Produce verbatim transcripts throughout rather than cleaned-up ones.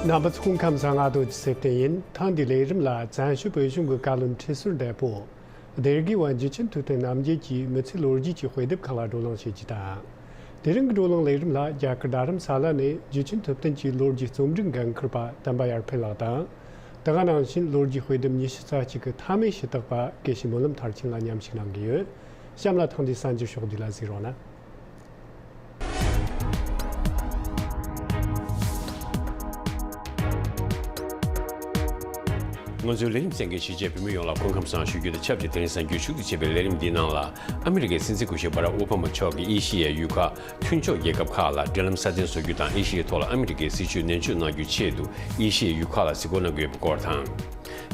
རྣམ་པ་ཚོ་སྐུ་ཁམས་བཟང་། ང་རྡོ་རྗེ་ཚེ་བརྟན་ཡིན། ཐེངས་འདིའི་ལས་རིམ་ལ་བཙན་བྱོལ་བོད་གཞུང་གི་བཀའ་བློན་ཁྲི་ཟུར་འདས་པོ་སྡེ་དགེ་བ་འཇུ་ཆེན་ཐུབ་བསྟན་རྣམ་རྒྱལ་གྱིས་མི་ཚེའི་ལོ་རྒྱུས་ཀྱི་དཔེ་དེབ་ཁག་ལ་བགྲོ་གླེང་བྱེད་རྒྱུ་དང་། དེ་རིང་གི་བགྲོ་གླེང་ལས་རིམ་ལ་རྒྱ་གར་རྡ་རམ་ས་ལ་ནས་འཇུ་ཆེན་ཐུབ་བསྟན་གྱི་ལོ་རྒྱུས་རྩོམ་སྒྲིག་འགན་འཁུར་པ་དམ་པ་ཡར་འཕེལ་ལགས་དང་། དེ་ག་ནང་བཞིན་ལོ་རྒྱུས་དཔེ་དེབ་ཉི་ཤུ་རྩ་གཅིག་གི་མཐའ་མའི་ཞུ་དག་པ་དགེ་བཤེས་སྨོན་ལམ་མཐར་ཕྱིན་ལགས་མཉམ་ཞུགས་གནང་གི་ཡོད། གཤམ་ལ་ཐེངས་འདིའི་གསར་འགྱུར་ཕྱོགས་བསྡུས་ལ་གཟིགས་རོགས་གནང་། ང་ཚོའི་ལས་རིམ་གསན་མཁན་གཞིས་བྱེས་བོད་མི་ཡོངས་ལ་སྐུ་ཁམས་བཟང་ཞུ་རྒྱུ་དང་ཆབས་ཅིག་དེ་རིང་གསར་འགྱུར་ཕྱོགས་བསྡུས་བྱས་པའི་ལས་རིམ་འདིའི་ནང་ལ། ཨ་མི་རི་ཀའི་སྲིད་འཛིན་སྐུ་ཞབས་བྷ་རག་ཨོ་བྷ་མ་མཆོག་གིས་ཨེ་ཤི་ཡའི་ཡུལ་ཁག་མཐུན་ཕྱོགས་རྒྱལ་ཁབ་ཁག་ལ་འབྲེལ་ལམ་སྲ་བརྟན་བཟོ་རྒྱུ་དང་། ཨེ་ཤི་ཡའི་ཐོག་ལ་ཨ་མི་རི་ཀའི་སྲིད་ཇུས་ནན་བརྗོད་གནང་རྒྱུའི་ཆེད་དུ་ཨེ་ཤི་ཡའི་ཡུལ་ཁག་ལ་གཟིགས་སྐོར་གནང་གི་ཡོད་པའི་སྐོར་དང་།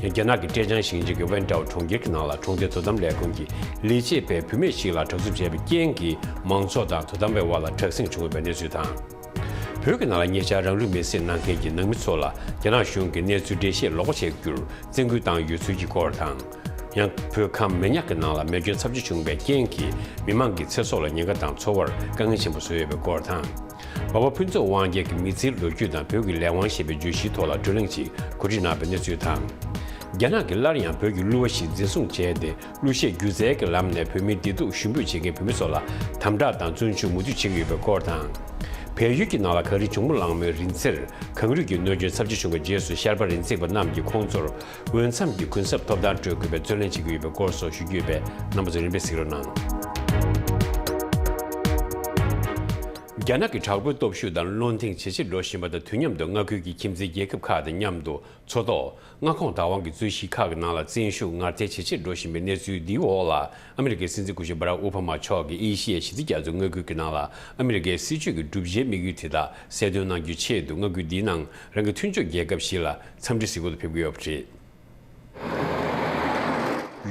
ཡང་རྒྱ་ནག་གི་ཀྲེ་ཅང་ཞིང་ཆེན་གྱི་ཝན་ཀྲའོ་གྲོང་ཁྱེར་གྱི་ནང་ལ་གྲོང་སྡེ་དོ་དམ་ལས་ཁུངས་ཀྱི་ལས་བྱེད་པས་བུད་མེད་ཞིག་ལ་དྲག་རྩུབ་བྱས་པའི་རྐྱེན་གྱིས་མང་ཚོགས་དང་དོ་དམ་པའི་དབར་ལ་དྲག་ཟིང་བྱུང་ཡོད་པའི་གནས་ཚུལ་དང་། བོད་ཀྱི་ནང་ལ་ཉེ་ཆར་རང་ལུས་མེར་སྲེག་གནང་མཁན་གྱི་ནང་མི་ཚོ་ལ་རྒྱ་ནག་གཞུང་གིས་གནས་ཚུལ་འགྲེལ་བཤད་ལོག་པ་བྱེད་རྒྱུར་བཙན་སྐུལ་བཏང་ཡོད་ཚུལ་གྱི་སྐོར་དང་། ཡང་བོད་ཁམས་མེ་ཉག་གི་ནང་ལ་མེ་སྐྱོན་ཚབས་ཆེ་བྱུང་བའི་རྐྱེན་གྱིས་མི་མང་གི་ཚེ་སྲོག་ལ་ཉེན་ཁ་དང་འཚོ་བར་དཀའ་ངལ་ཆེན་པོ་བཟོས་ཡོད་པའི་སྐོར་དང་། འབའ་བ་ཕུན་ཚོགས་དབང་རྒྱལ་གྱི་མི་ཚེའི་ལོ་རྒྱུས་དང་བོད་ཀྱི་ལས་དབང་ཞེས་པའི་བརྗོད་གཞིའི་ཐོག་ལ་བགྲོ་གླེང་ཞིག་གོ་སྒྲིག་གནང་བའི་གནས་ཚུལ་དང་། རྒྱ་ནག་གིས་སླར་ཡང་བོད་ཀྱི་གླུ་བ་ཞིག་འཛིན་བཟུང་བྱས་ཏེ། གླུ་གཞས་སྒྱུ་རྩལ་གྱི་ལམ་ནས་བོད་མིའི་བདེ་སྡུག་ཞུ་འབོད་བྱེད་མཁན་བོད་མི་ཚོ་ལ་དམ་དྲག་དང་བཙོན་འཇུག་མུ་མཐུད་བྱེད་ཀྱི་ཡོད་པའི་སྐོར་དང་། བལ་ཡུལ་གྱི་ནང་ལ་གངས་རི་ལྗོངས་མོ་གླང་མའི་རིང་ཚེར་གངས་རུད་ཀྱི་གནོད་སྐྱོན་ཚབས་ཆེ་བྱུང་བའི་རྗེས་སུ་ཤར་པ་རི་འཛེག་པ་རྣམས་ཀྱིས་ཁོང་ཚོར་འོས་འཚམ་གྱི་གུན་གསབ་ཐོབ་ཐང་སྤྲོད་དགོས་པའི་རྩོད་ལེན་བྱེད་ཀྱི་ཡོད་པའི་སྐོར་སོགས་ཞུ་རྒྱུ་ཡོད་པས། རྣམ་པ་ཚོ་རིམ་པས་གཟིགས་རོགས་གནང་། རྒྱ་ནག་གི་དྲག་པོའི་སྟོབས་ཤུགས་དང་བློ་འདེངས་ཇེ་ཆེར་འགྲོ་བཞིན་པ་དང་དུས་མཉམ་དུ་མངའ་ཁུལ་གྱི་ཁྱིམ་མཚེས་རྒྱལ་ཁབ་ཁག་དང་མཉམ་དུ་མཚོ་ཐོག་མངའ་ཁོངས་བདག་དབང་གི་རྩོད་གཞི་ཁག་གི་ནང་ལ་བཙན་ཤུགས་ངར་ཐལ་ཇེ་ཆེར་འགྲོ་བཞིན་པའི་གནས་ཚུལ་འདིའི་འོག་ལ། ཨ་མི་རི་ཀའི་སྲིད་འཛིན་སྐུ་ཞབས་བྷ་རག་ཨོ་བྷ་མ་མཆོག་གིས་ཨེ་ཤི་ཡའི་ཞི་བདེ་རྒྱ་མཚོའི་མངའ་ཁུལ་གྱི་ནང་ལ་ཨ་མི་རི་ཀའི་སྲིད་ཇུས་ཀྱི་སྒྲུབ་བྱེད་དམིགས་ཡུལ་དེ་དག་གསལ་སྟོན་གནང་རྒྱུའི་ཆེད་དུ། མངའ་ཁུལ་འདིའི་ནང་རང་གི་མཐུན་ཕྱོགས་རྒྱལ་ཁབ་ཞིག་ལ་འཚམས་འདྲི་གཟིགས་སྐོར་དུ་ཕེབས་ཀྱི་ཡོད་པ་རེད།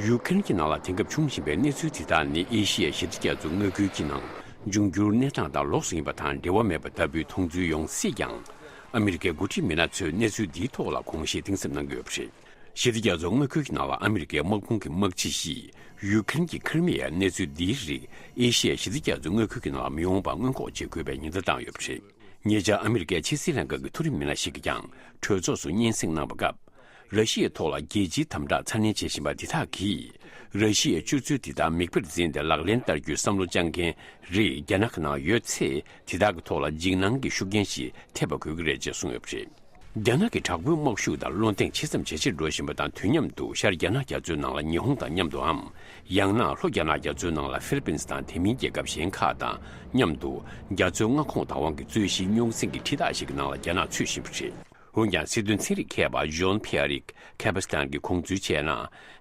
ཡུ་ཁེ་རན་གྱི་ནང་ལ་དེང་སྐབས་འབྱུང་བཞིན་པའི་གནས་ཚུལ་དེ་དག་ནི་ཨེ་ཤི་ཡའི་ཞི་བདེ་རྒྱ་མཚོའི་མངའ་ཁུལ་གྱི་ནང་འབྱུང་འགྱུར་གནས་སྟངས་དང་ལོགས་སུ་ཡིན་པ་དང་འབྲེལ་བ་མེད་པ་ལྟ་བུའི་མཐོང་ཚུལ་ཡོང་སྲིད་ཀྱང་། ཨ་མི་རི་ཀའི་འགོ་ཁྲིད་མི་སྣ་ཚོས་གནས་ཚུལ་འདིའི་ཐོག་ལ་དགོངས་བཞེས་གཏིང་ཟབ་གནང་གི་ཡོད་པ་རེད། ཞི་བདེ་རྒྱ་མཚོའི་མངའ་ཁུལ་གྱི་ནང་ལ་ཨ་མི་རི་ཀའི་དམག་དཔུང་གི་དམག་སྤྱི་ཞིག་ཡུ་ཁེ་རན་གྱི་ཁི་རི་མི་ཡའི་གནས་ཚུལ་འདིའི་རིགས་ཨེ་ཤི་ཡའི་ཞི་བདེ་རྒྱ་མཚོའི་མངའ་ཁུལ་གྱི་ནང་ལ་མི་འོང་པ་སྔོན་འགོག་བྱེད་དགོས་པའི་ཉེན་བརྡ་བཏང་ཡོད་པ་རེད། ཉེ་ཆར་ཨ་མི་རི་ཀའི་ཕྱི་སྲིད་ལྷན་ཁང་གི་མཐོ་རིམ་མི་སྣ་ཞིག་གིས་ཀྱང་གྲོས་ཚོགས་སུ་སྙན་སེང་གནང་བའི་སྐབས། ར་ཤི་ཡའི་ཐོག་ལ་རྒྱལ་སྤྱིའི་དམ་དྲག་ཚ་ནན་བྱེད་བཞིན་པ་འདི་དག་གིས། ར་ཤི་ཡའི་སྤྱོད་ཚུལ་འདི་དག་མིག་དཔེར་འཛིན་ཏེ་ལག་ལེན་བསྟར་རྒྱུའི་བསམ་བློ་བཅངས་མཁན་རིགས་རྒྱ་ནག་གི་ནང་ཡོད་ཚེ། དེ་དག་གི་ཐོག་ལ་འཇིགས་སྣང་གི་ཤུགས་རྐྱེན་ཞིག་ཐེབས་པ་དགོས་ཀྱི་རེད་ཅེས་གསུངས་ཡོད་པ་རེད། རྒྱ་ནག་གི་དྲག་པོའི་དམག་ཤུགས་དང་བློ་འདེངས་ཇི་ཙམ་ཇེ་ཆེར་འགྲོ་བཞིན་པ་དང་དུས་མཉམ་དུ་ཤར་རྒྱ་ནག་རྒྱ་མཚོའི་ནང་ལ་ཉི་ཧོང་དང་མཉམ་དུའམ། ཡང་ན་ལྷོ་རྒྱ་ནག་རྒྱ་མཚོའི་ནང་ལ་ཧྥི་ལི་པིན་དང་དེ་མིན་རྒྱལ་ཁབ་གཞན་ཁག་དང་མཉམ་དུ་རྒྱ་མཚོའི་མངའ་ཁོངས་བདག་དབང་གི་རྩོད་གཞི་རྙོག་འཛིང་གི་ཁྲི་ཐག་ཞིག་གི་ནང་ལ་རྒྱ་ནག་ཚུད་བཞིན་པ་རེད། འོན་ཀྱང་སྲིད་དོན་ཚན་རིག་མཁས་པ་ཇོན་ཕི་ཨ་རིག་ཁེ་པ་སི་ཐན་གྱིས་དགོངས་ཚུལ་བྱས་ན།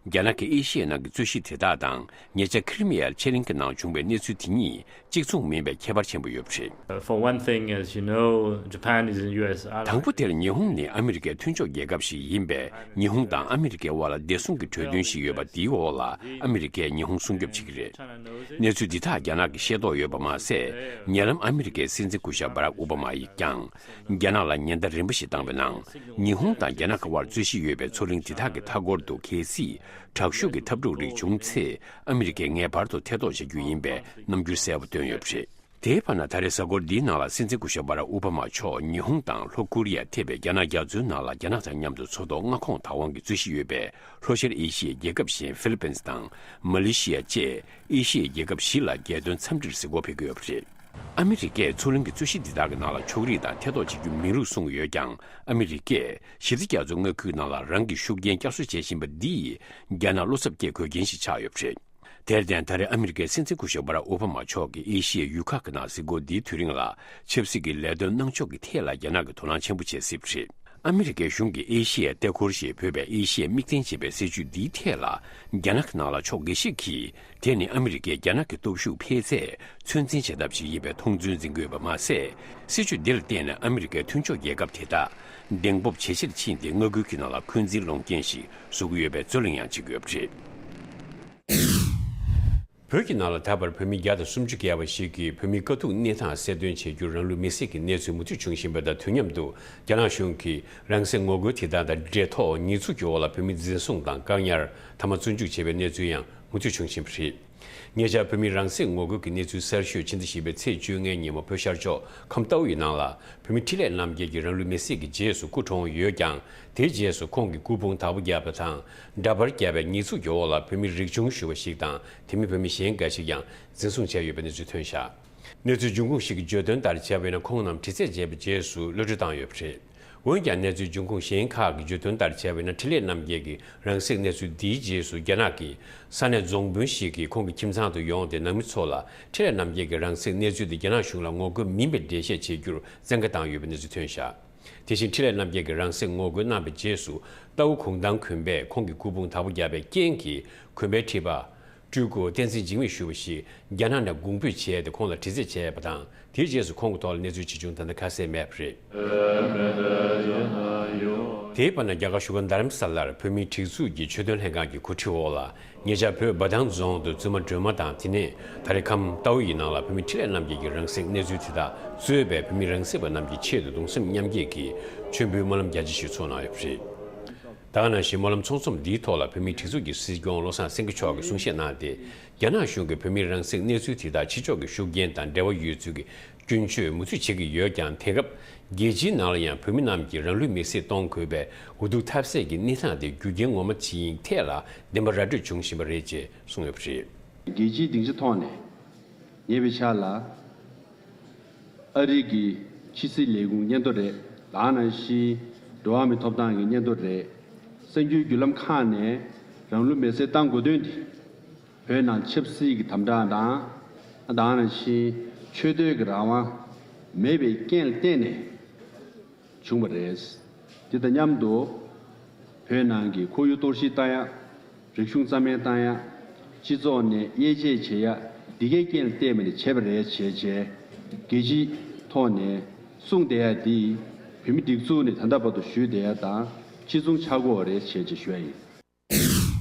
རྒྱ་ནག་གིས་ཨེ་ཤི་ཡའི་ནང་གི་རྩོད་གཞི་དེ་དག་དང་ཉེ་ཆར་ཁི་རི་མི་ཡའི་ཕྱེད་གླིང་གི་ནང་བྱུང་བའི་གནས་ཚུལ་དེ་གཉིས་གཅིག་མཚུངས་མིན་པའི་ཁྱད་པར་ཆེན་པོ་ཡོད་པ་རེད། For one thing, as you know, Japan is an U S ally. དང་པོ་དེར་ཉི་ཧོང་ནི་ཨ་མི་རི་ཀའི་མཐུན་ཕྱོགས་རྒྱལ་ཁབ་ཞིག་ཡིན་པས། ཉི་ཧོང་དང་ཨ་མི་རི་ཀའི་དབར་ལ་བདེ་སྲུང་གི་གྲོས་མཐུན་ཞིག་ཡོད་པ་དེའི་འོག་ལ་ཨ་མི་རི་ཀས་ཉི་ཧོང་སྲུང་སྐྱོབ་བྱེད་ཀྱི་རེད། གནས་ཚུལ་འདི་དག་རྒྱ་ནག་གིས་ཤེས་རྟོགས་ཡོད་པ་མ་ཟད། ཉེ་ལམ་ཨ་མི་རི་ཀའི་སྲིད་འཛིན་སྐུ་ཞབས་བྷ་རག་ཨོ་བྷ་མ་ཡིས་ཀྱང་། རྒྱ་ནག་ལ་ཉེན་བརྡ་རིམ་པ་ཞིག་བཏང་བའི་ནང་། ཉི་ཧོང་དང་རྒྱ་ནག་གི་དབར་རྩོད་གཞི་ཡོད་པའི་མཚོ་གླིང་འདི་དག་གི་མཐའ་འཁོར་དུ་གལ་སྲིད་དྲག་ཤུགས་ཀྱི་འཐབ་འཁྲུག་རིགས་བྱུང་ཚེ། ཨ་མི་རི་ཀས་ངེས་པར་དུ་ཐེ་གཏོགས་བྱ་རྒྱུ་ཡིན་པའི་རྣམ་འགྱུར་གསལ་པོ་བཏོན་ཡོད་པ་རེད། དེའི་བར་ན། ད་རེས་གཟའ་འཁོར་འདིའི་ནང་ལ་སྲིད་འཛིན་སྐུ་ཞབས་བྷ་རག་ཨོ་བྷ་མ་མཆོག་ཉི་ཧོང་དང་ལྷོ་ཀོ་རི་ཡ་ཐེ་བའི་རྒྱ་ནག་རྒྱ་མཚོའི་ནང་ལ་རྒྱ་ནག་དང་མཉམ་དུ་མཚོ་ཐོག་མངའ་ཁོངས་བདག་དབང་གི་རྩོད་གཞི་ཡོད་པའི་ལྷོ་ཤར་ཨེ་ཤི་ཡའི་རྒྱལ་ཁབ་གཞན་ཧྥི་ལི་པིན་དང་མ་ལེ་ཤི་ཡ་བཅས་ཨེ་ཤི་ཡའི་རྒྱལ་ཁབ་བཞི་ལ་རྒྱལ་དོན་འཚམས་འདྲིར་གཟིགས་སྐོར་ཕེབས་ཀྱི་ཡོད་པ་རེད། ཨ་མི་རི་ཀས་མཚོ་གླིང་གི་རྩོད་གཞི་འདི་དག་གི་ནང་ལ་ཕྱོགས་རིས་དང་ཐེ་གཏོགས་བྱེད་རྒྱུ་མིན་ལུགས་གསུངས་ཡོད་ཀྱང་། ཨ་མི་རི་ཀས་ཞི་བདེ་རྒྱ་མཚོའི་མངའ་ཁུལ་ནང་ལ་རང་གི་ཤུགས་རྐྱེན་བསྐྱར་གསོ་བྱེད་བཞིན་པ་འདིས་རྒྱ་ནག་བློ་འཚབ་སྐྱེ་དགོས་རྐྱེན་ཞིག་ཆགས་ཡོད་པ་རེད། དེར་བརྟེན། ད་རེས་ཨ་མི་རི་ཀའི་སྲིད་འཛིན་སྐུ་ཞབས་བྷ་རག་ཨོ་བྷ་མ་མཆོག་གིས་ཨེ་ཤི་ཡའི་ཡུལ་ཁག་གི་ནང་གཟིགས་སྐོར་འདིའི་དུས་རིང་ལ། ཆབ་སྲིད་ཀྱི་ལས་དོན་གནང་ཕྱོགས་ཀྱི་ཐད་ལ་རྒྱ་ནག་གིས་དོ་སྣང་ཆེན་པོ་བྱེད་སྲིད་པ་རེད། ཨ་མི་རི་ཀའི་གཞུང་གིས་ཨེ་ཤི་ཡའི་ལྟེ་འཁོར་ཞེས་འབོད་པའི་ཨེ་ཤི་ཡའི་དམིགས་འཛིན་བྱེད་པའི་སྲིད་ཇུས་འདིའི་ཐད་ལ། རྒྱ་ནག་གི་ནང་ལ་ཕྱོགས་འགའ་ཞིག་གིས། དེ་ནི་ཨ་མི་རི་ཀས་རྒྱ་ནག་གི་སྟོབས་ཤུགས་འཕེལ་ཚད་ཚོད་འཛིན་བྱེད་ཐབས་ཤིག་ཡིན་པའི་མཐོང་ཚུལ་འཛིན་གྱི་ཡོད་པ་མ་ཟད། སྲིད་ཇུས་འདི་ལ་བརྟེན་ནས་ཨ་མི་རི་ཀའི་མཐུན་ཕྱོགས་རྒྱལ་ཁབ་དེ་དག་གདེང་སྤོབས་ཇེ་ཆེར་ཕྱིན་ཏེ། མངའ་ཁུལ་གྱི་ནང་ལ་འཁོན་འཛིན་སློང་རྐྱེན་ཞིག་བཟོ་གི་ཡོད་པའི་རྩོད་གླེང་ཡང་བྱེད་ཀྱི་ཡོད་པ་རེད། བོད་ཀྱི་ནང་ལ་ད་བར་བོད་མི་བརྒྱ་དང་སུམ་ཅུ་བརྒལ་བ་ཞིག་གིས་བོད་མིའི་དཀའ་སྡུག་གནས་སྟངས་གསལ་སྟོན་བྱེད་རྒྱུར་རང་ལུས་མེར་སྲེག་གི་གནས་ཚུལ་མུ་མཐུད་འབྱུང་བཞིན་པ་དང་དུས་མཉམ་དུ། རྒྱ་ནག་གཞུང་གིས་རང་སྲིད་ངོ་རྒོལ་དེ་དག་དང་འབྲེལ་ཐོག་ཉེས་འཛུགས་ཀྱི་འོག་ལ་བོད་མི་འཛིན་བཟུང་དང་བཀག་ཉར། མཐའ་མ་བཙོན་འཇུག་བྱས་པའི་གནས་ཚུལ་ཡང་ མུ་མཐུད་བྱུང་བཞིན་པ་རེད། ཉེ་ཆར་བོད་མིའི་རང་སྲེག་ངོ་རྒོལ་གྱི་གནས་ཚུལ་གསར་ཤོས་ཕྱི་ཟླ་བཞི་པའི་ཚེས་བཅོ་ལྔའི་ཉིན་མོ་བོད་ཤར་ཕྱོགས་ཁམས་རྟའུ་ཡི་ནང་ལ་བོད་མི་འཕྲིན་ལས་རྣམ་རྒྱལ་གྱིས་རང་ལུས་མེར་སྲེག་གི་རྗེས་སུ་སྐུ་གྲོངས་ཡོད་ཀྱང་། དེའི་རྗེས་སུ་ཁོང་གི་སྐུ་ཕུང་དག་པོ་བརྒྱབ་པ་དང་། འདྲ་པར་བརྒྱབ་པའི་ཉེས་འཛུགས་ཀྱི་འོག་ལ་བོད་མི་རིག་ཆུང་ཞུ་བ་ཞིག་དང་། དེ་མིན་བོད་མི་གཞན་འགའ་ཞིག་ཀྱང་འཛིན་བཟུང་བྱས་ཡོད་པའི་གནས་ཚུལ་ཐོན་བཞག་གནས་ཚུལ་འབྱུང་ཁུངས་ཤིག་གིས་བརྗོད་དོན་ལྟར་བྱས་པ་ཡིན་ན། ཁོང་རྣམས་དྲི་རྩད་བྱས་པའི་རྗེས་སུ་གློད་གྲོལ་བཏང་ཡོད་པ་རེད། འོན་ཀྱང་། གནས་ཚུལ་འབྱུང་ཁུངས་གཞན་ཁག་གིས་བརྗོད་དོན་ལྟར་བྱས་པ་ཡིན་ན། འཕྲིན་ལས་རྣམ་རྒྱལ་གྱི་རང་སྲེག་གནས་ཚུལ་འདིའི་རྗེས་སུ། རྒྱ་ནག་གི་ས་གནས་རྫོང་དཔོན་ཞིག་གིས་ཁོང་གི་ཁྱིམ་ཚང་དུ་ཡོང་སྟེ། ནང་མི་ཚོ་ལ་འཕྲིན་ལས་རྣམ་རྒྱལ་གྱི་རང་སྲེག་གནས་ཚུལ་དེ་རྒྱ་ནག་གཞུང་ལ་ངོ་རྒོལ་མིན་པའི་འགྲེལ་བཤད་བྱེད་རྒྱུར་བཙན་བཀའ་བཏང་ཡོད་པའི་གནས་ཚུལ་ཐོན་བཞག་དེ་བཞིན། འཕྲིན་ལས་རྣམ་རྒྱལ་གྱི་རང་སྲེག་ངོ་རྒོལ་གནང་བའི་རྗེས་སུ། རྟའུ་གུང་ཐང་དགོན་པས་ཁོང་གི་སྐུ་ཕུང་དག་པོ་བརྒྱབ་པའི་རྐྱེན་གྱིས། དགོན་པའི་ཁྲི་པ་སྤྲུལ་སྐུ་བསྟན་འཛིན་འཇིགས་མེད་ཞུ་བ་ཞིག་རྒྱ་ནག་ནས་དགོངས་འབུལ་བྱས་ཏེ། ཁོང་ལ་དྲི་རྩད་བྱས་པ་དང་། དེའི་རྗེས་སུ་ཁོང་གི་ཐོག་ལ་གནས་ཚུལ་ཇི་བྱུང་ད་ལྟ་ཁ་གསལ་མེད་པ་རེད། དེའི་བར་ན། རྒྱ་གར་བཞུགས་སྒར་རྡ་རམ་ས་ལར་བོད་མིའི་སྒྲིག་འཛུགས་ཀྱི་ཆོས་དོན་ལྷན་ཁང་གི་གོ་སྒྲིག་འོག་ལ། ཉེ་ཆར་བོད་འབའ་ཐང་རྫོང་དུ་བཙུན་མ་སྒྲོལ་མ་དང་། དེ་ནས་ད་རེས་ཁམས་རྟའུ་ཡི་ནང་ལ་བོད་མི་འཕྲིན་ལས་རྣམ་རྒྱལ་གྱི་རང་སྲེག་གནས་ཚུལ་དེ་དག་གཙོས་པའི་བོད་མི་རང་སྲེག་པ་རྣམས་ཀྱི་ཆེད་དུ་གདུང་སེམས་མཉམ་སྐྱེད་ཀྱི་མཆོད་འབུལ་སྨོན་ལམ་རྒྱ་ཆེ་ཞིག་ཚོགས་གནང་ཡོད་པ་རེད། ད་ག་ནང་བཞིན། སྨོན་ལམ་ཚོགས་འཛོམས་འདིའི་ཐོག་ལ་བོད་མིའི་སྒྲིག་འཛུགས་ཀྱི་སྲིད་སྐྱོང་བློ་བཟང་སེང་གེ་མཆོག་གིས་གསུང་བཤད་གནང་སྟེ། རྒྱ་ནག་གཞུང་གིས་བོད་མིའི་རང་སྲེག་གནས་ཚུལ་དེ་དག་ཕྱི་ཕྱོགས་ཀྱི་ཤུགས་རྐྱེན་དང་འབྲེལ་བ་ཡོད་ཚུལ་གྱི་སྐྱོན་བརྗོད་མུ་མཐུད་བྱེད་ཀྱི་ཡོད་ཀྱང་། དེང་སྐབས་རྒྱལ་སྤྱིའི་ནང་ལ་ཡང་བོད་མི་རྣམས་ཀྱིས་རང་ལུས་མེར་སྲེག་གཏོང་དགོས་པའི་འུ་ཐུག་ཐབས་ཟད་ཀྱི་གནས་སྟངས་དེ་རྒྱུ་རྐྱེན་ངོ་མ་ཅིག་ཡིན་ཐད་ལ་བདེན་པ་ར་སྤྲོད་བྱུང་བཞིན་པ་རེད་ཅེས་གསུངས་ཡོད་པ་རེད། རྒྱལ་སྤྱིའི་སྡིངས་ཆ་ཐོག་ནས་ཉེ་བའི་ཆར་ལ། ཨ་རི་གི་ཕྱི་སྲིད་ལས་ཁུངས་སྙན་ཐོ་རེད། ད་ག་ནང་བཞིན་འགྲོ་བ་མིའི་ཐོབ་ཐང་གི་སྙན་ཐོ་རེད། གསར་འགྱུར་བརྒྱུད་ལམ་ཁག་ནས་རང་ལུས་མེར་སྲེག་བཏང་དགོས་དོན་འདི། བོད་ནང་ཆབ་སྲིད་ཀྱི་དམ་དྲག་དང་། ད་ག་ནང་བཞིན་ཆོས་དད་ཀྱི་རང་དབང་མེད་པའི་རྐྱེན་ལ་བརྟེན་ནས་བྱུང་བ་རེད། དེ་དང་མཉམ་དུ། བོད་ནང་གི་ཁོར་ཡུག་གཏོར་བཤིག་བཏང་ཡ། རིག་གཞུང་རྩ་མེད་བཏང་ཡ། སྤྱི་ཚོགས་ནས་དབྱེ་འབྱེད་བྱེད་ཡ། འདི་གའི་རྐྱེན་ལ་བརྟེན་པ་ནས་བྱས་པ་རེད་བྱས་བྱས། རྒྱལ་སྤྱིའི་ཐོག་ནས་གསུངས་བསྡད་ཡ་འདི། བོད་མི་སྒྲིག་འཛུགས་ནས་ད་ལྟ་བར་དུ་ཞུས་བསྡད་ཡ་དང་གཅིག་མཚུངས་ཆགས་ཀྱི་ཡོད་རེད་བྱས་བྱས་ཞུ་ཡ་ཡིན།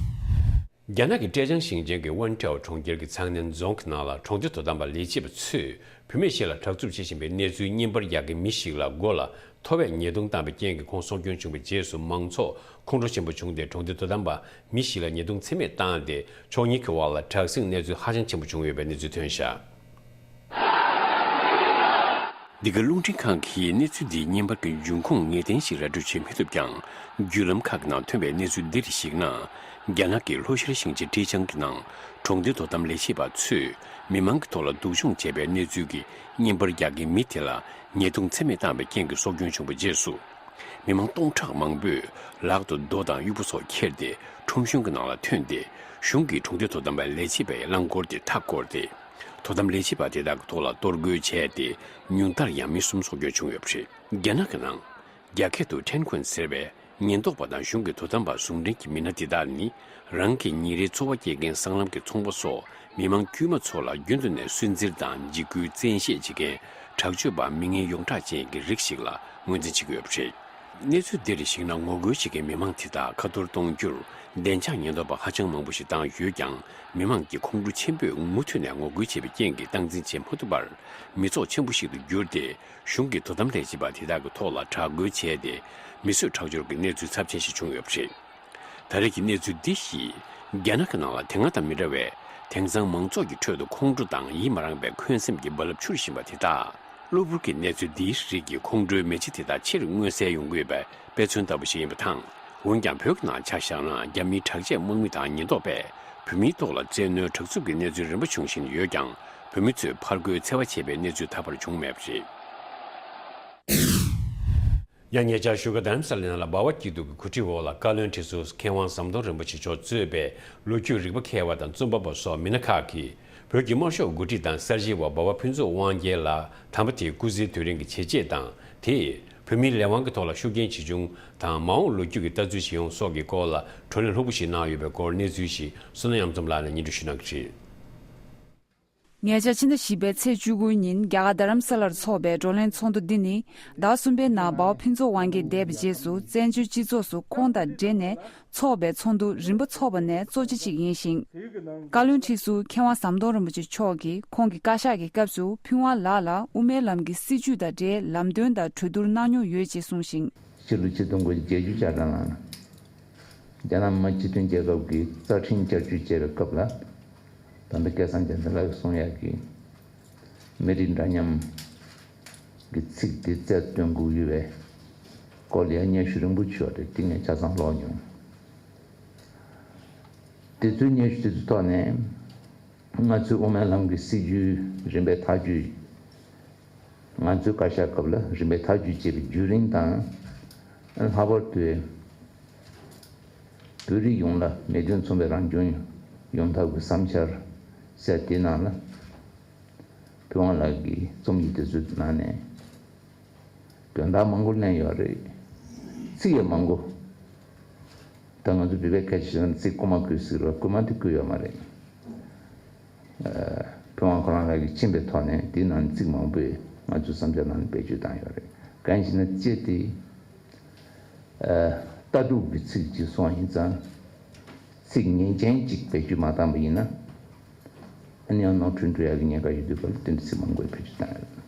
རྒྱ་ནག་གི་ཀྲེ་ཅང་ཞིང་ཆེན་གྱི་ཝན་ཀྲའོ་གྲོང་ཁྱེར་གྱི་ཚང་ནན་རྫོང་གི་ནང་ལ་གྲོང་སྡེ་དོ་དམ་པ་ལས་བྱེད་པ་ཚོས་བུད་མེད་ཞིག་ལ་དྲག་རྩུབ་བྱེད་བཞིན་པའི་གནས་ཚུལ་བརྙན་པར་རྒྱག་མཁན་མི་ཞིག་ལ་མགོ་ལ་མཐོ་བའི་ཉེས་རྡུང་བཏང་བའི་རྐྱེན་གྱིས་ཁོང་སྲོག་སྐྱོན་བྱུང་བའི་རྗེས་སུ། མང་ཚོགས་ཁོང་ཁྲོ་ཆེན་པོ་བྱུང་སྟེ། གྲོང་སྡེ་དོ་དམ་པ་མི་ཞིག་ལ་ཉེས་རྡུང་ཚད་མེད་བཏང་སྟེ། ཕྱོགས་གཉིས་ཀྱི་དབར་ལ་དྲག་ཟིང་གནས་ཚུལ་ཧ་ཅང་ཆེན་པོ་བྱུང་ཡོད་པའི་གནས་ཚུལ་ཐོན་བཞག་འདི་ག་རླུང་འཕྲིན་ཁང་གིས་གནས་ཚུལ་འདིའི་བརྙན་པར་གྱི་འབྱུང་ཁུངས་ངེས་གཏན་ཞིག་ར་སྤྲོད་བྱེད་མི་ཐུབ་ཀྱང་། བརྒྱུད་ལམ་ཁག་གི་ནང་ཐོན་པའི་གནས་ཚུལ་འདི་རུ་གཞིགས་ན། རྒྱ་ནག་གི་ལྷོ་ཤར་ཞིང་ཆེན་ཀྲེ་ཅང་གི་ནང་གྲོང་སྡེ་དོ་དམ་ལས་བྱེད་པ་ཚོས་མི་མང་གི་ཐོག་ལ་སྡུག་སྦྱོང་བྱས་པའི་གནས་ཚུལ་གྱི་བརྙན་པར་རྒྱག་མཁན་མི་དེ་ལ་ཉེས་རྡུང་ཚད་མེད་བཏང་བའི་རྐྱེན་གྱིས་སྲོག་སྐྱོན་བྱུང་བའི་རྗེས་སུ། མི་མང་སྟོང་ཕྲག་མང་པོས་ལག་ཏུ་རྡོ་དང་དབྱུག་པ་སོགས་ཁྱེར་ཏེ་ཁྲོམ་གཞུང་གི་ནང་ལ་ཐོན་ཏེ། གཞུང་གི་གྲོང་སྡེ་དོ་དམ་པའི་ལས་བྱེད་པའི་རླངས་འཁོར་དེ་མཐའ་བསྐོར་ཏེ། དོ་དམ་ལས་བྱེད་པ་དེ་དག་གི་ཐོག་ལ་གཏོར་རྒོལ་བྱས་ཏེ། ཉུང་མཐར་ཡང་མི་གསུམ་སྲོག་སྐྱོན་བྱུང་ཡོད་པ་རེད། རྒྱ་ནག་གི་ནང་། རྒྱ་སྐད་དུ་ཁྲེན་ཁུན་ཟེར་བའི་ཉེན་རྟོག་པ་དང་གཞུང་གི་དོ་དམ་པ་ཟུང་འབྲེལ་གྱི་མི་སྣ་དེ་དག་ནི། རང་གི་ཉིན་རེའི་འཚོ་བ་སྐྱེལ་མཁན་སྲང་ལམ་གྱི་ཚོང་པ་སོགས་མི་མང་དཀྱུས་མ་ཚོ་ལ་རྒྱུན་དུ་ནས་སུན་གཙེར་དང་འཇིགས་སྐུལ་བཙན་ཤེད་བྱེད་མཁན་དྲག་སྤྱོད་པ་མི་ངན་ཡོངས་གྲགས་ཅན་གྱི་རིགས་ཤིག་ལ་ངོས་འཛིན་བྱེད་ཀྱི་ཡོད་པ་རེད། གནས་ཚུལ་འདིར་གཞིགས་ན། ངོ་རྒོལ་བྱེད་མཁན་མི་མང་དེ་དག་ཁ་ཐོར་གཏོང་རྒྱུར་བདེ་འཇགས་ཉེན་རྟོག་པ་ཧ་ཅང་མང་པོ་ཞིག་བཏང་ཡོད་ཀྱང་། མི་མང་གི་ཁོང་ཁྲོ་ཆེན་པོས་མུ་མཐུད་ནས་ངོ་རྒོལ་བྱེད་པའི་རྐྱེན་གྱིས་སྟངས་འཛིན་བྱེད་མ་ཐུབ་པར། མི་ཚོགས་ཆེན་པོ་ཞིག་ཏུ་གྱུར་ཏེ། གཞུང་གི་དོ་དམ་ལས་བྱེད་པ་དེ་དག་གི་ཐོག་ལ་དྲག་རྒོལ་བྱས་ཏེ། མི་གསོད་ཁྲག་སྦྱོར་གྱི་གནས་ཚུལ་ཚབས་ཆེན་ཞིག་བྱུང་ཡོད་པ་རེད། ད་རེས་ཀྱི་གནས་ཚུལ་འདི་ཞིག་རྒྱ་ནག་གི་ནང་ལ་དེ་སྔ་དང་མི་འདྲ་བའི་དེང་སང་མང་ཚོགས་ཀྱི་ཁྲོད་དུ་ཁོང་ཁྲོ་དང་ཡིད་མ་རངས་པའི་འཁོན་སེམས་ཀྱི་རྦ་རླབས་འཕྱུར་བཞིན་པ་དེ་དག་གློ་བུར་གྱི་གནས་ཚུལ་འདིའི་རིགས་ཀྱི་ཁོང་ཁྲོའི་མེ་ལྕེ་དེ་དག་ཕྱིར་མངོན་གསལ་ཡོང་གི་ཡོད་པའི་དཔེ་མཚོན་ལྟ་བུ་ཞིག་ཡིན་པ་དང་། འོན་ཀྱང་། བོད་ཀྱི་ནང་ཆ་བཞག་ན། རྒྱ་མིའི་དྲག་ཆས་དམག་མི་དང་ཉེན་རྟོག་པས་བོད་མིའི་ཐོག་ལ་བཙན་གནོན་དྲག་རྩུབ་ཀྱི་གནས་ཚུལ་རིམ་པ་བྱུང་བཞིན་ཡོད་ཀྱང་། བོད་མི་ཚོས་ཕར་རྒོལ་འཚེ་བ་བྱས་པའི་གནས་ཚུལ་ད་བར་བྱུང་མེད་པ་རེད། ཡང་། ཉེ་ཆར་བཞུགས་སྒར་རྡ་རམ་ས་ལའི་ནང་ལ་འབའ་བ་སྐྱིད་སྡུག་གི་གོ་སྒྲིག་འོག་ལ། བཀའ་བློན་ཁྲི་ཟུར་མཁས་དབང་ཟམ་གདོང་རིན་པོ་ཆེ་མཆོག་གཙོས་པའི་ལོ་རྒྱུས་རིག་པ་མཁས་པ་དང་རྩོམ་པ་པ་སོགས་མི་སྣ་ཁག་གིས། བོད་ཀྱི་དམར་ཤོག་འགོ་ཁྲིད་དང་གསར་བརྗེ་བ་འབའ་བ་ཕུན་ཚོགས་དབང་རྒྱལ་ལགས་དམ་པ་དེའི་སྐུ་ཚེའི་དུས་རིང་གི་བྱས་རྗེས་དང་། དེས་བོད་མིའི་ལས་དབང་གི་ཐོག་ལ་ཤུགས་རྐྱེན་ཇི་བྱུང་དང་། མ་འོངས་ལོ་རྒྱུས་ཀྱི་ལྟ་ཚུལ་ཇི་ཡོང་སོགས་ཀྱི་སྐོར་ལ་བགྲོ་གླེང་ལྷུག་པོ་ཞིག་གནང་ཡོད་པའི་སྐོར། གནས་ཚུལ་ཞིག་བསོད་ནམས་གཡུ་འཛོམས་ལགས་ནས་སྙན་སྒྲོན་ཞུ་གནང་གི་རེད། ཉེ་ཆར་ཕྱི་ཟླ་བཞི་པའི་ཚེས་བཅུ་དགུའི་ཉིན་རྒྱ་གར་རྡ་རམ་ས་ལར་འཚོགས་པའི་བགྲོ་གླེང་ཚོགས་འདུ་འདི་ནི། ཟླ་གསུམ་པའི་ནང་འབའ་བ་ཕུན་ཚོགས་དབང་རྒྱལ་འདས་པའི་རྗེས་སུ་བཙན་བྱོལ་སྤྱི་ཚོགས་སུ་ཁོང་དང་འབྲེལ་ནས་འཚོགས་པའི་ཚོགས་འདུ་རིམ་པ་འཚོགས་པ་ནས་གཙོ་ཆེ་གཅིག་ཡིན་ཞིང་། བཀའ་བློན་ཁྲི་ཟུར་མཁས་དབང་ཟམ་གདོང་རིན་པོ་ཆེ་མཆོག་གིས་ཁོང་གི་བཀའ་ཤག་གི་སྐབས་སུ་ཕུན་དབང་ལགས་ལ་དབུ་མའི་ལམ་གྱི་སྲིད་བྱུས་དང་འབྲེལ་ལམ་སྟོན་དང་གྲོས་བསྡུར་གནང་མྱོང་ཡོད་ཅེས་གསུངས་ཤིང་། ཕྱི་ལོ་ཆིག་སྟོང་དགུ་བརྒྱ་བརྒྱད་ཅུ་གྱ་གྲངས་ལ། རྒྱ་ནག་མི་དམངས་སྤྱི་མཐུན་རྒྱལ་ཁབ་ཀྱི་རྩ་ཁྲིམས་བསྐྱར་བཅོས་བྱེད་པའི་སྐབས་ལ། ད་ལྟ་སྐལ་བཟང་རྒྱལ་མཚན་ལགས་ཀྱིས་གསུང་ཡག་གི་མི་རིགས་འདྲ་མཉམ་གྱི་ཚིག་དེ་རྩལ་སྟོན་དགོས་ཡོད་པའི་སྐོར་ལ་ཡང་སྙན་ཞུ་རིང་པོ་བྱས་པ་རེད། དེ་ངས་ཆ་ཚང་ཀློག་མྱོང་། དེ་ཚོའི་སྙན་ཞུ་དེ་ཚོའི་ཐོག་ནས། ང་ཚོའི་དབུ་མའི་ལམ་གྱི་སྲིད་བྱུས་རིམ་པས་ཐག་གཅོད། ང་ཚོའི་བཀའ་ཤག་སྐབས་ལ་རིམ་པས་ཐག་གཅོད་བྱས་པའི་བརྒྱུད་རིམ་དང་། ལྷག་པར་དུ་བོད་རིགས་ཡོངས་ལ་མི་དོན་མཚུངས་པའི་རང་སྐྱོང་ཡོང་ཐབས་ཀྱི་བསམ་འཆར་ཟེར་དེའི་ནང་ལ། ཕུན་དབང་ལགས་ཀྱི་རྩོམ་ཡིག་དེ་ཚོའི་ནང་ནས། དོན་དག་མང་པོ་གླེང་ཡོད་རེད། ཚིག་ཡང་མང་པོ། ད་ང་ཚོ་བོད་པའི་སྐད་ཆ་བཤད་ན་ཚིག་རྐུ་མ་རྐུས་ཟེར་བ། རྐུ་མ་དེ་རྐུས་ཡོད་མ་རེད། ཨ། ཕུན་དབང་ཁོ་རང་ལགས་ཀྱིས་མཁྱེན་པའི་ཐོག་ནས་དེའི་ནང་ནས་ཚིག་མང་པོས་ང་ཚོའི་བསམ་འཆར་ནང་ནས་བེད་སྤྱོད་བཏང་ཡོད་རེད། གང་ཡིན་ཟེར་ན་སྤྱིར་དེ། ཨ། ལྟ་གྲུབ་ཀྱི་ཚིག་ཅིག་སོང་བ་ཡིན་ཙང་། ཚིག་ངེས་ཅན་ཅིག་བེད་སྤྱོད་མ་བཏང་པ་ཡིན་ན། ཨ་ནི་ཡང་ནོར་འཁྲུལ་འགྲོ་ཡག་གི་ཉེན་ཁ་ཡོད་དུས་སྐབས་ལ་དེ་འདྲ་ཚིག་མང་པོས་བེད་སྤྱོད་བཏང་ཡོད་རེད།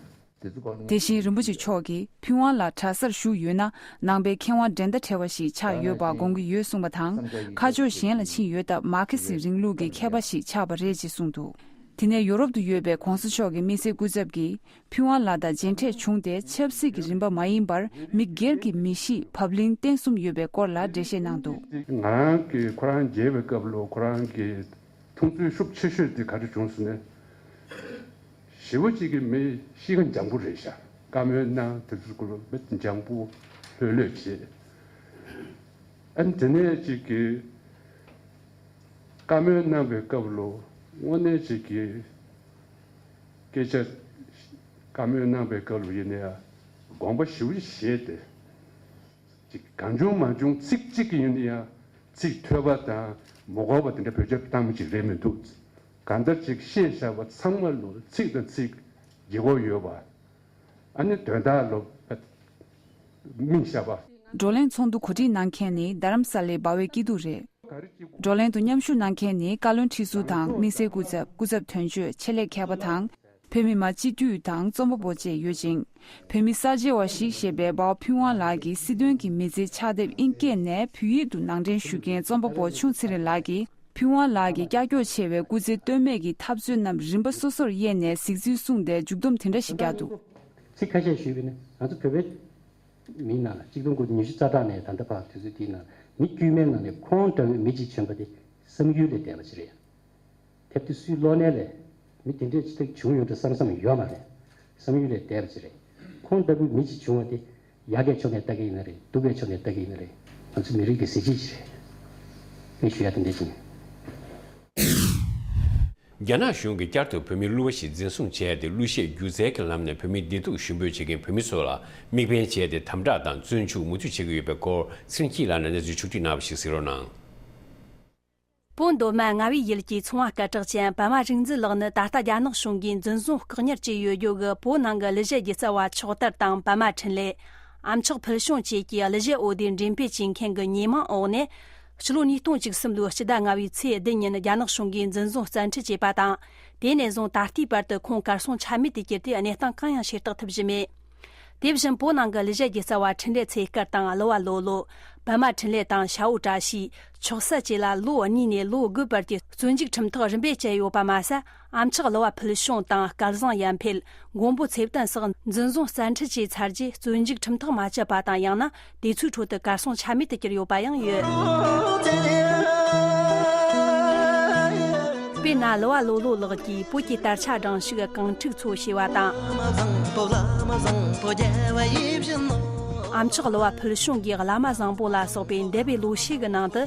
དེ་ཚོ་སྐོར་ནས། དེ་བཞིན་རིན་པོ་ཆེ་མཆོག་གིས་ཕུན་དབང་ལགས་གྲྭ་སར་བཞུགས་ཡོད་ན། ནང་པའི་མཁས་དབང་འགྲན་ཟླ་བྲལ་བ་ཞིག་ཆགས་ཡོད་པ་དགོངས་ཀྱི་ཡོད་གསུངས་པ་དང་། ཁ་ཕྱོགས་གཞན་ལ་ཕྱིན་ཡོད་སྟབས་མར་ཁེ་སི་རིང་ལུགས་ཀྱི་མཁས་པ་ཞིག་ཆགས་པ་རེད་ཅེས་གསུངས་འདུག། དེ་ནས་ཡོ་རོབ་ཏུ་ཡོད་པའི་༧གོང་ས་མཆོག་གི་དམིགས་བསལ་སྐུ་ཚབ་ཀྱིས་ཕུན་དབང་ལགས་དང་མཇལ་འཕྲད་བྱུང་སྟེ། ཆབ་སྲིད་ཀྱི་རིམ་པ་མ་ཡིན་པར་མི་སྒེར་གྱི་མི་གཤིས་བབ་བརླིང་བརྟན་གསུམ་ཡོད་པའི་སྐོར་ལ་འགྲེལ་བཤད་གནང་འདུག། ང་རང་གིས་ཁོ་རང་མཇལ་བའི་སྐབས་ལ་ཁོ་རང་གི་མཐོང་ཚུལ་ཤུགས་ཆེ་ཤོས་དེ་ག་རེ་བྱུང་སོང་ནས། ཞེ་པོ་ཅིག་གི་མི་གཤིས་ཀ་འཇམ་པོ་རེད་ཤག། བཀའ་མོལ་གནང་དེ་ཚོ་སྐོར་མི་འཇམ་པོ་ལྷོད་ལྷོད་བྱེད། ཨ་ནི་དེ་ནས་ཅིག་གི་བཀའ་མོལ་གནང་བའི་སྐབས་ལ་དངོས་གནས་ཅིག་གི་སྐད་ཆ་བཀའ་མོལ་གནང་བའི་སྐབས་ལ་ཡིན་ན་ཡང་དགོངས་པ་ཞེ་པོ་ཅིག་བཞེས་ཏེ། ཅིག་གང་བྱུང་མང་བྱུང་ཚིག་གཅིག་གི་ཡིན་ན་ཡང་ཚིག་ཐོས་པ་དང་མ་གོ་བ་དེ་འདྲ་བེད་སྤྱོད་བཏང་མི་ཅིག་རེད་མི་འདུག། གང་ལྟར་ཅིག་བཤད་བཞག་པ་ཚང་མ་ལ་ཚིག་དང་ཚིག་ལྗིད་ཁོག་ཡོད་པ། ཨ་ནི་དོན་དག་ལ་སྨིན་བཞག་པ། བགྲོ་གླེང་ཚོགས་འདུ་གོ་སྒྲིག་གནང་མཁན་ནི་རྡ་རམ་ས་ལའི་འབའ་བའི་སྐྱིད་སྡུག་རེད། བགྲོ་གླེང་དུ་མཉམ་ཞུགས་གནང་མཁན་ནི་བཀའ་བློན་ཁྲི་ཟུར་དང་དམིགས་བསལ་སྐུ་ཚབ། སྐུ་ཚབ་དོན་གཅོད། ཆེད་ལས་མཁས་པ་དང་། བོད་མི་མང་སྤྱི་འཐུས་དང་རྩོམ་པ་པོ་བཅས་ཡོད་ཅིང་། བོད་མི་གསར་བརྗེ་བ་ཞིག་ཞེས་པའི་འབའ་བ་ཕུན་དབང་ལགས་ཀྱི་སྲིད་དོན་གྱི་མི་ཚེའི་ཕྱག་དེབ་དབྱིན་སྐད་ནས་བོད་ཡིག་ཏུ་ནང་འདྲེན་ཞུ་མཁན་རྩོམ་པ་པོ་ཆུང་ཚེ་རིང་ལགས་ཀྱིས། ཕུན་དབང་ལགས་ཀྱི་ཀྱག་ཀྱོག་ཆེ་བའི་སྐུ་ཚེ་སྟོད་སྨད་ཀྱི་འཐབ་རྩོད་རྣམས་རིམ་པ་སོ་སོར་དབྱེ་ནས་གཟིགས་ཚུལ་གསུངས་ཏེ་མཇུག་བསྡོམས་དེ་འདྲ་ཞིག་བརྒྱབ་འདུག། ཚིག་ཁ་ཤས་ཞུས་པ་ཡིན་ན། ང་ཚོ་བོད་པའི་མིའི་ནང་ལ་ཆིག་སྟོང་དགུ་བརྒྱ་ཉི་ཤུ་རྩ་གྲངས་ནས་ད་ལྟ་བར་དུས་ཚོད་དེའི་ནང་མི་དཀྱུས་མའི་ནང་ནས་ཁོང་འདྲ་བོའི་མི་གཅིག་བྱོན་པ་དེ་བསམ་ཡུལ་ལས་འདས་པ་ཞིག་རེད། དེབ་དེ་སུའི་གློག་བརྙན་ལས་མི་དེ་འདྲས་ཅིག་བྱུང་ཡོང་འདྲ་བསམ་བསམ་ཡོད་མ་རེད། བསམ་ཡུལ་ལས་འདས་པ་ཅིག་རེད། ཁོང་ལྟ་བུའི་མི་ཅིག་བྱུང་བ་དེ་ཡག་གི་ཕྱོགས་ནས་ལྟ་གི་ཡིན་ན་རེད། སྡུག་གི་ཕྱོགས་ནས་ལྟ་གི་ཡིན་ན་རེད། ང་ཚོ་མི་རིགས་ཀྱི་གཟི་བརྗིད་ཅིག་རེད། ངས་ཞུ་ཡ་དེ་འདྲས་ཅིག་ཡིན། རྒྱ་ནག་གཞུང་གིས་བསྐྱར་དུ་བོད་མི་གླུ་བ་ཞིག་འཛིན་བཟུང་བྱས་ཏེ། གླུ་གཞས་སྒྱུ་རྩལ་གྱི་ལམ་ནས་བོད་མིའི་བདེ་སྡུག་ཞུ་འབོད་བྱེད་མཁན་བོད་མི་ཚོ་ལ་དམིགས་འབེན་བྱས་ཏེ་དམ་དྲག་དང་བཙོན་འཇུག་མུ་མཐུད་བྱེད་ཀྱི་ཡོད་པའི་སྐོར་ཚེ་རིང་སྐྱིད་ལགས་ནས་གནས་ཚུལ་ཕྱོགས་བསྒྲིགས་གནང་བ་ཞིག་གཟིགས་རོགས་གནང་། བོད་མདོ་སྨད་རྔ་བའི་ཡུལ་གྱི་ཚོང་བ་སྐད་གྲགས་ཅན་པདྨ་རིག་འཛིན་ལགས་ནི་ད་ལྟ་རྒྱ་ནག་གཞུང་གིས་འཛིན་བཟུང་བཀག་ཉར་བྱས་ཡོད་རྒྱུ་གི་བོད་ནང་གི་གླུ་གཞས་སྒྱུ་རྩལ་བ་ཕྱོགས་དར་དང་པདྨ་འཕྲིན་ལས། ཨ་མཆོག་ཕུལ་བྱུང་བཅས་ཀྱི་གླུ་གཞས་འོ་དེ་འགྲེམས་སྤེལ་བྱེད་མཁན་གྱི་ཉེས་མིང་འོག་ནས། ཕྱི་ལོ་ཉིས་སྟོང་བཅུ་གསུམ་ལོའི་སྤྱི་ཟླ་ལྔ་བའི་ཚེས་བདུན་ཉིན་རྒྱ་ནག་གཞུང་གིས་འཛིན་བཟུང་བཙན་ཁྲིད་བྱས་པ་དང་། དེ་ནས་བཟུང་ད་ལྟའི་བར་དུ་ཁོང་གར་སོང་ཆ་མེད་དུ་གྱུར་ཏེ་གནས་སྟངས་གང་ཡང་ཤེས་རྟོགས་ཐུབ་བཞིན་མེད། དེ་བཞིན་བོད་ནང་གི་གླུ་གཞས་སྒྱུ་རྩལ་བ་འཕྲིན་ལས་ཚེ་དཀར་དང་གླུ་བ་ལོ་ལོ། པདྨ་འཕྲིན་ལས་དང་ཤ་བོ་བཀྲ་ཤིས། མཆོག་གསལ་བཅས་ལ་ལོ་གཉིས་ནས་ལོ་དགུ་བར་གྱི་བཙོན་འཇུག་ཁྲིམས་ཐག་རིམ་པས་བཅད་ཡོད་པ་མ་ཟད། ཨ་མཆོག་གླུ་བ་ཕུལ་བྱུང་དང་སྐལ་བཟང་ཡར་འཕེལ། མགོན་པོ་ཚེ་བརྟན་སོགས་འཛིན་བཟུང་བཙན་ཁྲིད་བྱས་ཚར་རྗེས་བཙོན་འཇུག་ཁྲིམས་ཐག་མ་བཅད་པ་དང་། ཡང་ན་དེ་ཚོའི་ཁྲོད་དུ་གར་སོང་ཆ་མེད་དུ་གྱུར་ཡོད་པ་ཡང་ཡོད། དཔེར་ན་གླུ་བ་ལོ་ལོ་ལགས་ཀྱིས་བོད་ཀྱི་དར་ཆ་སྒྲེང་ཞུགས་གངས་ཕྲུག་མཚོ་ཞེས་པ་དང་། ཨ་མཆོག་གླུ་བ་ཕུལ་བྱུང་གིས་བླ་མ་བཟང་པོ་ལ་སོགས་པའི་འདས་པའི་ལོ་ཤས་ཀྱི་ནང་དུ།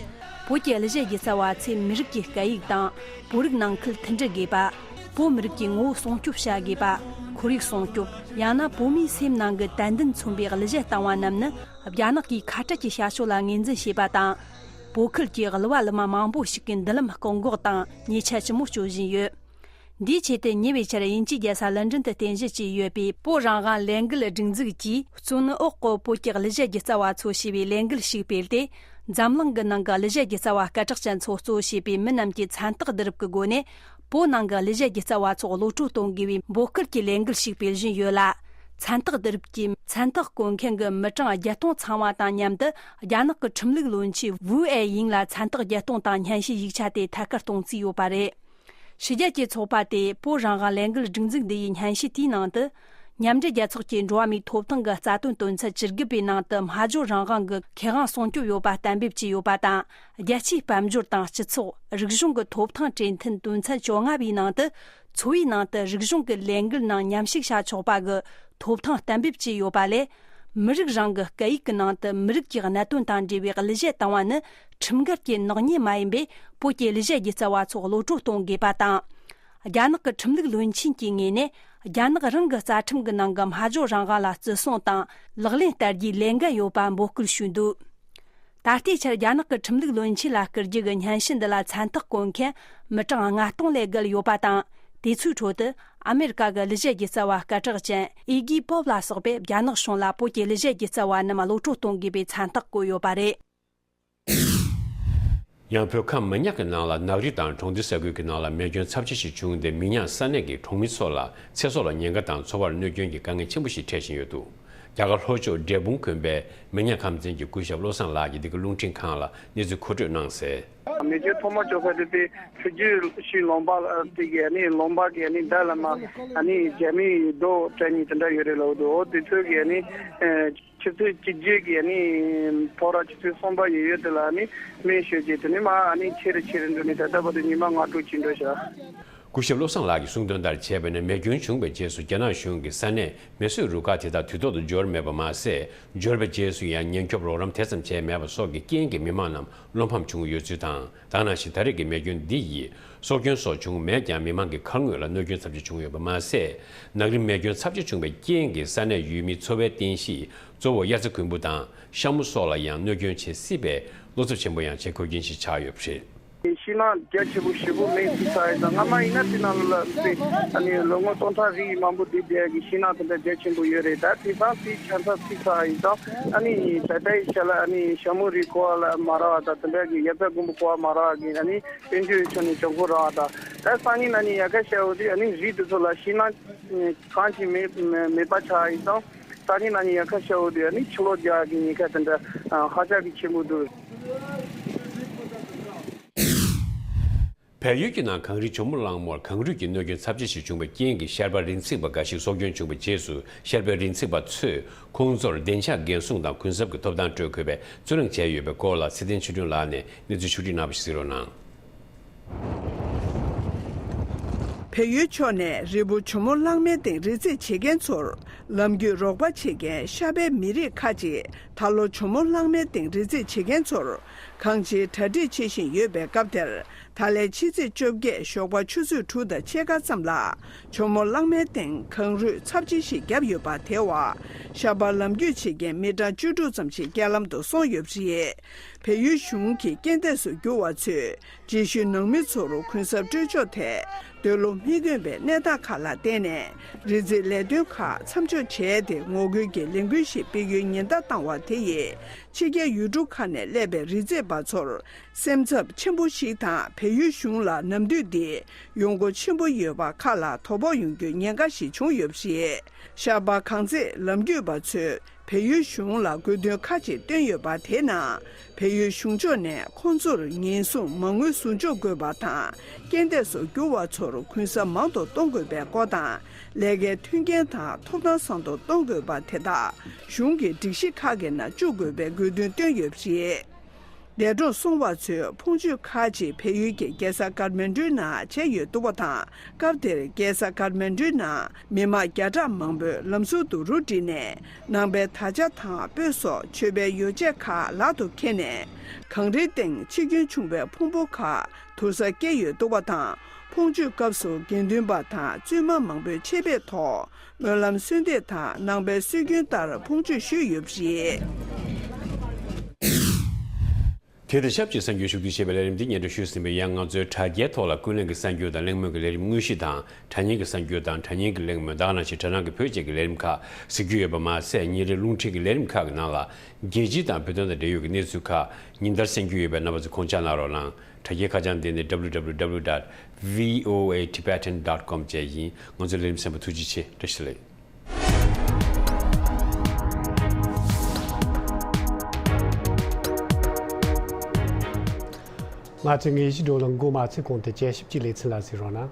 བོད་ཀྱི་གླུ་གཞས་སྒྱུ་རྩལ་བ་ཚོས་མི་རིགས་ཀྱི་སྐད་ཡིག་དང་། བོད་རིགས་ནང་ཁུལ་མཐུན་སྒྲིལ་དགོས་པ། བོད་མི་རིགས་ཀྱི་ངོ་བོ་སྲུང་སྐྱོབ་བྱ་དགོས་པ། ཁོར་ཡུག་སྲུང་སྐྱོབ། ཡང་ན་བོད་མིའི་སེམས་ནང་གི་དད་འདུན་མཚོན་པའི་གླུ་གཞས་བཏང་བ་རྣམས་ནི། རྒྱ་ནག་གིས་ཁ་བྲལ་གྱི་བྱ་སྤྱོད་ལ་ངོས་འཛིན་བྱས་པ་དང་། བོད་ཁུལ་གྱི་གླུ་བ་གླུ་མ་མང་པོ་ཞིག་གིས་མདུན་ལམ་བཀག་འགོག་དང་ཉེས་ཆད་ལྕི་མོ་གཅོད་བཞིན་ཡོད། འདིའི་ཆེད་དུ་ཉེ་བའི་ཆར་དབྱིན་ཇིའི་རྒྱལ་ས་ལན་ཀྲན་དུ་རྟེན་གཞི་བྱས་ཡོད་པའི་བོད་རང་དབང་ལས་འགུལ་སྒྲིག་འཛུགས་ཀྱིས། བཙོན་འོག་གི་བོད་ཀྱི་གླུ་གཞས་སྒྱུ་རྩལ་བ་ཚོ་ཞེས་པའི་ལས་འགུལ་ཞིག་སྤེལ་ཏེ། འཛམ་གླིང་གི་ནང་གི་གླུ་གཞས་སྒྱུ་རྩལ་བ་སྐད་གྲགས་ཅན་ཚོ་གཙོ་བྱས་པའི་མི་རྣམས་ཀྱི་མཚན་རྟགས་བསྡུ་རུབ་ཀྱི་སྒོ་ནས། བོད་ནང་གི་གླུ་གཞས་སྒྱུ་རྩལ་བ་ཚོ་གློད་བཀྲོལ་གཏོང་དགོས་པའི་འབོད་སྐུལ་གྱི་ལས་འགུལ་ཞིག་སྤེལ་བཞིན་ཡོད་ལ། མཚན་རྟགས་འདི་རིགས་ཀྱི་མཚན་རྟགས་བཀོད་མཁན་གྱི་མི་གྲངས་བརྒྱད་སྟོང་ཚང་བ་དང་མཉམ་དུ། རྒྱ་ནག་གི་ཁྲིམས་ལུགས་བློན་ཆེན་ཝུའུ་ཨེ་ཡིང་ལ་མཚན་རྟགས་བརྒྱད་སྟོང་དང་སྙན་ཞུའི་ཡིག་ཆ་དེ་ཐད་ཀར་གཏོང་རྩིས་ཡོད་པ་རེད། ཕྱི་རྒྱལ་གྱི་ཚོགས་པ་དེས་བོད་རང་དབང་ལས་འགུལ་སྒྲིག་འཛུགས་འདི་ཡི་སྙན་ཞུ་དེའི་ནང་དུ། མཉམ་འབྲེལ་རྒྱལ་ཚོགས་ཀྱི་འགྲོ་བ་མིའི་ཐོབ་ཐང་གི་རྩ་དོན་དོན་ཚན་བཅུ་དགུ་པའི་ནང་དུ་སྨྲ་བརྗོད་རང་དབང་གི་ཁེ་དབང་སྲུང་སྐྱོབ་ཡོད་པ་གཏན་འབེབས་བྱས་ཡོད་པ་དང་། རྒྱལ་སྤྱིའི་དཔལ་འབྱོར་དང་སྤྱི་ཚོགས་རིག་གཞུང་གི་ཐོབ་ཐང་གྲོས་མཐུན་དོན་ཚན་བཅོ་ལྔ་པའི་ནང་དུ། འཚོ་བའི་ནང་དུ་རིག་གཞུང་གི་ལས་འགུལ་ནང་མཉམ་ཞུགས་བྱ་ཆོག་པ་གི་ཐོབ་ཐང་གཏན་འབེབས་བྱས་ཡོད་པ་ལས། མི་རིགས་རང་གི་སྐད་ཡིག་གི་ནང་དུ་མི་རིགས་ཀྱི་གནད་དོན་དང་འབྲེལ་བའི་གླུ་གཞས་བཏང་བ་ནི་ཁྲིམས་འགལ་གྱི་ནག་ཉེས་མ་ཡིན་པས། བོད་ཀྱི་གླུ་གཞས་སྒྱུ་རྩལ་བ་ཚོ་གློད་བཀྲོལ་གཏོང་དགོས་པ་དང་། རྒྱ་ནག་གི་ཁྲིམས་ལུགས་བློན་ཆེན་གྱི་ངོས་ནས། རྒྱ་ནག་རང་གི་རྩ་ཁྲིམས་ཀྱི་ནང་གི་སྨྲ་བརྗོད་རང་དབང་ལ་བརྩི་སྲུང་དང་ལག་ལེན་བསྟར་རྒྱུའི་ལས་འགན་ཡོད་པ་འབོད་སྐུལ་ཞུས་འདུག་ད་ལྟའི་ཆར་རྒྱ་ནག་གི་ཁྲིམས་ལུགས་བློན་ཆེན་ལ་བསྐུར་རྒྱུ་གི་སྙན་ཞུ་འདི་ལ་མཚན་རྟགས་བཀོད་མཁན་མི་གྲངས་ལྔ་སྟོང་ལས་བརྒལ་ཡོད་པ་དང་། དེ་ཚོའི་ཁྲོད་དུ་ཨ་མེ་རི་ཀ་གི་གླུ་གཞས་སྒྱུ་རྩལ་བ་སྐད་གྲགས་ཅན་ཨི་གི་པོབ་ལ་སོགས་པས་རྒྱ་ནག་གཞུང་ལ་བོད་ཀྱི་གླུ་གཞས་སྒྱུ་རྩལ་བ་རྣམས་གློད་བཀྲོལ་གཏོང་དགོས་པའི་མཚན་རྟགས་བཀོད་ཡོད་པ་རེད། ཡང་བོད་ཁམས་མི་ཉག་གི་ནང་ལ་ནག་རིགས་དང་གྲོང་སྡེ་ས་ཁུལ་གྱི་ནང་ལ་མེ་སྐྱོན་ཚབས་ཆེ་ཞིག་བྱུང་སྟེ། མི་ཉག་ས་གནས་ཀྱི་གྲོང་མི་ཚོ་ལ་ཚེ་སྲོག་ལ་ཉེན་ཁ་དང་འཚོ་བར་གནོད་སྐྱོན་གྱི་དཀའ་ངལ་ཆེན་པོ་ཞིག་འཕྲད་བཞིན་ཡོད་འདུག་རྒྱ་གར་ལྷོ་ཕྱོགས་འབྲས་སྤུངས་དགོན་པའི་མི་ཉག་ཁམས་ཚན་གྱི་སྐུ་ཞབས་བློ་བཟང་ལགས་ཀྱིས་འདི་ག་རླུང་འཕྲིན་ཁང་ལ་གནས་ཚུལ་མཁོ་སྤྲོད་གནང་གསལ། མེ་སྐྱོན་ཐོག་མ་བྱུང་ས་དེ་དེ་ཆུ་རྒྱུད་ཤིང་ལུང་པ་དེ་གི་ཨ་ནི་ལུང་པ་གི་ཨ་ནི་མདའ་ལ་མ་ཨ་ནི་རྒྱ་མིའི་རྡོ་སྤྲད་ནི་དེ་འདྲ་ཡོད་རེད་ལབ་འདུག་འོ་དེ་ཚོ་གི་ཨ་ནི་ཆུ་ཚོད་གཅིག་བརྒྱད་ཀྱི་ཨ་ནི་ཐོ་ར་ཆུ་ཚོད་གསུམ་པ་ཡོད་ཡོད་དེ་ལ་ཨ་ནི་སྨན་ཞོད་ཀྱི་དེ་ནི་མ་ཨ་ནི་ཆེ་རུ་ཆེ་རུ་འགྲོ་ནི་ད་ལྟ་བར་དུ་ཉི་མ་ལྔ་དྲུག་ཅིག་འགྲོ་ཤག་སྐུ་ཞབས་བློ་བཟང་ལགས་ཀྱིས་གསུངས་དོན་ལྟར་བྱས་པ་ན། མེ་སྐྱོན་བྱུང་བའི་རྗེས་སུ་རྒྱ་ནག་གཞུང་གིས་ས་གནས་མེ་གསོད་རུ་ཁག་དེ་དག་དུས་ཐོག་ཏུ་འབྱོར་མེད་པ་མ་ཟད། འབྱོར་བའི་རྗེས་སུ་ཡང་ཉེན་སྐྱོབ་རོགས་རམ་དེ་ཙམ་བྱས་མེད་པ་སོགས་ཀྱི་རྐྱེན་གྱིས་མི་མང་རྣམས་བློ་ཕམ་བྱུང་ཡོད་ཚུལ་དང་། ད་ག་ནང་བཞིན་ད་རེས་ཀྱི་མེ་སྐྱོན་འདི་ཡིས་སྲོག་སྐྱོན་སོགས་བྱུང་མེད་ཀྱང་། མི་མང་གི་ཁ་ངོས་ལ་གནོད་སྐྱོན་ཚབས་ཆེ་བྱུང་ཡོད་པ་མ་ཟད། ནག་རིལ་མེ་སྐྱོན་ཚབས་ཆེ་བྱུང་བའི་རྐྱེན་གྱིས་ས་གནས་ཡུལ་མིའི་འཚོ་བའི་རྟེན་གཞི་གཙོ་བོ་དབྱར་རྩྭ་དགུན་འབུ་དང་ཤ་མོ་སོགས་ལ་ཡང་གནོད་སྐྱོན་བྱེད་སྲིད་པས། བློ་འཚབ་ཆེན་པོ་ཡང་བྱེད་དགོས་རྐྱེན་ཞིག་ཆགས་ཡོད་པ་རེད། ཤིང་ནགས་རྒྱ་ཆེན་པོ་ཞེ་པོ་མེ་ཚིག་ཚར་ཡིན་ཙང་། སྔ་མ་ཡིན་ན་དེ་ནང་ལ་དེ་ཨ་ནི་ལོ་ངོ་སྟོང་ཕྲག་རིང་མང་པོ་དེ་བསྡད་ཀྱི་ཤིང་ནགས་དེ་འདྲ་རྒྱ་ཆེན་པོ་ཡོད་རེད། ད་དེང་སང་དེ་ཆ་ཚང་ཚིག་ཚར་ཡིན་ཙང་། ཨ་ནི་ད་ལྟའི་ཆ་ལ་ཨ་ནི་ཤ་མོ་རི་ཁོ་བ་ལ་མ་རག་པ་དང་། དེ་འདྲ་གི་དབྱར་རྩྭ་དགུན་འབུ་ཁོ་བ་མ་རག་གི་ཨ་ནི་དཔལ་འབྱོར་ཕྱོགས་ནས་གྱོང་གུན་རག་པ་དང་། ད་སང་ཉིན་ཨ་ནི་ཡལ་ག་ཤར་འོང་དུས་ཨ་ནི་རི་དེ་ཚོ་ལ་ཤིང་ནགས་གང་ཅི་མེད་མེད་པ་ཆགས་ཡིན་ཙང་། ས་གནས་ནང་ཡལ་ག་ཤར་འོང་དུས་ཨ་ནི་ཆུ་ལོག་རྒྱག་གི་ཉེན་ཁ་དེ་འདྲ་ཧ་ཅང་གི་ཆེན་པོ་འདུག་བལ་ཡུལ་གྱི་ནང་གངས་རིའི་ཇོ་མོ་གླང་མོར་གངས་རུད་ཀྱི་གནོད་སྐྱོན་ཚབས་ཆེ་ཞིག་བྱུང་བའི་རྐྱེན་གྱིས། ཤར་པ་རི་འཚིག་པ་འགའ་ཞིག་སྲོག་སྐྱོན་བྱུང་བའི་རྗེས་སུ། ཤར་པའི་རི་འཚིག་པ་ཚོས་ཁོང་ཚོར་བདེ་འཇགས་འགན་སྲུང་དང་གུན་གསབ་ཀྱི་ཐོབ་ཐང་སྤྲོད་དགོས་པའི་རྩོད་གླེང་བྱས་ཡོད་པའི་སྐོར་ལ། ཚེ་བརྟན་ཆོས་སྒྲོན་ལགས་ནས་གནས་ཚུལ་ཕྱོགས་སྒྲིག་གནང་བ་ཞིག་གཟིགས་རོགས་གནང་། བལ་ཡུལ་ཕྱོགས་ནས་རི་བོ་ཇོ་མོ་གླང་མའི་སྟེང་རི་འཛེག་བྱེད་མཁན་ཚོར་ལམ་རྒྱུད་རོགས་པ་བྱེད་མཁན་ཤར་པའི་མི་རིགས་ཁག་ཅིག་ད་ལོ་ཇོ་མོ་གླང་མའི་སྟེང་རི་འཛེག་བྱེད་མཁན་ཚོར་གང་ཅིའི་གྲ་སྒྲིག་བྱེད་བཞིན་ཡོད་པའི་སྐབས་དེར། ད་ལན་ཕྱི་ཚེས་བཅོ་བརྒྱད་ཞོགས་པ་ཆུ་ཚོད་དྲུག་དང་ཕྱེད་ཀ་ཙམ་ལ་ཇོ་མོ་གླང་མའི་སྟེང་གངས་རུད་ཚབས་ཆེ་ཞིག་བརྒྱབ་ཡོད་པ་དེ་བ་ཤར་པ་ལམ་རྒྱུད་བྱེད་མཁན་མི་གྲངས་བཅུ་དྲུག་ཙམ་ཞིག་རྐྱེན་ལམ་དུ་སོང་ཡོད་པ་རེད། བལ་ཡུལ་གཞུང་གི་རྐྱེན་འདས་སུ་གྱུར་བ་ཚོས་རྗེས་ཤུལ་ནང་མི་ཚོར་གུན་གསབ་སྤྲོད་ཕྱོགས་ཐད་འདོད་བློ་མི་འགྱོད་པའི་གནས་སྟངས་ཁག་ལ་བརྟེན་ནས་རི་འཛེག་ལས་དོན་ཁག་མཚམས་འཇོག་བྱས་ཏེ་ངོ་རྒོལ་གྱི་ལས་འགུལ་ཞིག་སྤེལ་རྒྱུའི་ཉེན་བརྡ་བཏང་བ་དེ་ཡིས་ཕྱི་རྒྱལ་ཡུལ་གྲུ་ཁག་ནས་སླེབས་པའི་རི་འཛེག་པ་ཚོར་སེམས་འཚབ་ཆེན་པོ་ཞིག་དང་། བལ་ཡུལ་གཞུང་ལ་ནམ་དུས་འདི་ཡོང་སྒོ་ཆེན་པོ་ཡོད་པ་ཁག་ལ་དོ་ཕོག་ཡོང་རྒྱུའི་ཉེན་ཁ་ཞིག་བྱུང་ཡོད་པ་རེད། ཤར་པ་གངས་འཛེག་ལམ་རྒྱུད་པ་ཚོས་བལ་ཡུལ་གཞུང་ལ་དགོས་འདུན་ཁག་ཅིག་བཏོན་ཡོད་པ་དེའི་ནང་། བལ་ཡུལ་གཞུང་ཕྱོགས་ནས་ཁོང་ཚོར་ཉེན་སྲུང་མ་དངུལ་ཟུར་འཇོག་དགོས་པ་དང་། རྐྱེན་འདས་སུ་གྱུར་བ་ཚོར་གུན་གསབ་མང་དུ་གཏོང་དགོས་པའི་སྐོར་དང་། ལས་ཀའི་མཐུན་རྐྱེན་དང་ཐོབ་ཐང་བཟང་དུ་གཏོང་དགོས་པ་དེ་དག་གཞུང་གི་སྒྲིག་གཞི་ཁག་གི་ནང་བཅུག་དགོས་པའི་དགོས་འདུན་བཏོན་ཡོད་པ་རེད། འདས་གྲོངས་སོང་བ་ཚོའི་ཕོངས་སྤྱོད་ཁག་ཅིག་བལ་ཡུལ་གྱི་རྒྱལ་ས་ཀཱ་ཐ་མན་གྲུའི་ནང་བྱས་ཡོད་འདུག་པ་དང་། སྐབས་དེར་རྒྱལ་ས་ཀཱ་ཐ་མན་གྲུའི་ནང་མི་མང་བརྒྱ་ཕྲག་མང་པོས་ལམ་ཟུར་དུ་རུ་བསྒྲིགས་ནས། ནང་པའི་དར་ཆ་དང་སྤོས་སོགས་མཆོད་པའི་ཡོ་བྱད་ཁག་ལག་ཏུ་འཁྱེར་ནས། གངས་རིའི་སྟེང་འཆི་སྐྱོན་བྱུང་བའི་ཕུང་པོ་ཁག་དུར་སར་བསྐྱལ་ཡོད་འདུག་པ་དང་། ཕོངས་སྤྱོད་སྐབས་སུ་དགེ་འདུན་པ་དང་བཙུན་མ་མང་པོའི་ཆེད་ཕེབས་ཐོག་སྨོན་ལམ་གསོལ་འདེབས་དང་ནང་པའི་སྲོལ་རྒྱུན་ལྟར་ཕོངས་སྤྱོད་ཞུས་ཡོད་པ་རེད། དེ་དང་ཆབས་ཅིག་གསར་འགྱུར་ཞུ་གཏུག་བྱེད་པའི་ལས་རིམ་འདི་སྙན་སྒྲོན་ཞུས་ཟིན་པས། ཡང་ང་ཚོའི་དྲ་རྒྱའི་ཐོག་ལ་ཀུན་གླེང་གི་གསར་འགྱུར་དང་གླེང་མོལ་གྱི་ལས་རིམ་དངོས་གཞི་དང་། དྲ་བརྙན་གྱི་གསར་འགྱུར་དང་དྲ་བརྙན་གྱི་གླེང་མོལ། ད་ག་ནང་བཞིན་དྲ་སྣང་གི་བོད་ཅེས་ཀྱི་ལས་རིམ་ཁག་གཟིགས་རྒྱུ་ཡོད་པ་མ་ཟད། ཉིན་རེའི་རླུང་འཕྲིན་གྱི་ལས་རིམ་ཁག་གི་ནང་ལ། རྒྱལ་སྤྱི་དང་བོད་དོན་དང་འབྲེལ་ཡོད་ཀྱི་གནས་ཚུལ་ཁག་ཉིན་ལྟར་གསན་རྒྱུ་ཡོད་པས། རྣམ་པ་ཚོས་ཁོང་ཆ་གནང་རོགས་གནང་། དྲ་རྒྱའི་ཁ་བྱང་འདི་ནི་W W W dot V O A Tibetan dot com བཅས་ཡིན། ང་ཚོའི་ལས་རིམ་གསན་པར་ཐུགས་རྗེ་ཆེ། བཀྲ་ཤིས་བདེ་ལེགས། ང་ཚོའི་དངོས་གཞི་བགྲོ་གླེང་འགོ་མ་ཚུགས་གོང་དུ་དཔྱད་ཞིབ་ཅིག་ལེ་ཚན་ལ་གཟིགས་རོགས་གནང་།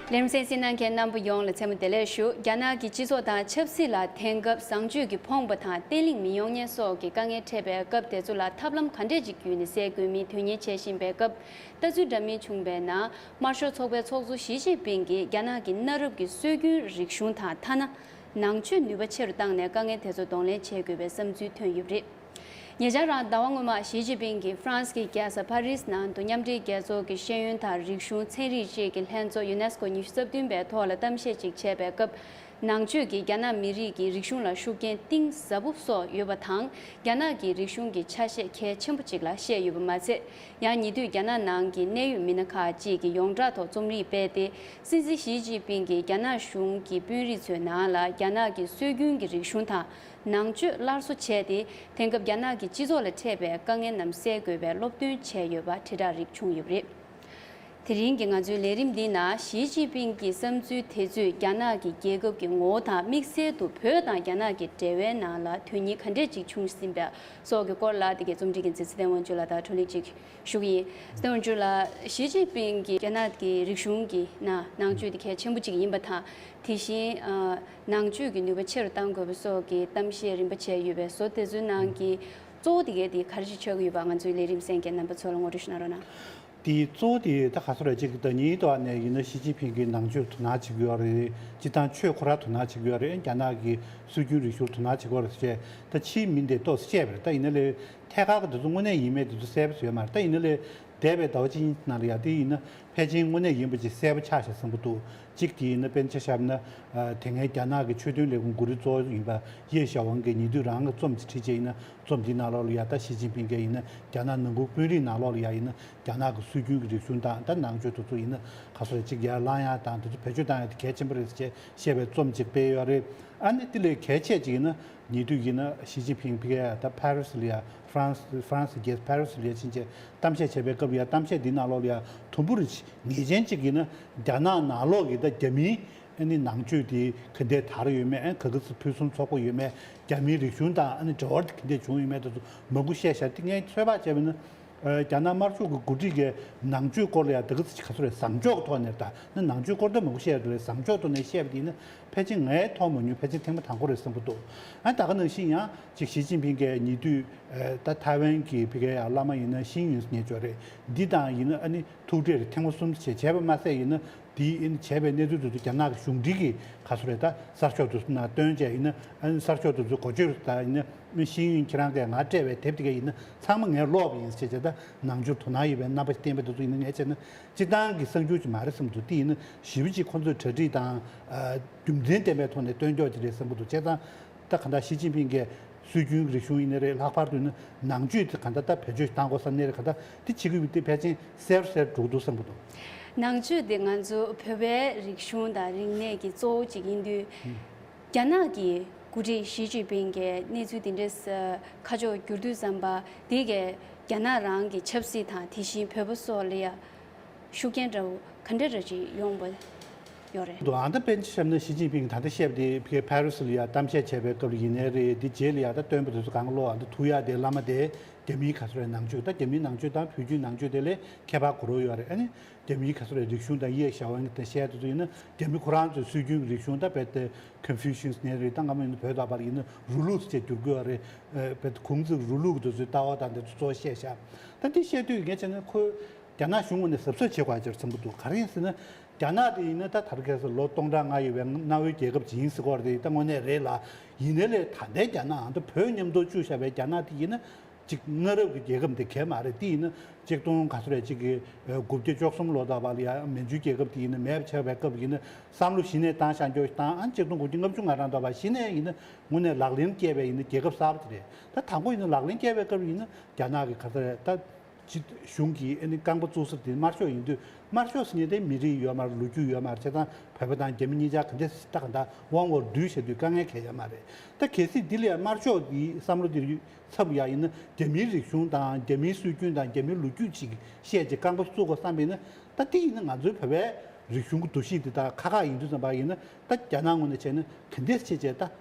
ལས་རིམ་གསན་གཟིགས་གནང་མཁན་རྣམ་པ་ཡོངས་ལ་མཚན་མོ་བདེ་ལེགས་ཞུ། རྒྱ་ནག་གི་སྤྱི་ཚོགས་དང་ཆབ་སྲིད་ལ་དེང་སྐབས་བཟང་སྤྱོད་ཀྱིས་ཕོངས་པ་དང་བརྟན་ལྷིང་མི་ཡོང་མཁན་སོགས་ཀྱི་དཀའ་ངལ་འཕྲད་པའི་སྐབས་དེ་ཚོ་ལ་ཐབས་ལམ་ག་འདྲས་ཅིག་བརྒྱུད་ནས་སེལ་དགོས་མིན་དོན་གཉེར་བྱེད་བཞིན་པའི་སྐབས། ལྟ་ཚུལ་འདྲ་མིན་བྱུང་བའི་ནང་། དམར་ཤོག་ཚོགས་པའི་ཚོགས་གཙོ་ཞི་ཅིན་ཕིང་གིས་རྒྱ་ནག་གི་གནའ་རབས་ཀྱི་སྲོལ་རྒྱུན་རིག་གཞུང་དང་ཐ་ན། ནང་ཆོས་ནུས་པ་ཆེ་རུ་བཏང་ནས་དཀའ་ངལ་དེ་ཚོ་གདོང་ལེན་བྱེད་དགོས་པའི་བསམ་ཚུལ་ཐོན་ཡོད་པ་རེད། ཉེ་ཆར་རང་ཟླ་བ་སྔོན་མ་ཞི་ཅིན་ཕིང་གིས་ཧྥ་རན་སི་གི་རྒྱལ་ས་ཕ་རི་སི་ནང་དུ་མཉམ་འབྲེལ་རྒྱལ་ཚོགས་ཀྱི་ཤེས་ཡོན་དང་རིག་གཞུང་ཚན་རིག་བཅས་ཀྱི་ལྷན་ཚོགས་ཡུ་ནེ་སི་ཀོ་ཉི་ཤུ་རྩ་བདུན་པའི་ཐོག་ལ་གཏམ་བཤད་ཅིག་བྱས་པའི་སྐབས། ནང་ཆོས་ཀྱིས་རྒྱ་ནག་མི་རིགས་ཀྱི་རིག་གཞུང་ལ་ཤུགས་རྐྱེན་གཏིང་ཟབ་པོ་སོགས་ཡོད་པ་དང་། རྒྱ་ནག་གི་རིག་གཞུང་གི་ཆ་ཤས་གལ་ཆེན་པོ་ཅིག་ལ་བཤད་ཡོད་པ་མ་ཚད། ཡང་ཉེ་དུས་རྒྱ་ནག་ནང་གི་གནད་ཡོད་མི་སྣ་ཁག་ཅིག་གིས་ཡོངས་གྲགས་ཐོག་རྩོམ་ཡིག་སྤེལ་ཏེ། སྲིད་འཛིན་ཞི་ཅིན་ཕིང་གིས་རྒྱ་ནག་གཞུང་གི་དཔོན་རིགས་ཚོའི་ནང་ལ་རྒྱ་ནག་གི་སྲོལ་རྒྱུན་གྱི་རིག་གཞུང་དང་ནང་ཆོས་སླར་གསོ་བྱས་ཏེ། དེང་སྐབས་རྒྱ་ནག་གི་སྤྱི་ཚོགས་ལ་འཕྲད་པའི་དཀའ་ངལ་རྣམས་སེལ་དགོས་པའི་སློབ་སྟོན་བྱས་ཡོད་པ་དྲིལ་བསྒྲགས་རིགས་བྱུང་ཡོད་པ་རེད། དེ་རིང་གི་ང་ཚོའི་ལས་རིམ་འདིའི་ནང་ཞི་ཅིན་ཕིང་གི་བསམ་ཚུལ་དེ་ཚོས་རྒྱ་ནག་གི་རྒྱལ་ཁབ་ཀྱི་ངོ་བོ་དང་དམིགས་བསལ་དུ་བོད་དང་རྒྱ་ནག་གི་འབྲེལ་བའི་ནང་ལ་དོན་སྙིང་ག་འདྲས་ཅིག་བྱུང་ཟིན་པ་སོགས་ཀྱི་སྐོར་ལ། དེ་གའི་རྩོམ་སྒྲིག་འགན་འཛིན་ཚེ་བརྟན་དབང་ཕྱུག་ལགས་དང་བགྲོ་གླེང་ཅིག་ཞུ་གི་ཡིན། ཚེ་བརྟན་དབང་ཕྱུག་ལགས། ཞི་ཅིན་ཕིང་གིས་རྒྱ་ནག་གི་རིག་གཞུང་གི་ནང་ནང་ཆོས་དེ་གལ་ཆེན་པོ་ཅིག་ཡིན་པ་དང་། དེ་བཞིན་ཨ་ནང་ཆོས་ཀྱི་ནུས་པ་ཆེ་རུ་གཏང་དགོས་པ་སོགས་ཀྱི་གཏམ་བཤད་རིམ་པ་བྱས་ཡོད་པའི་བཟོ་དེ་ཚོའི་ནང་གི་གཙོ་བོ་དེ་གའི་དེ་ག་རེ་ཞིག་ཆགས་ཀྱི་ཡོད་པ་ང་ཚོའི་ལས་རིམ་གསན་མཁན་རྣམ་པ་ཚོ་ལ་ངོ་སྤྲོད་ཞུ་གནང་རོགས་གནང་། དེའི་གཙོ་བོ་དེ་ད་ག་ཚོད་རེད། ཅིག་ད་ཉིན་ཐོག་ནས་ཡིན་ན་ཞི་ཅིན་ཕིང་གིས་ནང་ཆོས་དོ་སྣང་བྱེད་ཀྱི་ཡོད་རེད། སྤྱིར་བཏང་ཆོས་ཁོ་རང་དོ་སྣང་བྱེད་ཀྱི་ཡོད་རེད། རྒྱ་ནག་གི་སྲོལ་རྒྱུན་རིག་གཞུང་དོ་སྣང་བྱེད་ཀྱི་ཡོད་རེད་ཟེར། ད་ཕྱིའི་མི་འདི་ཏོག་ཙམ་བཤད་པ་རེད། ད་ཡིན་ན་ལས་ཐད་ཀར་གྱི་དེ་ཚོ་དངོས་གནས་ཡིན་མེད་དེ་ཚོ་གསལ་པོ་བཟོས་ཡོད་མ་རེད། ད་ཡིན་ན་ལས་འདས་པའི་ཟླ་བ་གཅིག་གཉིས་ནང་ལ་ཡ་དེ་ཡིན་ན་ཕལ་ཆེར་དངོས་གནས་ཡིན་པ་ཅིག་གསལ་པོ་ཆགས་ཤག་བསམ་གྱི་འདུག་གཅིག་དེ་ཡིན་ན་དཔེར་ན་ཆ་བཞག་ན། ཨ་དེ་སྔའི་རྒྱ་ནག་གི་ཆོས་དོན་ལས་ཁུངས་འགོ་ཁྲིད་གཙོ་བོ་ཡིན་པ་ཡེ་ཞའོ་ཝང་གིས་ཉེ་དུས་རང་གི་རྩོམ་ཅིག་བྲིས་བྱས་ཡིན་ན། རྩོམ་འདིའི་ནང་ལོགས་ལ་ཡ་ད་ཞི་ཅིན་ཕིང་གིས་ཡིན་ན་རྒྱ་ནག་ནང་ཁུལ་དཔོན་རིགས་ནང་ལོགས་ལ་ཡ་ཡིན་ན་རྒྱ་ནག་གི་སྲོལ་རྒྱུན་གྱི་རིག་གཞུང་དང་ད་ནང་ཆོས་དེ་ཚོ་ཡིན་ན་ག་ཚོད་རེ་ཅིག་ཡར་བསླང་ཡག་དང་དེ་ཚོ་བེད་སྤྱོད་བཏང་ཡག་དེ་གལ་ཆེན་པོ་རེད་ཅེས་བཤད་པའི་རྩོམ་ཅིག་སྤེལ་ཡོད་རེད། ཨ་ནི་དེ་ལས་གལ་ཆེ་ཅིག་ཡིན་ན་ཉེ་དུས་ཡིན་ན་ཞི་ཅིན་ཕིང་ཕ་གིར་ད་ཕ་རི་སི་ལ་ཡ་ཧྥ་རན་སི་ཧྥ་རན་སི་རྒྱལ་ས་ཕ་རི་སི་ལ་ཡ་ཕྱིན་བྱས་གཏམ་བཤད་བྱས་པའི་སྐབས་ལ་ཡ་གཏམ་བཤད་འདིའི་ནང་ལོགས་ལ་ཡ་དུམ་བུ་རེ་ངེས་ཅན་ཅིག་ཡིན་ན་རྒྱ་ནག་ནང་ལོགས་ཀྱི་ད་རྒྱ་མིའི་ཨ་ནི་ནང་ཆོས་དེ་ག་འདྲས་དར་ཡོད་མེད། ཨ་ག་གི་ཚོད་ཕུན་སུམ་ཚོགས་པོ་ཡོད་མེད། རྒྱ་མིའི་རིག་གཞུང་དང་ཨ་ནི་འབྲེལ་བ་དེ་ག་འདྲས་བྱུང་ཡོད་མེད་དེ་ཚོ་མང་པོ་བཤད་ཤག་དེ་ངས་ཚོད་དཔག་བྱས་པ་ཡིན་ན། ཨ་རྒྱ་ནག་དམར་ཤོག་གི་འགོ་ཁྲིད་ཀྱིས་ནང་ཆོས་སྐོར་ལ་ཡང་དེ་ག་ཚོད་ག་ཚོད་རེད། བཟང་ཕྱོགས་ཀྱི་ཐོག་ནས་ད་ནི་ནང་ཆོས་སྐོར་ད་མང་པོ་བཤད་རེད། བཟང་ཕྱོགས་ཐོག་ནས་བཤད་པ་དེ་ཡིན་ན་ཕལ་ཆེར་ངས་མཐོང་མ་མྱོང་། ཕལ་ཆེར་ཐེངས་མ་དང་པོ་རེད་བསམ་གྱི་འདུག་ཨ་ད་ག་ནང་བཞིན་ཡང་ཅིག་ཞི་ཅིན་ཕིང་གིས་ཉེ་དུས་ཨ་ད་ཐའེ་ཝན་གྱི་ཕ་གིའི་ཡང་བླ་མ་ཡིན་ན་ཤིན་ཡུན་ཟེར་མཁན་ཅིག་ཡོད་རེད། འདི་དང་ཡིན་ན་ཨ་ནི་ཐུག་འཕྲད་རེ་ཐེངས་མ་གསུམ་བྱས་བྱས་པ་མ་ཟད་ཡིན་ན། དེའི་ཨིན་བྱས་པའི་གནས་ཚུལ་དེ་ཚོ་རྒྱ་ནག་གི་གཞུང་འབྲེལ་གྱི་ག་ཚོད་རེད། ད་གསར་ཤོག་དེ་ཚོ་ནང་བཏོན་བྱས་ཡིན་ན། ཨ་ནི་གསར་ཤོག་དེ་ཚོ་འགོ་བརྗོད་ད་ཡིན་ན། ཨ་ཤེས་ཡོན་ཁྱེད་རང་གིས་ང་སྤྲད་པའི་དེབ་དེ་ག་ཡིན་ན་ཚང་མ་ངས་ཀློག་པ་ཡིན་ཟེར་བྱས་ད་ནང་ཆོས་དོ་སྣང་ཡོད་པའི་རྣམ་པ་ཞིག་བསྟན་པ་དེ་ཚོ་ཡིན་ན། ངས་བྱས་ན་སྤྱིར་བཏང་གི་གསར་འགྱུར་ཅིག་མ་རེད་བསམ་འདུག་དེ་ཡིན་ན་ཞེ་པོ་ཅིག་ཁོ་ཚོས་གྲ་སྒྲིག་དང་། ཨ་རྒྱུ་མཚན་ལྡན་པའི་ཐོག་ནས་བཏོན་ཆོག་ཅིག་རེད་བསམ་གྱི་འདུག་བྱས་ཙང་། ད་ག་འདྲ་ཞི་ཅིན་ཕིང་གིས་སྲོལ་རྒྱུན་རིག་གཞུང་ཡིན་ན་རེད། ལྷག་པར་དུ་ནི་ནང་ཆོས་དེ་ག་འདྲ་ད་བེད་སྤྱོད་བཏང་དགོས་བསམ་ནའི་རེད། ག་འདྲ་དེ་བྱེད་དགོས་པ་དེ་ཕལ་ཆེར་གསལ་པོ་གསལ་པོ་འགྲོ་གི་འདུག་བསམ་གྱི་འདུག་ནང་ཆོས་དེ་ང་ཚོ་བོད་པའི་རིག་གཞུང་དང་རིག་གནས་ཀྱི་གཙོ་བོ་གཅིག་ཡིན་དུས། རྒྱ་ནག་གི་འགོ་ཁྲིད་ཞི་ཅིན་ཕིང་གིས་གནས་ཚུལ་དེ་འདྲའི་ཁ་ཕྱོགས་བསྒྱུར་དུས་ཙམ་པ་དེ་གས་རྒྱ་ནག་རང་གི་ཆབ་སྲིད་དང་དེ་བཞིན་བོད་པ་སོགས་ལ་ཡ། ཤུགས་རྐྱེན་འདྲ་བོ་ག་འདྲ་འདྲ་ཅིག་ཡོང་བ་ཡོད་རེད། འདུག་ཨ་ད་དཔེར་ན་ཆ་བཞག་ན་ཞི་ཅིན་ཕིང་ད་ལྟ་བཤད་པ་དེ་ཕ་རི་སི་ལ་ཡ་གཏམ་བཤད་བྱས་པའི་སྐབས་ལ་ཡིན་ནའི་རེད། དེ་རྗེས་ལ་ཡ་ད་སྟོན་པ་དེ་ཚོ་གང་ག་ལོག་ཨ་ད་ཐུག་ཡ་དེ་བླ་མ་དེ་རྒྱ་མིའི་ག་ཚོད་རེད། ནང་ཆོས་ད་རྒྱ་མིའི་ནང་ཆོས་དང་བོད་བརྒྱུད་ནང་ཆོས་དེ་ལས་ཁྱད་པར་ག་རེ་ཡོད་རེད། ཨ་ནི་རྒྱ་མིའི་ག་ཚོད་རེད། རིག་གཞུང་དང་ཡེ་ཞའོ་ཝང་གིས་བཤད་དེ་ཚོ་ཡིན་ན་རྒྱ་མི་ཁོ་རང་ཚོའི་སྲོལ་རྒྱུན་གྱི་རིག་གཞུང་ད་རྦད་དེ་ཀོན་ཕུ་ཤིས་ནས་རེད། ད་སྔ་མོ་ཡིན་ན་བོད་དང་བར་ཡིན་ན་རུ་ལུགས་ཅེས་བསྒྱུར་དགོས་རེད། རྦད་དེ་ཁུང་ཙི་རུ་ལུགས་དེ་ཚོའི་ལྟ་བ་དང་དེ་ཚོ་གཙོ་བོ་བཤད་ཤག་ད་འདི་བཤད་དུས་ངས་བྱས་ན་ཁོས། རྒྱ་ནག་གཞུང་ངོས་ནས་གཟབ་གཟབ་བྱེད་དགོས་ཡ་ཅིག་རེད་བསམ་གྱི་འདུག་ག་རེ་ཡིན་ཟེར་ན། རྒྱ་ནག་དེ་ཡིན་ན་ད་དར་ཁ་སར་ལོ་སྟོང་ཕྲག་ལྔ་ཡོད་པའི་གནའ་བོའི་རྒྱལ་ཁབ་ཅིག་ཡིན་ཟེར་གྱི་ཡོད་རེད། ད་དངོས་གནས་རེད་ལ། ཡིན་ནའི་ལས་ད་ལྟའི་རྒྱ་ནག་ཨ་ད་བོད་མཉམ་དུ་བཅུག་བཞག་པའི་རྒྱ་ནག་དེ་ཡིན་ན་ཅིག་གནའ་རབས་ཀྱི་རྒྱལ་ཁབ་འདི་གས་མ་རེད། དེ་ཡིན་ན་ཆིག་སྟོང་ག་ཚོད་རེད་ཅིག་གི་དགུ་བརྒྱ་བཅུ་གསུམ་ལོ་དག་པ་ལ་ཡ་མན་ཇུའི་རྒྱལ་ཁབ་དེ་ཡིན་ན་མེད་པ་ཆགས་པའི་སྐབས་ཡིན་ན་བསམ་བློ་གཞི་ནས་བཏང་བཞག་འགྱོ་བཏང་ཨ་ཆིག་སྟོང་དགུ་བརྒྱ་ལྔ་བཅུ་ང་གྲངས་དག་པ་གཞི་ནས་ཡིན་ན་དངོས་གནས་ལག་ལེན་བཀལ་བའི་ཡིན་ན་རྒྱལ་ཁབ་གསར་པ་དེ་རེད། ད་དང་པོ་ཡིན་ན་ལག་ལེན་བཀལ་བའི་སྐབས་ཡིན་ན་རྒྱ་ནག་གི་ག་ཚོད་རེད་ད། སྤྱི་གཞུང་གི་ཨ་ནི་རྐང་པ་བཙུགས་ས་དེ་དམར་ཤོག་ཡིན་དུས་དམར་ཤོག་ཟེར་མཁན་དེ་མི་རིགས་ཡོད་མ་རེད། ལོ་རྒྱུས་ཡོད་མ་རེད། བྱས་ཙང་བོད་པ་དང་རྒྱ་མི་གཉིས་ཆ་ག་འདྲས་ད་ག་འདྲ་དབང་བོར་བསྡུས་བྱས་དུས་དཀའ་ངལ་གང་ཡང་ཡོད་མ་རེད། ད་གལ་སྲིད་འདི་ལ་ཡང་དམར་ཤོག་གི་བསམ་བློ་དེ་ཚབ་ཡག་ཡིན་ན་རྒྱ་མིའི་རིག་གཞུང་དང་རྒྱ་མིའི་སྲོལ་རྒྱུན་དང་རྒྱ་མིའི་ལོ་རྒྱུས་ཅིག་བཤད་ཅིག་རྐང་པ་བཙུགས་དགོས་བསམ་པ་ཡིན་ན་ད་དེ་ཡིན་ན་ང་ཚོའི་བོད་པའི་རིག་གཞུང་གི་འདུ་ཤེས་དེ་དག་ཁག་ཁག་ཡིན་དུས་ཙམ་པ་ཡིན་ན་ད་རྒྱ་ནག་ངོས་ནས་བྱས་ན་ག་འདྲས་བྱས་བྱས་ད།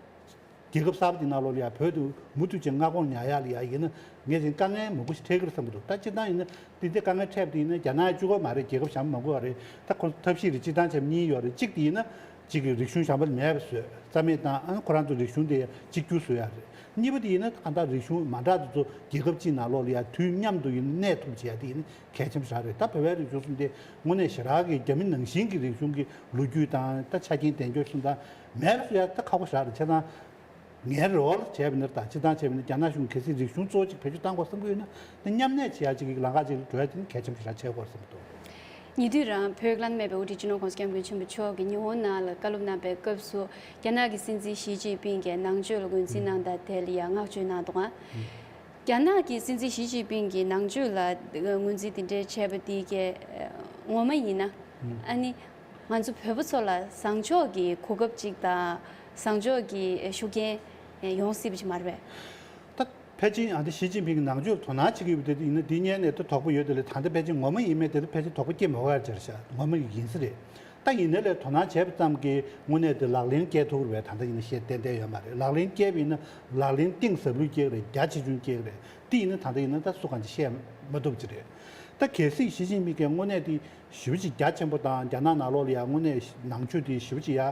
རྒྱལ་ཁབ་གསར་པ་དེ་ནང་ལོགས་ལ་ཡ་བོད་དུ་མུ་མཐུད་ཅིག་མངའ་ཁོངས་ཉར་ཡག་ལ་ཡ་ཡིན་ན་ངས་ཅིག་དཀའ་ངལ་མང་པོ་ཞིག་འཕྲད་ཀྱི་རེད་བསམ་གྱི་འདུག་ད་སྤྱིར་བཏང་ཡིན་ན་དེ་འདྲའི་དཀའ་ངལ་འཕྲད་པ་དེ་ཡིན་ན་རྒྱ་ནག་གཅིག་པོ་མ་རེད། རྒྱལ་ཁབ་གཞན་པ་མང་པོ་ཡོད་རེད། ད་ཁོ་ཐབས་ཤེས་རེ་སྤྱིར་བཏང་བྱས་པ་གཉིས་ཡོད་རེད། གཅིག་དེ་ཡིན་ན་གཅིག་གི་རིག་གཞུང་གཞན་པ་མེད་པ་བཟོས་རྩ་མེད་བཏང་། ཨ་ཁོ་རང་ཚོ་རིག་གཞུང་དེ་གཅིག་གྱུར་བཟོ་ཡག་རེད། གཉིས་པ་དེ་ཡིན་ན་གང་ལྟར་རིག་གཞུང་མ་འདྲ་དེ་ཚོ་རྒྱལ་ཁབ་གཅིག་ནང་ལོགས་ལ་ཡ་དུས་མཉམ་དུ་ཡིན་ན་གནས་ཐུབ་བྱེད་ཡག་དེ་ཡིན་ན་གལ་ཆེན་པོ་ཞིག་རེད། ད་བོད་པའི་རིག་གཞུང་གསུམ་དེ་དངོས་གནས་ཞེ་དྲག་གི་རྒྱ་མི་ནང་བཞིན་གྱི་རིག་གཞུང་གི་ལོ་རྒྱུས་དང་ད་ཆ་རྐྱེན་གདེང་འཇོག་གསུམ་དང་མེད་པ་བཟོ་ཡག་ད་ཁག་པོ་ཞིག་རེད། བྱས་ཙང་ངའི་རེ་བ་ལ་བྱས་པ་ཡིན་ན་ད་སྤྱིར་བཏང་བྱས་པ་ཡིན་ན་རྒྱ་ནག་གཞུང་གལ་སྲིད་རིག་གཞུང་གཙོ་བོ་གཅིག་བེད་སྤྱོད་བཏང་དགོས་བསམ་གྱི་ཡོད་ན་ད་མཉམ་གནས་བྱེད་ཡག་ཅིག་གི་ལམ་ཁ་ཅིག་ལ་འགྲོ་ཡག་དེ་ནི་གལ་ཆེན་པོ་ཞིག་རེད་བྱེད་དགོས་བསམ་གྱི་འདུག་ཉེ་དུས་རང་བོད་ཀྱི་བླ་ན་མེད་པའི་དབུ་ཁྲིད་སྤྱི་ནོར་༸གོང་ས་༸སྐྱབས་མགོན་ཆེན་པོ་མཆོག་གིས་ཉི་ཧོང་ནང་ལ་བཀའ་སློབ་གནང་པའི་སྐབས་སུ་རྒྱ་ནག་གི་སྲིད་འཛིན་ཞི་ཅིན་ཕིང་གིས་ནང་ཆོས་ལ་ངོས་འཛིན་གནང་དང་དེ་ལ་ཡང་བསྔགས་བརྗོད་གནང་འདུག་ཨང་། རྒྱ་ནག་གི་སྲིད་འཛིན་ཞི་ཅིན་ཕིང་གིས་ནང་ཆོས་ལ་ངོས་འཛིན་དེ་འདྲའི་བྱས་པ་དེ་གས་ངོ་མ་ཡིན་ན། ཨ་ནི་ང་ཚོ་བོད་པ་ཚོ་ལ་བཟང་ཕྱོགས་ཀྱི་གོ་སྐབས་ཅིག་དང་བཟང་ཕྱོགས་ཀྱི་ཤུགས་རྐྱེན་ཡོང་སྲིད་པ་ཅིག་མ་རེད་པས། ད་ཕལ་ཆེར་ཨ་ནི་ཞི་ཅིན་ཕིང་གིས་ནང་ཆོས་དོ་སྣང་བྱེད་ཀྱི་ཡོད་པ་དེ་ཡིན་ན་འདི་སྔོན་ནས་ད་དོགས་པ་ཡོད་དེ་ལས་ད་ལྟ་ཕལ་ཆེར་ངོ་མ་ཡིན་མེད་དེ་ལ་ཕལ་ཆེར་དོགས་པ་སྐྱེ་མི་དགོས་ཡ་ཅིག་རེད་ཤག་ངོ་མ་ཡིན་ས་རེད། ད་ཡིན་ནའི་ལས་དོ་སྣང་བྱས་པ་ཙམ་གྱིས་དངོས་གནས་དེ་ལག་ལེན་བཀལ་ཐུབ་ཀྱི་རེད་པས། ད་ལྟ་ཡིན་ན་བཤད་ཏན་ཏན་ཡོད་མ་རེད། ལག་ལེན་བཀལ་བ་ཡིན་ན་ལག་ལེན་གཏིང་ཟབ་ལོས་སྐྱེ་གི་རེད། རྒྱ་ཆེ་ཆུང་སྐྱེ་གི་རེད། དེ་ཡིན་ན་ད་ལྟ་ཡིན་ན་ད་སུ་གང་ཅིག་བཤད་མ་ཐུབ་ཅིག་རེད། ད་གལ་སྲིད་ཞི་ཅིན་ཕིང་གིས་དངོས་གནས་དེ་ཞེ་པོ་ཅིག་རྒྱ་ཆེན་པོ་དང་རྒྱ་ནག་ནང་ལོགས་ལ་ཡང་དངོས་གནས་ནང་ཆོས་དེ་ཞེ་པོ་ཅིག་ཡ་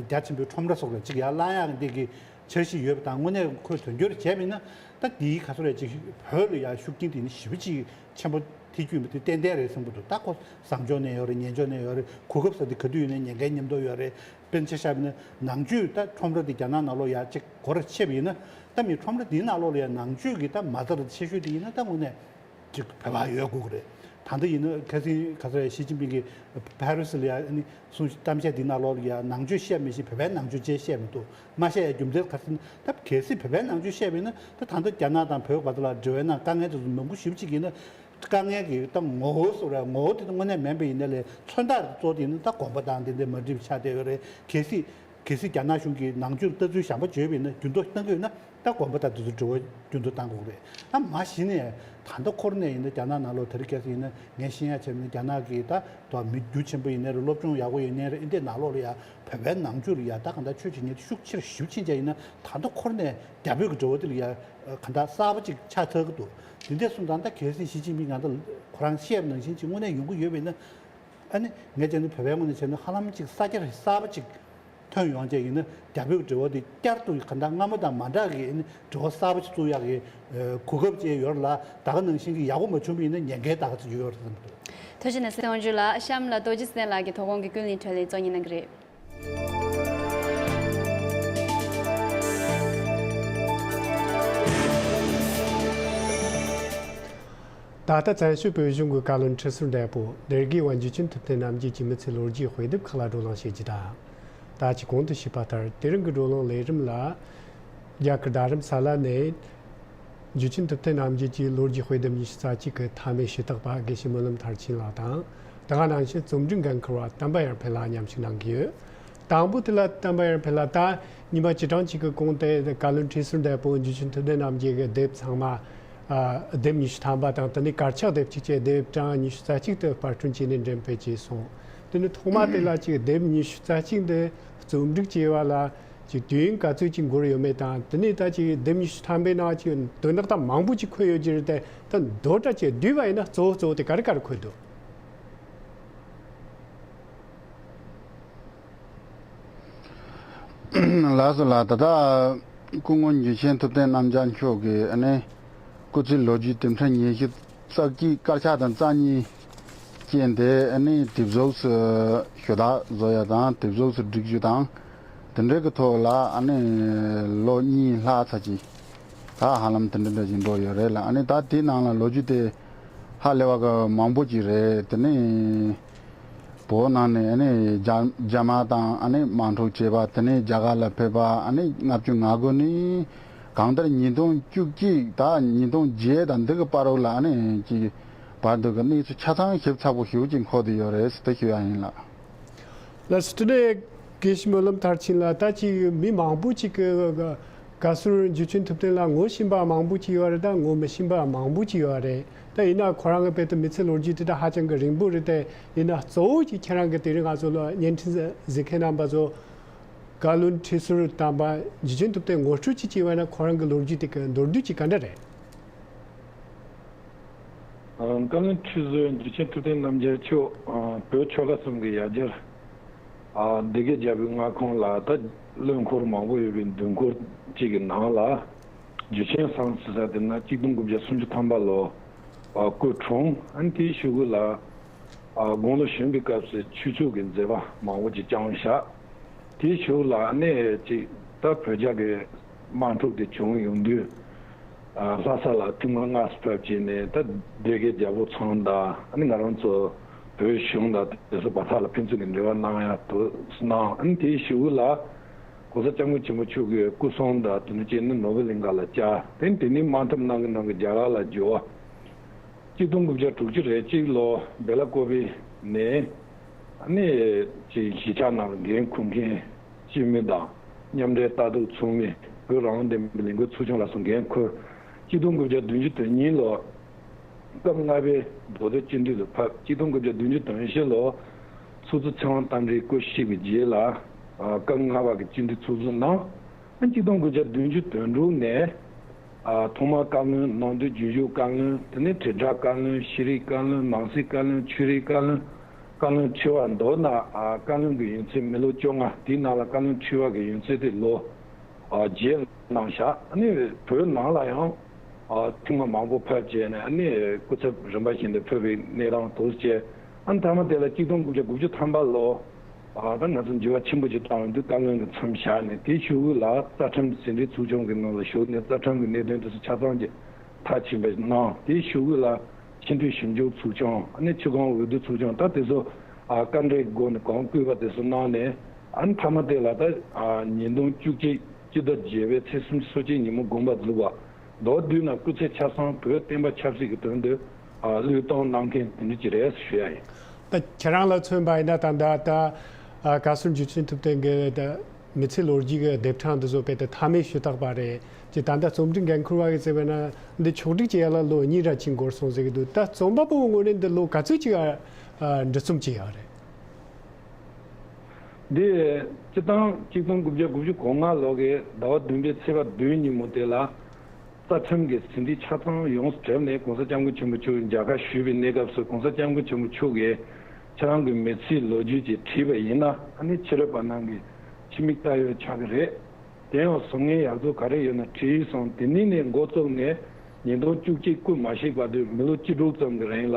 རྒྱ་ཆེན་པོའི་ཁྲོམ་ར་སོགས་ལ་ཅིག་ཡར་བསླང་ཡག་འདི་གི་འཆར་གཞི་ཡོད་པ་དང་དངོས་གནས་ཁོས་དོན་འཁྱོལ་བྱས་པ་ཡིན་ན་ད་དེའི་ག་ཚོད་རེད་ཅིག་བོད་ལ་ཡང་ཤུགས་རྐྱེན་དེ་ནི་ཞེ་པོ་ཅིག་ཆེན་པོ་ཐེབས་རྒྱུ་ཡིན་པ་དེ་ཏན་ཏན་རེད་བསམ་གྱི་འདུག་ད་ཁོ་བཟང་ཕྱོགས་ནས་ཡོད་རེད། ངན་ཕྱོགས་ནས་ཡོད་རེད། གོ་སྐབས་ཟེར་དེ་ག་དུས་ཡིན་ནའི་ཉེན་ཁའི་མཉམ་དུ་ཡོད་རེད། དཔེར་ན་ཆ་བཞག་པ་ཡིན་ན་ནང་ཆོས་ད་ཁྲོམ་ར་དེ་རྒྱ་ནག་ནང་ལོགས་ཡར་ཅིག་སྒོ་ར་ཕྱེ་བ་ཡིན་ན་ད་མི་ཁྲོམ་ར་དེའི་ནང་ལོགས་ལ་ཡང་ནང་ཆོས་ཀྱི་ད་མ་རྩ་ར་ཆེ་ཤོས་དེ་ཡིན་ན་ད་དངོས་གནས། ཅིག་བོད་པ་ཡོད་དགོས་ཀྱི་རེད། ད་ལྟ་ཡིན་ན་ཁ་སང་ག་ཚོད་ཞི་ཅིན་ཕིང་གིས་ཕ་རི་སི་ལ་ཡ་ནི་གསུང་གཏམ་བཤད་འདི་ནང་ལོགས་ལ་ཡ་ནང་ཆོས་བཤད་མི་ཤེས། བོད་པའི་ནང་ཆོས་ཅེས་བཤད་མི་འདུག་མ་བཤད་ཡ་རྒྱུ་མཚན་ག་ཚོད་ད་གལ་སྲིད་བོད་པའི་ནང་ཆོས་བཤད་པ་ཡིན་ན་ད་ད་ལྟ་རྒྱ་ནག་དང་བོད་བར་དུ་ལ་འབྲེལ་བའི་ནང་དཀའ་ངལ་དེ་ཚོ་མང་པོ་ཞེ་པོ་ཅིག་ཡིན་ན་དཀའ་ངལ་གྱི་ད་ངོ་བོ་སོགས་ར་ངོ་བོ་དེ་ད་དངོས་གནས་མིན་པ་ཡིན་ན་ལས་མཚོན་རྟགས་གཙོ་དེ་ཡིན་ན་ད་དགོན་པ་དང་དེ་འདྲའི་མ་འགྲིག་པ་ཆགས་བསྡད་ཡོད་རེད། གལ་སྲིད། གལ་སྲིད་རྒྱ་ནག་གཞུང་གིས་ནང་ཆོས་ལྟ་ཚུལ་གཞན་པ་བརྗོད་པ་ཡིན་ན་འགྱུར་ལྡོག་གཏང་གི་ཡོད་ན་ད་དགོན་པ་དང་དེ་ཚོ་འབྲེལ་བ་འགྱུར་ལྡོག་གཏང་དགོས་ཀྱི་རེད། ཨ་མ་གཞི་ནས་ད་ལྟ་འཁོར་ནས་ཡིན་ན་རྒྱ་ནག་ནང་ལོགས་དེ་རིང་ཁ་སང་ཡིན་ན་ངས་ཤེས་ཡ་བྱས་པ་ཡིན་ན་རྒྱ་ནག་གི་ད་དོ་མི་རྒྱུ་ཆེན་པོ་ཡིན་ནའི་རེད། སློབ་སྦྱོང་ཡག་པོ་ཡིན་ནའི་རེད། ཨིན་དེ་ནང་ལོགས་ལ་ཡ་བོད་པའི་ནང་ཆོས་ལ་ཡ་ད་གང་ལྟར་ཆོས་བྱེད་མཁན་དེ་ཤུགས་ཆེར་ཞེ་པོ་ཕྱིན་བྱས་ཡིན་ན་ད་ལྟ་འཁོར་ནས་རྒྱ་བོད་ཀྱི་འབྲེལ་བ་དེ་ལ་ཡ་གང་ལྟར་གསར་པ་ཅིག་ཆགས་ཚར་གི་འདུག་དེ་འདྲ་སོང་ཙང་ད་གལ་སྲིད་ཞི་ཅིན་ཕིང་ང་ད་ཁོ་རང་བཤད་པ་ནང་བཞིན་ཅིག་དངོས་གནས་ཡོང་གི་ཡོད་པ་ཡིན་ན། ཨ་ནི་ངས་བྱས་ན་བོད་པའི་ངོས་ནས་བྱས་ན་ཧ་ལམ་ཅིག་ས་ཆ་གསར་པ་ཅིག་ཐོན་ཡོང་བྱས་ཡིན་ན་རྒྱ་བོད་འབྲེལ་བ་དེ་བསྐྱར་དུ་ག་འདྲ་སྔ་མོ་དང་མ་འདྲ་གི་ཨ་ནི་འབྲེལ་བ་གསར་པ་ཅིག་བཙུགས་ཡག་གི་གོ་སྐབས་ཅིག་ཡོད་རེད་ལ། ད་ག་ནང་བཞིན་གྱི་ཡག་པོ་མ་བྱུང་བ་ཡིན་ན་ཉེན་ཁའི་ད་ག་ཅིག་ཡོད་རེད་བསམ་གྱི་འདུག་ཐུགས་རྗེ་གནང་སྲིད་དབང་ཕྱུག་ལགས། གཤམ་ལ་རྡོ་རྗེ་སེང་ལགས་ཀྱིས་དོ་དགོང་གི་ཀུན་གླེང་བགྲོ་གླེང་གཙོ་གཉེར་གནང་གི་རེད། ད་ལྟ་བཙན་བྱོལ་བོད་གཞུང་གི་བཀའ་བློན་ཁྲི་ཟུར་འདས་པོ་སྡེ་དགེ་བ་འཇུ་ཆེན་ཐུབ་བསྟན་རྣམ་རྒྱལ་གྱི་མི་ཚེའི་ལོ་རྒྱུས་དཔེ་དེབ་ཁག་ལ་བགྲོ་གླེང་བྱེད་རྒྱུ་དང་། ད་ཅི་གོང་དུ་ཞུས་པ་ལྟར་དེ་རིང་གི་བགྲོ་གླེང་ལས་རིམ་ལ། རྒྱ་གར་རྡ་རམ་ས་ལ་ནས་འཇུ་ཆེན་ཐུབ་བསྟན་རྣམ་རྒྱལ་གྱི་ལོ་རྒྱུས་དཔེ་དེབ་ཉི་ཤུ་རྩ་གཅིག་གི་མཐའ་མའི་ཞུ་དག་པ་དགེ་བཤེས་སྨོན་ལམ་མཐར་ཕྱིན་ལགས་དང་། དེ་ག་ནང་བཞིན་རྩོམ་སྒྲིག་འགན་འཁུར་བ་བསྟན་པ་ཡར་འཕེལ་ལགས་མཉམ་ཞུགས་གནང་གི་ཡོད། དང་པོ་དེ་ལ་བསྟན་པ་ཡར་འཕེལ་ལགས། ད་ཉི་མ་བཅུ་གྲངས་གཅིག་གི་གོང་དེ་བཀའ་བློན་ཁྲི་ཟུར་འདས་པོ་འཇུ་ཆེན་ཐུབ་བསྟན་རྣམ་རྒྱལ་གྱི་དེབ་ཚང་མ། ཨ། དེབ་ཉི་ཤུ་ཐམ་པ་དང་དེ་ནས་དཀར་ཆག་དེབ་གཅིག་བཅས་དེབ་གྲངས་ཉི་ཤུ་རྩ་གཅིག་དེ་པར་སྐྲུན་བྱས་ནས་འགྲེམས་སྤེལ་བྱས་སོང་། དེ་ནས་ཐོག་མ་དེ་ལ་ཅིག་དེབ་ཉི་ཤུ་རྩ་གཅིག་འདི་རྩོམ་སྒྲིག་བྱས་པ་ལ་ཅིག་དུས་ཡུན་ག་ཚོད་ཅིག་འགོར་ཡོད་མེད་དང་། དེ་ནས་ད་ཅིག་དེབ་ཉི་ཤུ་ཐམ་པའི་ནང་ཅིག་དོན་དག་ད་མང་པོ་ཅིག་འཁོད་ཡོད་ཀྱི་རེད་དེ། ད་མདོར་བསྡུས་ཅིག་བསྡུས་པ་ཡིན་ན་གཙོ་བོ་གཙོ་བོ་དེ་ག་རེ་ག་རེ་འཁོད་འདུག་ལགས་སོ་ལགས། ད་ལྟ་སྐུ་ངོ་འཇུ་ཆེན་ཐུབ་བསྟན་རྣམ་རྒྱལ་མཆོག་གི་ཨ་ནི་སྐུ་ཚེའི་ལོ་རྒྱུས་དེབ་ཕྲ་ཉི་ཤུ་རྩ་གཅིག་དཀར་ཆག་དང་རྩ་གཉིས་ཅན་དེ་ཨ་ནི་དེབ་གཟུགས་སུ་ཞུ་དག་བཟོ་ཡ་དང་དེབ་གཟུགས་སུ་སྒྲིག་རྒྱུ་དང་དེ་འདྲའི་གི་ཐོག་ལ་ཨ་ནི་ལོ་གཉིས་ལྷག་ཙམ་ཅིག་ད་ཧ་ལམ་དེ་འདྲ་འདྲ་ཞིག་འགྲོ་ཡོད་རེད་ལ། ཨ་ནི་ད་དེའི་ནང་ལ་ལོ་རྒྱུས་དེ་ཧ་ལས་པ་གི་མང་པོ་ཅིག་རེད། དེ་ནི། བོད་ནང་ནས་ཨ་ནི་རྒྱ་རྒྱ་དམར་དང་ཨ་ནི་དམག་འཁྲུག་བྱས་པ། དེ་ནས་རྒྱ་གར་ལ་ཕེབས་པ། ཨ་ནི་ལྔ་བཅུ་ང་དགུ་ནས་གང་ལྟར་ཉིས་སྟོང་བཅུ་གཅིག་དང་ཉིས་སྟོང་བརྒྱད་དང་འདི་གི་བར་དུ་ལ་ཨ་ནི་ཅིག་བར་དུ་གི་གནས་ཚུལ་ཆ་ཚང་ཞིབ་ཚགས་པོ་ཞེ་པོ་ཅིག་འཁོད་བསྡད་ཡོད་རེད་ཟེར་དེ་ཞུ་ཡ་ཡིན་ལགས། ལགས་སོ། དེ་ནས་དགེ་བཤེས་སྨོན་ལམ་མཐར་ཕྱིན་ལགས། ད་ཅིག་མི་མང་པོ་ཅིག་གི་བཀའ་ཟུར་འཇུ་ཆེན་ཐུབ་བསྟན་ལ་ངོ་ཤེས་པ་མང་པོ་ཅིག་ཡོད་རེད། ད་ངོ་མི་ཤེས་པ་མང་པོ་ཅིག་ཡོད་རེད། ད་ཡིན་ན་ཁོ་རང་གི་དཔེ་དེ་མི་ཚེ་ལོ་རྒྱུས་དེ་ད་ཧ་ཅང་གི་རིང་པོ་རེད་དེ། ཡིན་ན་གཙོ་བོ་ཅིག་ཁྱེད་རང་གི་དེ་རིང་ང་ཚོ་ལ་བརྙན་འཕྲིན་གཟིགས་མཁན་རྣམ་པ་ཚོ་ བཀའ་བློན་ཁྲི་ཟུར་དམ་པ་འཇུ་ཆེན་ཐུབ་བསྟན་ངོ་སྤྲོད་ཅིག་བྱས་པ་ན། ཁོ་རང་གི་ལོ་རྒྱུས་དེ་གི་མདོར་བསྡུས་ཅིག་ག་འདྲ་རེད། ཨ། བཀའ་བློན་ཁྲི་ཟུར་འཇུ་ཆེན་ཐུབ་བསྟན་རྣམ་རྒྱལ་མཆོག་ཨ། བོད་ཆོལ་ཁ་གསུམ་གྱི་ཡ་གྱལ། ཨ། སྡེ་དགེ་རྒྱལ་པོའི་མངའ་ཁོངས་ལ་ད་བློན་འཁོར་མང་པོ་ཡོད་པའི་མདུན་སྐོར་གཅིག་གི་ནང་ལ། འཇུ་ཆེན་ཟེར་ས་དེ་ན་གཅིག་སྟོང་དགུ་བརྒྱ་སུམ་ཅུ་ཐམ་པ་ལོ། ཨ། སྐུ་འཁྲུངས། ཨ་ནི་དེའི་གཞུག་གུ་ལ། ཨ། དགུང་ལོ་གཞོན་པའི་སྐབས་སུ་ཆོས་ཕྱོགས་ཀྱི་མཛད་པ་མང་པོ་ཅིག་བསྐྱངས་བཞག་དེའི་གཞུག་ལ་ཨ་ནི་ཅིག་ད་བོད་རྒྱ་གི་དམག་འཁྲུག་དེ་བྱུང་ཡོང་དུས། ཨ། ལྷ་ས་ལ་ཐེངས་མ་ལྔ་ཙམ་ཕེབས་བྱས་ནས། ད་སྡེ་དགེ་རྒྱལ་པོ་ཚང་དང་། ཨ་ནི་ང་རང་ཚོ་བོད་གཞུང་དང་དེ་ཚོ་བར་ཐག་ལ་ཕན་ཚུན་གྱི་འབྲེལ་བ་གནང་ཡག་དུ་གནང་། ཨ་ནི་དེའི་གཞུག་གུ་ལ་༸གོང་ས་༸སྐྱབས་མགོན་ཆེན་པོ་མཆོག་གི་སྐུ་སྲུང་དང་དེ་ནས་བཅས་ནས་ནོར་བུ་གླིང་ག་ལ་བཅར། དེ་དེ་ནས་དམག་འཐབ་གནང་གི་གནང་གི་རྒྱ་གར་ལ་འབྱོར་བ། གཅིག་སྟོང་དགུ་བརྒྱ་དྲུག་ཅུ་རེ་གཅིག་ལོ་སྦེ་ལ་ཀོ་བི་ནས། ཨ་ནི་ཅིག་གཞིས་ཆགས་ནང་ལ་འགན་འཁུར་མཁན་སྤྱི་མི་དང་མཉམ་འབྲེལ་ལྟ་རྟོག་ཚོགས་མི། བོད་རང་དབང་བདེན་པའི་ལས་འགུལ་ཚོགས་ཆུང་ལ་སོགས་འགན་འཁུར། གཅིག་སྟོང་དགུ་བརྒྱ་བདུན་ཅུ་དོན་གཉིས་ལོ་སྐབས་ལྔ་པའི་མདོ་སྟོད་སྤྱི་འཐུས་ལ་ཕེབས། གཅིག་སྟོང་དགུ་བརྒྱ་བདུན་ཅུ་དོན་བཞི་ལོ་ཚོགས་གཙོ་ཚེ་དབང་རྟ་མགྲིན་སྐུ་གཤེགས་པའི་རྗེས་ལ། ཨ། སྐབས་ལྔ་པ་གི་སྤྱི་འཐུས་ཚོགས་གཙོ་གནང་། ཨ། གཅིག་སྟོང་དགུ་བརྒྱ་བདུན་ཅུ་དོན་དྲུག་ནས། ཨ། ཐོག་མར་བཀའ་བློན། ནང་དོན་རྒྱུན་སྐྱོང་བཀའ་བློན། དེ་ནས་དྲིལ་བསྒྲགས་བཀའ་བློན། ཤེས་རིག་བཀའ་བློན། ནང་སྲིད་བཀའ་བློན། ཆོས་རིག་བཀའ་བློན། བཀའ་བློན་ཁྲི་པ། མདོར་ན། ཨ། བཀའ་བློན་གྱི་ཡུན་ཚད་མི་ལོ་བཅོ་ལྔ། དེའི་ནང་ལ་བཀའ་བློན་ཁྲི་པ་གི་ཡུན་ཚད་དེ་ལོ། ཨ། བརྒྱད་གནང་བཞག་ཨ་ནི་བོད་ནང་ལ་ཡང་། ཨ། ཐེངས་མ་མང་པོ་ཕེབས་བྱས་ནས། ཨ་ནི་སྐུ་ཚབ་རིམ་པ་བཞིན་དུ་ཕེབས་པའི་གནས་སྟངས་དེ་ཚོ་བྱས། ཨ་ནི་མཐའ་མ་དེ་ལ་གཅིག་སྟོང་དགུ་བརྒྱ་དགུ་བཅུ་ཐམ་པ་ལོ། ཨ། ད་ང་ཚོ་འགྱུར་བ་ཆེན་པོ་ཅིག་བཏང་ཡོང་དུས་བཀའ་བློན་གྱི་མཚམས་བཞག་ནས། དེའི་གཞུག་གུ་ལ་རྩ་ཁྲིམས་ཟིན་བྲིས་ཚོགས་ཆུང་གི་ནང་ལ་ཞུགས་ནས། རྩ་ཁྲིམས་ཀྱི་གནད་དོན་དེ་ཚོ་ཆ་ཚང་གི་མཐའ་ཕྱིན་པ་གནང་། དེའི་གཞུག་གུ་ལ་ཆེས་མཐོའི་ཞིབ་འཇུག་ཚོགས་ཆུང་། ཨ་ནི་ཆུ་སྒང་འོས་བསྡུ་ཚོགས་ཆུང་། ད་དེ་ཚོ། ཨ། བཀའ་འབྲེལ་སྒོ་ནས་གོང་བཀོད་པ་དེ་ཚོ་གནང་ནས། ཨ་ནི་མཐའ་མ་དེ་ལ་ད། ཨ། ཉིས་སྟོང་བཅུ་གཅིག་སྤྱི་ཟླ་བརྒྱད་པའི་ཚེས་སུམ་ཅུ་སོ་གཅིག་ཉིན་མོ་དགོངས་པ་རྫོགས་པ། མདོར་བསྡུས་ན་སྐུ་ཚེ་ཆ་ཚང་བོད་བསྟན་པ་ཆབ་སྲིད་ཀྱི་དོན་དུ། ཨ། བློས་གཏོང་གནང་མཁན་དེ་འདྲ་ཅིག་རེད་ཞུ་ཡ་ཡིན། ད་ཁྱེད་རང་ལ་མཚོན་པ་ཡིན་ན། ད་ལྟ་ད། ཨ། བཀའ་ཟུར་འཇུ་ཆེན་ཐུབ་བསྟན་གྱི་ད་མི་ཚེ་ལོ་རྒྱུས་ཀྱི་དེབ་གྲངས་འདི་ཚོ་དཔེ་དེ་མཐའ་མའི་ཞུ་དག་པ་རེད། ཅེས་ད་ལྟ་རྩོམ་སྒྲིག་འགན་འཁུར་བ་གིས་ཟེར་བས་ན། འདི་ཕྱོགས་སྒྲིག་བྱེད་ཡ་ལ་ལོ་གཉིས་ར་ཅིག་འགོར་སོང་ཟེར་གྱི་འདུག་ད་རྩོམ་པ་པོའི་ངོས་ནས་འདི་ལོ་ག་ཚོད་ཅིག་ཨ། ཨ། འབྲི་རྩོམ་བྱས་ཡོད་རེད། འདི་སྤྱིར་བཏང་གཅིག་སྟོང་དགུ་བརྒྱ་དགུ་བཅུ་གོ་ལྔ་ལོ་གི་ཟླ་བ་བདུན་པའི་ཚེས་པ་བདུན་ཉིན་མོ་དེ་ལ། རྩ་ཁྲིམས་ཀྱི་ཟིན་བྲིས་ཆ་ཚང་ཡོངས་སུ་གྲུབ་ནས། ༸གོང་ས་༸སྐྱབས་མགོན་ཆེན་པོ་མཆོག་མཇལ་ཁ་ཞུས་པའི་གནས་སྐབས་སུ། ༸གོང་ས་༸སྐྱབས་མགོན་ཆེན་པོ་མཆོག་གིས་ཁྱེད་རང་གི་མི་ཚེའི་ལོ་རྒྱུས་ཅིག་བྲིས་པ་ཡིན་ན། ཨ་ནི་ཕྱི་རོལ་པ་རྣམས་ཀྱི་ཕྱི་མིག་ལྟ་ཡོད་ཆགས་ཀྱི་རེད། དེ་ཡང་གཟུགས་བརྙན་ཡག་པོ་ག་རེ་ཡོད་ན་བྲིས་སོང་། དེ་ནས་ནས་འགོ་བཙུགས་ནས། ཉིས་སྟོང་བཅུ་གཅིག་སྐུ་མ་གཤེགས་བར་དུ་མི་ལོ་བཅུ་དྲུག་ཙམ་གྱི་རིང་ལ་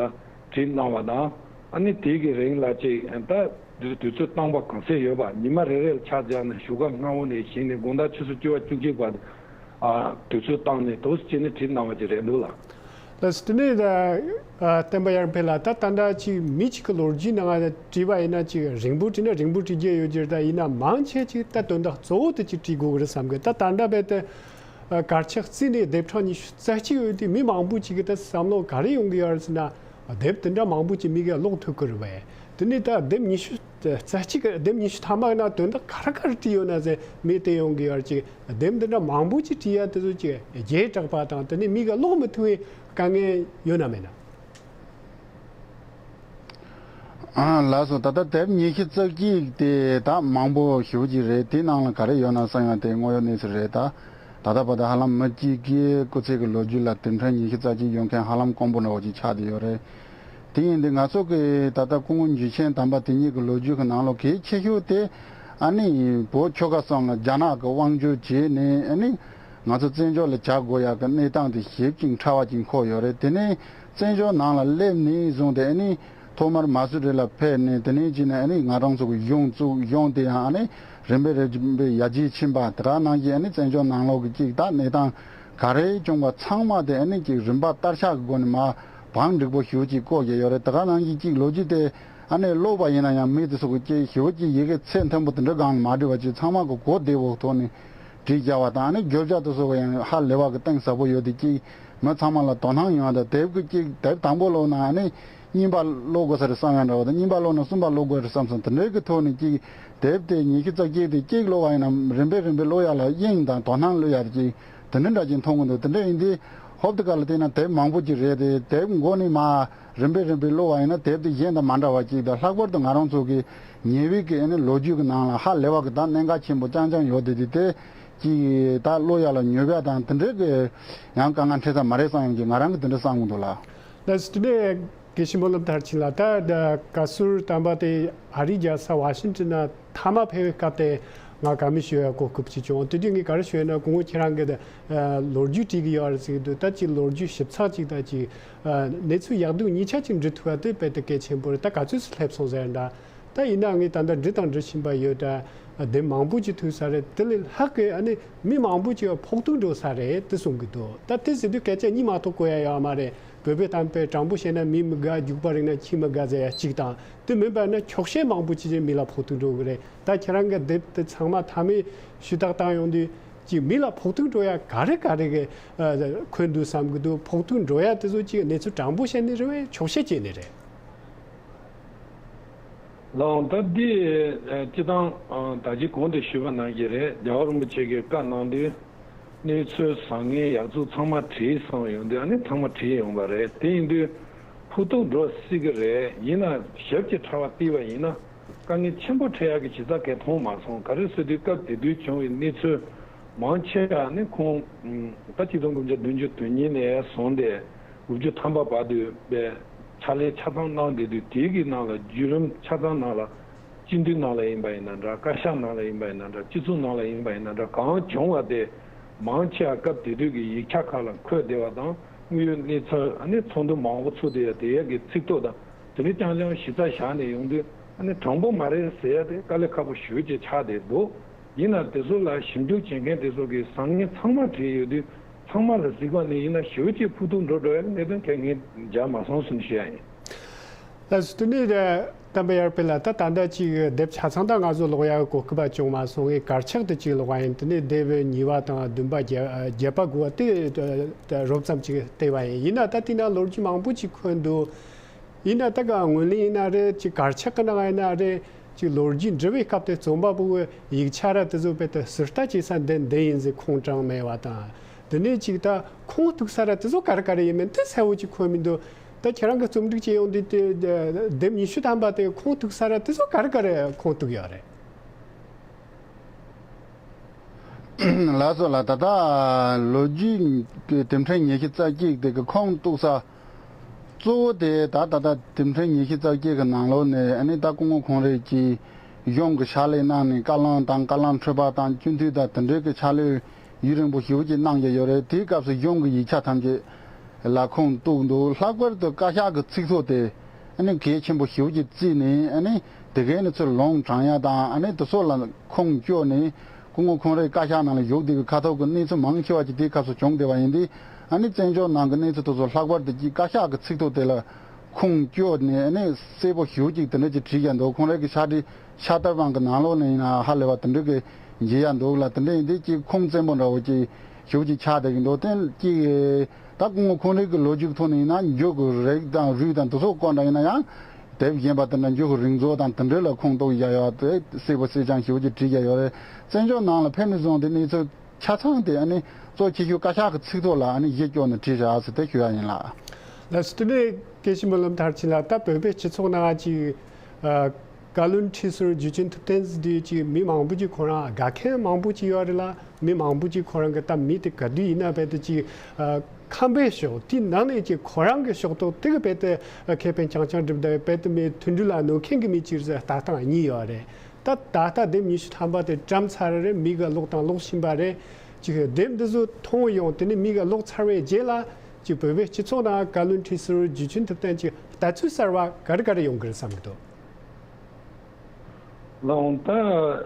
བྲིས་གནང་བ་དང་། ཨ་ནི་དེ་གི་རིང་ལ་ཅིག་ད་དུས་ཚོད་བཏང་པ་གང་ཚད་ཡོད་པ། ཉི་མ་རེ་རེ་ལ་ཆ་བཞག་ནས་བཞུགས་སྒར་སྔ་བོ་ནས་བཞེངས་ནས་དགོང་དག་ཆུ་ཚོད་བཅུ་པ་བཅུ་གཅིག་བར། ཨ། དུས་ཚོད་བཏང་ནས་འདུག་སེ་བྱས་ནས་བྲིས་གནང་བ་ཅིག་རེད་འདུག་ལགས། ལགས་སོ། དེ་ནས་ད། ཨ། བསྟན་པ་ཡར་འཕེལ་ལགས། ད་ད་ལྟ་ཅིག་མི་གཅིག་གི་ལོ་རྒྱུས་ནང་ང་བྲིས་པ་ཡིན་ན། ཅིག་རིང་པོ་བྲིས་ན་རིང་པོ་བྲིས་རྒྱུ་ཡོད་རྒྱུ་རེད། ད་ཡིན་ན་མང་ཆེ་ཅིག་ད་དོན་དག་གཙོ་བོ་དེ་ཅིག་བྲིས་དགོས་ཀྱི་རེད་བསམ་གི། ད་ད་ལྟ་རྦད་དེ། ཨ། གར་ཆག་རྩིས་ནས་དེབ་གྲངས་ཉི་ཤུ་རྩ་གཅིག་ཡོད་དུས། མི་མང་པོ་ཅིག་གིས་ད་བསམ་བློ་ག་རེ་ཡོང་གི་ཡོད་རེད་ཟེར་ན། དེབ་དེ་འདྲ་མང་པོ་ཅིག་མི་གིས་ཀློག་ཐུབ་ཀྱི་རེད་པས། དེ་ནས་ད་དེབ་ཉི་ཤུ་རྩ་གཅིག་གི། དེབ་ཉི་ཤུ་ཐམ་པ་ནང་དོན་དག་ག་རེ་ག་རེ་བྲིས་ཡོད་ན་ཟེར་མི་བལྟས་ཡོང་གི་ཡོད་རེད། ཅིག་དེབ་འདི་འདྲ་མང་པོ་ཅིག་བྲིས་ཡ་དེ་ཚོ་ཅིག་རྒྱས་དྲགས་པ་དང་། དེ་ནས་མི་གིས་ཀློག་མི་ཐུབ་པའི་དཀའ་ངལ་ཡོད་ན་མེད་ན། ཨ། ལགས་སོ། ད་ལྟ་དེབ་ཉི་ཤུ་རྩ་གཅིག་དེ་ད་མང་པོ་ཞེ་པོ་ཅིག་རེད། དེ་ནང་ལ་ག་རེ་ཡོད་ན་བསམ་ཡ་དེ་དངོས་ཡོད་གནས་ཚུལ་རེད། ད་ད་ལྟ་བར་དུ་ཧ་ལམ་མི་གཅིག་གི་སྐུ་ཚེ་གི་ལོ་རྒྱུས་ལ་དེབ་ཕྲེང་ཉི་ཤུ་རྩ་གཅིག་ཡོད་མཁན་ཧ་ལམ་དཀོན་པོ་འདྲ་བོ་ཅིག་ཆགས་བསྡད་ཡོད་རེད། དེ་ཡིན་དུས་ང་ཚོ་གི་ད་ལྟ་སྐུ་ངོ་འཇུ་ཆེན་དམ་པ་དེ་ཉིད་ཀྱི་ལོ་རྒྱུས་ཀྱི་ནང་ལོགས་གལ་ཆེ་ཤོས་དེ། ཨ་ནི་བོད་ཆོལ་ཁ་གསུམ་ལ་རྒྱ་ནག་གི་དབང་བསྒྱུར་བྱས་ནས། ཨ་ནི་ང་ཚོ་བཙན་བྱོལ་ལ་བྱ་དགོས་ཡག་གི་གནས་སྟངས་དེ་ཞིབ་ཅིང་ཕྲ་བ་ཅིག་འཁོད་ཡོད་རེད། དེ་ནས་བཙན་བྱོལ་ནང་ལ་སླེབས་ནས་བཟུང་སྟེ། ཨ་ནི་ཐོག་མར་མ་སུ་རི་ལ་ཕེབས་ནས། དེ་ནས་ཅིག་ནས་ཨ་ནི་ང་རང་ཚོ་གི་གཞུང་བཙུགས། གཞུང་དེ་ཡང་ཨ་ནི་རིམ་པས་རིམ་པས་ཡར་རྒྱས་ཕྱིན་པ། དེ་དག་ནང་བཞིན་ཨ་ནི་བཙན་བྱོལ་ནང་ལོགས་ཀྱི་ཅིག་ད་གནས་སྟངས་ག་རེ་བྱུང་བ་ཚང་མ་དེ་ཨ་ནི་ཅིག་རིམ་པ་བསྟར་ཆགས་ཀྱི་སྒོ་ནས་མར་བང་སྒྲིག་པོ་ཞེ་པོ་ཅིག་བཀོད་བསྡད་ཡོད་རེད། དེ་དག་ནང་བཞིན་ཅིག་ལོ་རྒྱུས་དེ་ཨ་ནི་ཀློག་པ་ཡིན་ན་ཡང་མི་དེ་ཚོ་གི་ཅིག་ཞེ་པོ་ཅིག་ཡི་གེ་ཚད་མཐོན་པོ་དེ་འདྲ་སྒང་ལ་མ་བྲིས་པ་ཅིག་ཚང་མ་གི་གོ་བདེ་བོ་ཐོག་ནས་བྲིས་བཞག་པ་དང་། ཨ་ནི་བརྗོད་བྱ་དེ་ཚོ་གི་ཡང་ཧ་ལས་པ་གི་གཏིང་ཟབ་པོ་ཡོད་དེ། ཅིག་མི་ཚང་མ་ལ་དོ་སྣང་ཡོང་ཡ་དང་། དེབ་ཀྱི་ཅིག་དེབ་དང་པོ་ཀློག་ན་ཨ་ནི་གཉིས་པ་ཀློག་དགོས་ས་རེད་བསམ་ཡ་འདྲ་བོ་དང་། གཉིས་པ་ཀློག་ན་གསུམ་པ་ཀློག་དགོས་རེད་བསམ་སོང་། དེ་འདྲའི་གི་ཐོག་ནས་ཅིག་དེབ་དེ་ཉི་ཤུ་རྩ་གཅིག་དེ་ཅིག་ཀློག་པ་ཡིན་ན་རིམ་པས་རིམ་པས་ཀློག་ཡ་ལ་དབྱིངས་དང་དོ་སྣང་སླེབས་ཡ་དེ་ཅིག་དེ་འདྲ་འདྲ་ཅིག་མཐོང་གི་འདུག་དེ་འདྲ་ཡིན་དུས་ ཧོབ་དེ་ག་ལ་བལྟས་ན་དེབ་མང་པོ་ཅིག་རེད་དེ། དེབ་མགོ་ནས་མར་རིམ་པས་རིམ་པས་ཀློག་པ་ཡིན་ན་དེབ་དེ་གཞན་དང་མ་འདྲ་བ་ཅིག་དང་། ལྷག་པར་དུ་ང་རང་ཚོ་གི་ཉེ་བའི་གི་ཨ་ནི་ལོ་རྒྱུས་ཀྱི་ནང་ལ་ཧ་ལས་པ་གི་ད་གནད་འགག་ཆེན་པོ་རྐྱང་རྐྱང་ཡོད་དེ། དེ་དེ་ཅིག་ད་ཀློག་ཡག་ལ་ཉོབ་ཡག་དང་དེ་འདྲའི་གི་ཡང་དཀའ་ངལ་འཕྲད་ས་མ་རེད་བསམ་ཡང་གི་ང་རང་གི་དེ་འདྲ་བསམ་གི་འདུག་ལགས། ལགས་སོ། དེ་ནས་དགེ་བཤེས་སྨོན་ལམ་མཐར་ཕྱིན་ལགས། ད་ད་བཀའ་ཟུར་དམ་པ་དེ་ཨ་རིའི་རྒྱལ་ས་ཝ་ཤིང་ཊོན་ན་མཐའ་མ་ཕེབས་པའི་སྐབས་དེ་ང་བཀའ་མོལ་ཞུ་ཡག་གོ་སྐབས་ཅིག་བྱུང་། དེ་དུས་ངས་ག་རེ་ཞུས་ན། སྐུ་ངོ་ཁྱེད་རང་གིས་ད་ལོ་རྒྱུས་བྲིས་ཀྱི་ཡོད་རེད་ཟེར་གྱི་འདུག། ད་ཅིག་ལོ་རྒྱུས་ཞིབ་ཚགས་ཅིག་དང་ཅིག་གནས་ཚུལ་ཡག་སྡུག་གཉིས་ཆ་ཅིག་འབྲི་ཐུབ་པ་དེ་དཔེ་དེ་གལ་ཆེན་པོ་རེད། ད་ག་ཚོད་སུ་སླེབས་སོང་ཟེར་འདྲ། ད་ཡིན་ནའང་ངས་ད་ལྟ་འབྲི་དང་འབྲི་བཞིན་པ་ཡོད། ད་དེབ་མང་པོ་ཅིག་ཐོན་ས་རེད། དེ་ལས་ལྷག་གི་ཨ་ནི་མི་མང་པོ་ཅིག་ཕོག་ཐུག་འགྲོ་ས་རེད་དེ་གསུང་གི་འདུག། ད་དེ་ཟེར་དུས་སྐད་ཆ་གཉིས་མ་གཏོགས་གོ་ཡ་ཡོད་མ་རེད། བོད་པའི་གཏམ་དཔེ། དྲང་པོ་བཤད་ན་མི་མི་དགའ། རྒྱུག་པ་རིང་ན་ཁྱི་མི་དགའ་ཟེར་ཡ་གཅིག་དང་། དེ་མིན་པ་ན་འཁྱོག་བཤད་མང་པོ་ཅིག་གིས་མི་ལ་ཕོག་ཐུག་འགྲོ་གི་རེད། ད་ཁྱེད་རང་གི་དེབ་དེ་ཚང་མ་མཐའ་མའི་ཞུ་དག་བཏང་ཡོང་དུས་ཀྱི་མི་ལ་ཕོག་ཐུག་འགྲོ་ཡ་ག་རེ་ག་རེ་གི་ཨ་འཁོན་འདུག་བསམ་གི་འདུག། ཕོག་ཐུག་འགྲོ་ཡ་དེ་ཚོ་ཅིག་གནས་ཚུལ་དྲང་པོ་བཤད་ནི་རེད་པས། འཁྱོག་བཤད་བྱས་ནི་རེད། ལགས་འོང་། ད་འདི་ཨ་སྤྱིར་བཏང་ཨ་ད་ཅི་གོང་དུ་ཞུས་པ་ནང་བཞིན་རེད། རྒྱལ་བ་རིན་པོ་ཆེ་གིས་བཀའ་གནང་དུས་གནས་ཚུལ་བཟང་ངན་ཡག་བཙོག་ཚང་མ་བྲིས་སོང་ཡོང་དུས། ཨ་ནི་ཚང་མ་བྲིས་ཡོང་བ་རེད། དེ་ཡིན་དུས་ཕོག་ཐུག་འགྲོ་སྲིད་ཀྱི་རེད། ཡིན་ན་ཞབས་ཀྱི་ཕྲ་བ་བལྟས་པ་ཡིན་ན་དཀའ་ངལ་ཆེན་པོ་འཕྲད་ཡག་གི་གཞི་རྩ་གང་ཡང་མཐོང་མ་སོང་། ག་རེ་ཟེར་དུས་སྐབས་དེ་དུས་བྱུང་བའི་གནས་ཚུལ་མང་ཆེ་བ་ནི་ཁོང་ད་ཆིག་སྟོང་དགུ་བརྒྱ་བདུན་ཅུ་དོན་གཉིས་ནས་བཟུང་སྟེ་དགུ་བཅུ་ཐམ་པ་བར་དུ་པའི་ཕྱག་ལས་ཆ་ཚང་གནང་བསྡད་དུས། དེའི་གི་ནང་ལ་བརྒྱུད་རིམ་ཆ་ཚང་ནང་ལ་སྤྱི་འཐུས་ནང་ལ་ཡིན་པ་ཡིན་ན་འདྲ། བཀའ་ཤག་ནང་ལ་ཡིན་པ་ཡིན་ན་འདྲ། སྤྱི་ཚོགས་ནང་ལ་ཡིན་པ་ཡིན་ན་འདྲ། གང་བྱུང་བ་དེ་མང་ཆེ་བ་སྐབས་དེ་དུས་ཀྱི་ཡིག་ཆ་ཁག་ལ་འཁོད་བསྡད་པ་དང་། དངོས་ཡོད་གནས་ཚུལ་ཨ་ནི་ཚོགས་འདུ་མང་པོ་ཚོགས་བསྡད་ཡ་དེ་ཡ་གི་ཚིག་ཐོ་དང་དེ་འདྲ་རྐྱང་རྐྱང་གཞི་རྩ་བཞག་ནས་ཡོང་དུས། ཨ་ནི་དྲང་པོ་མ་རེད་ཟེར་ཡ་དེ་དཀའ་ལས་ཁག་པོ་ཞེ་པོ་ཅིག་ཆགས་བསྡད་འདུག། ཡིན་ན་དེ་ཚོ་ལ་ཞིབ་འཇུག་བྱེད་མཁན་དེ་ཚོ་གིས་བཟང་ངན་ཚང་མ་བྲིས་ཡོད་དུས། ཚང་མ་ལ་གཟིགས་པ་ནི་ཡིན་ན་ཞེ་པོ་ཅིག་ཕོག་ཐུག་འགྲོ་འགྲོ་ཡ་གནད་དོན་གང་ངས་མཇལ་མ་སོང་ཟེར་ནས་ཞུ་ཡ་ཡིན། ལགས་སོ། དེ་ནས་དམ་པ་ཡར་འཕེལ་ལགས། ད་ད་ལྟ་ཅིག་དེབ་ཆ་ཚང་ད་ང་ཚོ་ཀློག་ཡ་གོ་སྐབས་བྱུང་མ་སོང་། ངས་གར་ཆག་དེ་ཅིག་ཀློག་པ་ཡིན། དེ་ནས་དེབ་གཉིས་པ་དང་བདུན་པ་བརྒྱད་བརྒྱད་པ་དགུ་པ་དེ་རོབ་ཙམ་ཅིག་བལྟས་པ་ཡིན། ཡིན་ན་ད་དེ་ན་ལོ་རྒྱུས་མང་པོ་ཅིག་འཁོད་འདུག། ཡིན་ན་ད་ག་ངོས་ལེན་ཡིན་ན་རེད། ཅིག་གར་ཆག་གི་ནང་ཡིན་ན་རེད། ཅིག་ལོ་རྒྱུས་འབྲི་བའི་སྐབས་དེ་རྩོམ་པ་པོ་གི་ཡིག་ཆ་ར་དེ་ཚོ་དཔེ་དེ་ཟུར་ལྟ་བྱེད་ས་འདི་འདི་ཡིན་ཟེར་ཁུངས་དྲངས་མེད་པ་དང་། དེ་ནས་ཅིག་ད་ཁུངས་གཏུགས་ས་ར་དེ་ཚོ་ག་རེ་ག་རེ་ཡིན་མིན་དེ་གསལ་བོ་ཅིག་འཁོད་མི་འདུག། ད་ཁྱེད་རང་གི་རྩོམ་སྒྲིག་བྱེད་ཡོང་དུས་དེ་དེབ་ཉི་ཤུ་ཐམ་པ་དེ་ཁུངས་གཏུགས་ས་ར་དེ་ཚོ་ག་རེ་ག་རེ་ཁུངས་གཏུགས་ཡོད་རེད། ལགས་སོ་ལགས། ད་ལྟ་ལོ་རྒྱུས་ཀྱི་དེབ་ཕྲེང་ཉི་ཤུ་རྩ་གཅིག་དེ་གི་ཁུངས་གཏུགས་ས་གཙོ་བོ་དེ་ད་ད་ལྟ་དེབ་ཕྲེང་ཉི་ཤུ་རྩ་གཅིག་གི་ནང་ལོགས་ནས་ཨ་ནི་ད་སྐུ་ངོ་ཁོང་རང་གིས་གཞུང་གི་ཕྱག་ལས་གནང་ནས་བཀའ་བློན་དང་བཀའ་བློན་ཁྲི་པ་དང་སྤྱི་འཐུས་དང་དེ་འདྲའི་གི་ཕྱག་ལས་ཡུན་རིང་པོ་ཞེ་པོ་ཅིག་གནང་བཞག་ཡོད་རེད། དེའི་སྐབས་སུ་གཞུང་གི་ཡིག་ཆ་ཐམས་ཅད་ལ་ཁུངས་གཏུགས་འདུག། ལྷག་པར་དུ་བཀའ་ཤག་གི་ཚིག་ཐོ་དེ་ཨ་ནི་གལ་ཆེན་པོ་ཞེ་པོ་ཅིག་བརྩིས་ནས། ཨ་ནི་དེ་གའི་གནས་ཚུལ་ལུང་དྲངས་ཡ་དང་། ཨ་ནི་དེ་ཚོ་ལ་ཁུངས་བཅོལ་ནས། སྐུ་ངོ་ཁོང་རང་བཀའ་ཤག་ནང་ལ་བཞུགས་བསྡད་པའི་ཁ་ཐོག་གི་གནས་ཚུལ་མང་ཆེ་བ་ཅིག་དེའི་སྐབས་སུ་བྱུང་བསྡད་པ་ཡིན་དུས། ཨ་ནི་བཙན་བྱོལ་ནང་གི་གནས་ཚུལ་དེ་ཚོ་ལྷག་པར་དུ་ཅིག་བཀའ་ཤག་གི་ཚིག་ཐོ་དེ་ལ་ཁུངས་བཅོལ་ནས། ཨ་ནི་གསལ་པོ་ཞེ་པོ་ཅིག་དེ་འདྲ་ཅིག་བྲིས་ཡ་འདུག། ཁོང་རང་གི་ཕྱག་བྲིས་ཕྱག་དར་པང་གི་ནང་ལོགས་ནས་ཡིན་ན་ཧ་ལས་པ་དེ་འདྲ་གི་མཇལ་ཡ་འདུག་ལ། དེ་འདྲ་ཡིན་དུས་ཅིག་ཁུངས་བཙན་པོ་འདྲ་བོ་ཅིག་ཞེ་པོ་ཅིག་ཆགས་བསྡད་ཀྱི་འདུག། དེ་ཅིག་ད་སྐུ་ངོ་ཁོང་རང་གི་ལོ་རྒྱུས་ཐོག་ནས་ཡིན་ན་མཇུག་གི་རིགས་དང་རུས་དང་དེ་ཚོ་སྐོར་འདྲ་ཡིན་ན་ཡང་། དེབ་གཞན་པ་དེ་འདྲ་མཇུག་གི་རིང་ཚོ་དང་དེ་འདྲ་ལ་ཁུངས་གཏུགས་བཞག་ཡོད་དེ། གསལ་པོ་གསལ་རྐྱང་ཞེ་པོ་ཅིག་བྲིས་བཞག་ཡོད་རེད། བཙན་བྱོལ་ནང་ལ་ཕེབས་ནས་བཟུང་སྟེ་གནས་ཚུལ་ཆ་ཚང་དེ་ཨ་ནི་གཙོ་ཆེ་ཤོས་བཀའ་ཤག་གི་ཚིག་ཐོ་ལ་ཨ་ནི་གཞི་བཅོལ་ནས་བྲིས་བཞག་ཟེར་དེ་ཞུ་ཡ་ཡིན་ལགས། ལགས་སོ། དེ་ནས་དགེ་བཤེས་སྨོན་ལམ་མཐར་ཕྱིན་ལགས། ད་བོད་པའི་སྤྱི་ཚོགས་ནང་ཅིག་ཨ་བཀའ་བློན་ཁྲི་ཟུར་འཇུ་ཆེན་ཐུབ་བསྟན་ཟེར་དུས་ཅིག་མི་མང་པོ་ཅིག་ཁོ་རང་དགའ་མཁན་མང་པོ་ཅིག་ཡོད་རེད་ལ། མི་མང་པོ་ཅིག་ཁོ་རང་གི་ད་མི་དེ་ག་དུས་ཡིན་ན་རྦད་དེ་ཅིག་ཨ་ཁམས་པའི་ཕྱོགས་དེའི་ནང་ནས་ཅིག་ཁོ་རང་གི་ཕྱོགས་གཏོགས་དེ་གི་རྦད་དེ་ཁེ་ཕན་རྐྱང་རྐྱང་སྒྲུབ་བསྡད། རྦད་དེ་མི་མཐུན་སྒྲིལ་ལ་གནོད་མཁན་གྱི་མི་ཅིག་རེད་ཟེར་ལྟ་སྟངས་གཉིས་ཡོད་རེད། ད་ད་ལྟ་དེབ་ཉི་ཤུ་ཐམ་པ་དེ་བཀྲམ་ཚར་རེད། མི་གིས་ཀློག་དང་ཀློག་བཞིན་པ་རེད། ཅིག་དེབ་འདི་ཚོ་མཐོང་ཡོང་། དེ་ནས་མི་གིས་ཀློག་ཚར་བའི་རྗེས་ལ་ཅིག་བོད་པའི་སྤྱི་ཚོགས་ནང་བཀའ་བློན་ཁྲི་ཟུར་འཇུ་ཆེན་ཐུབ་བསྟན་ཅིག་ལྟ་ཚུལ་གསར་བ་ག་རེ་ག་རེ་ཡོང་གི་རེད་བསམ་གི་འདུག། ལགས་འོང་། ད་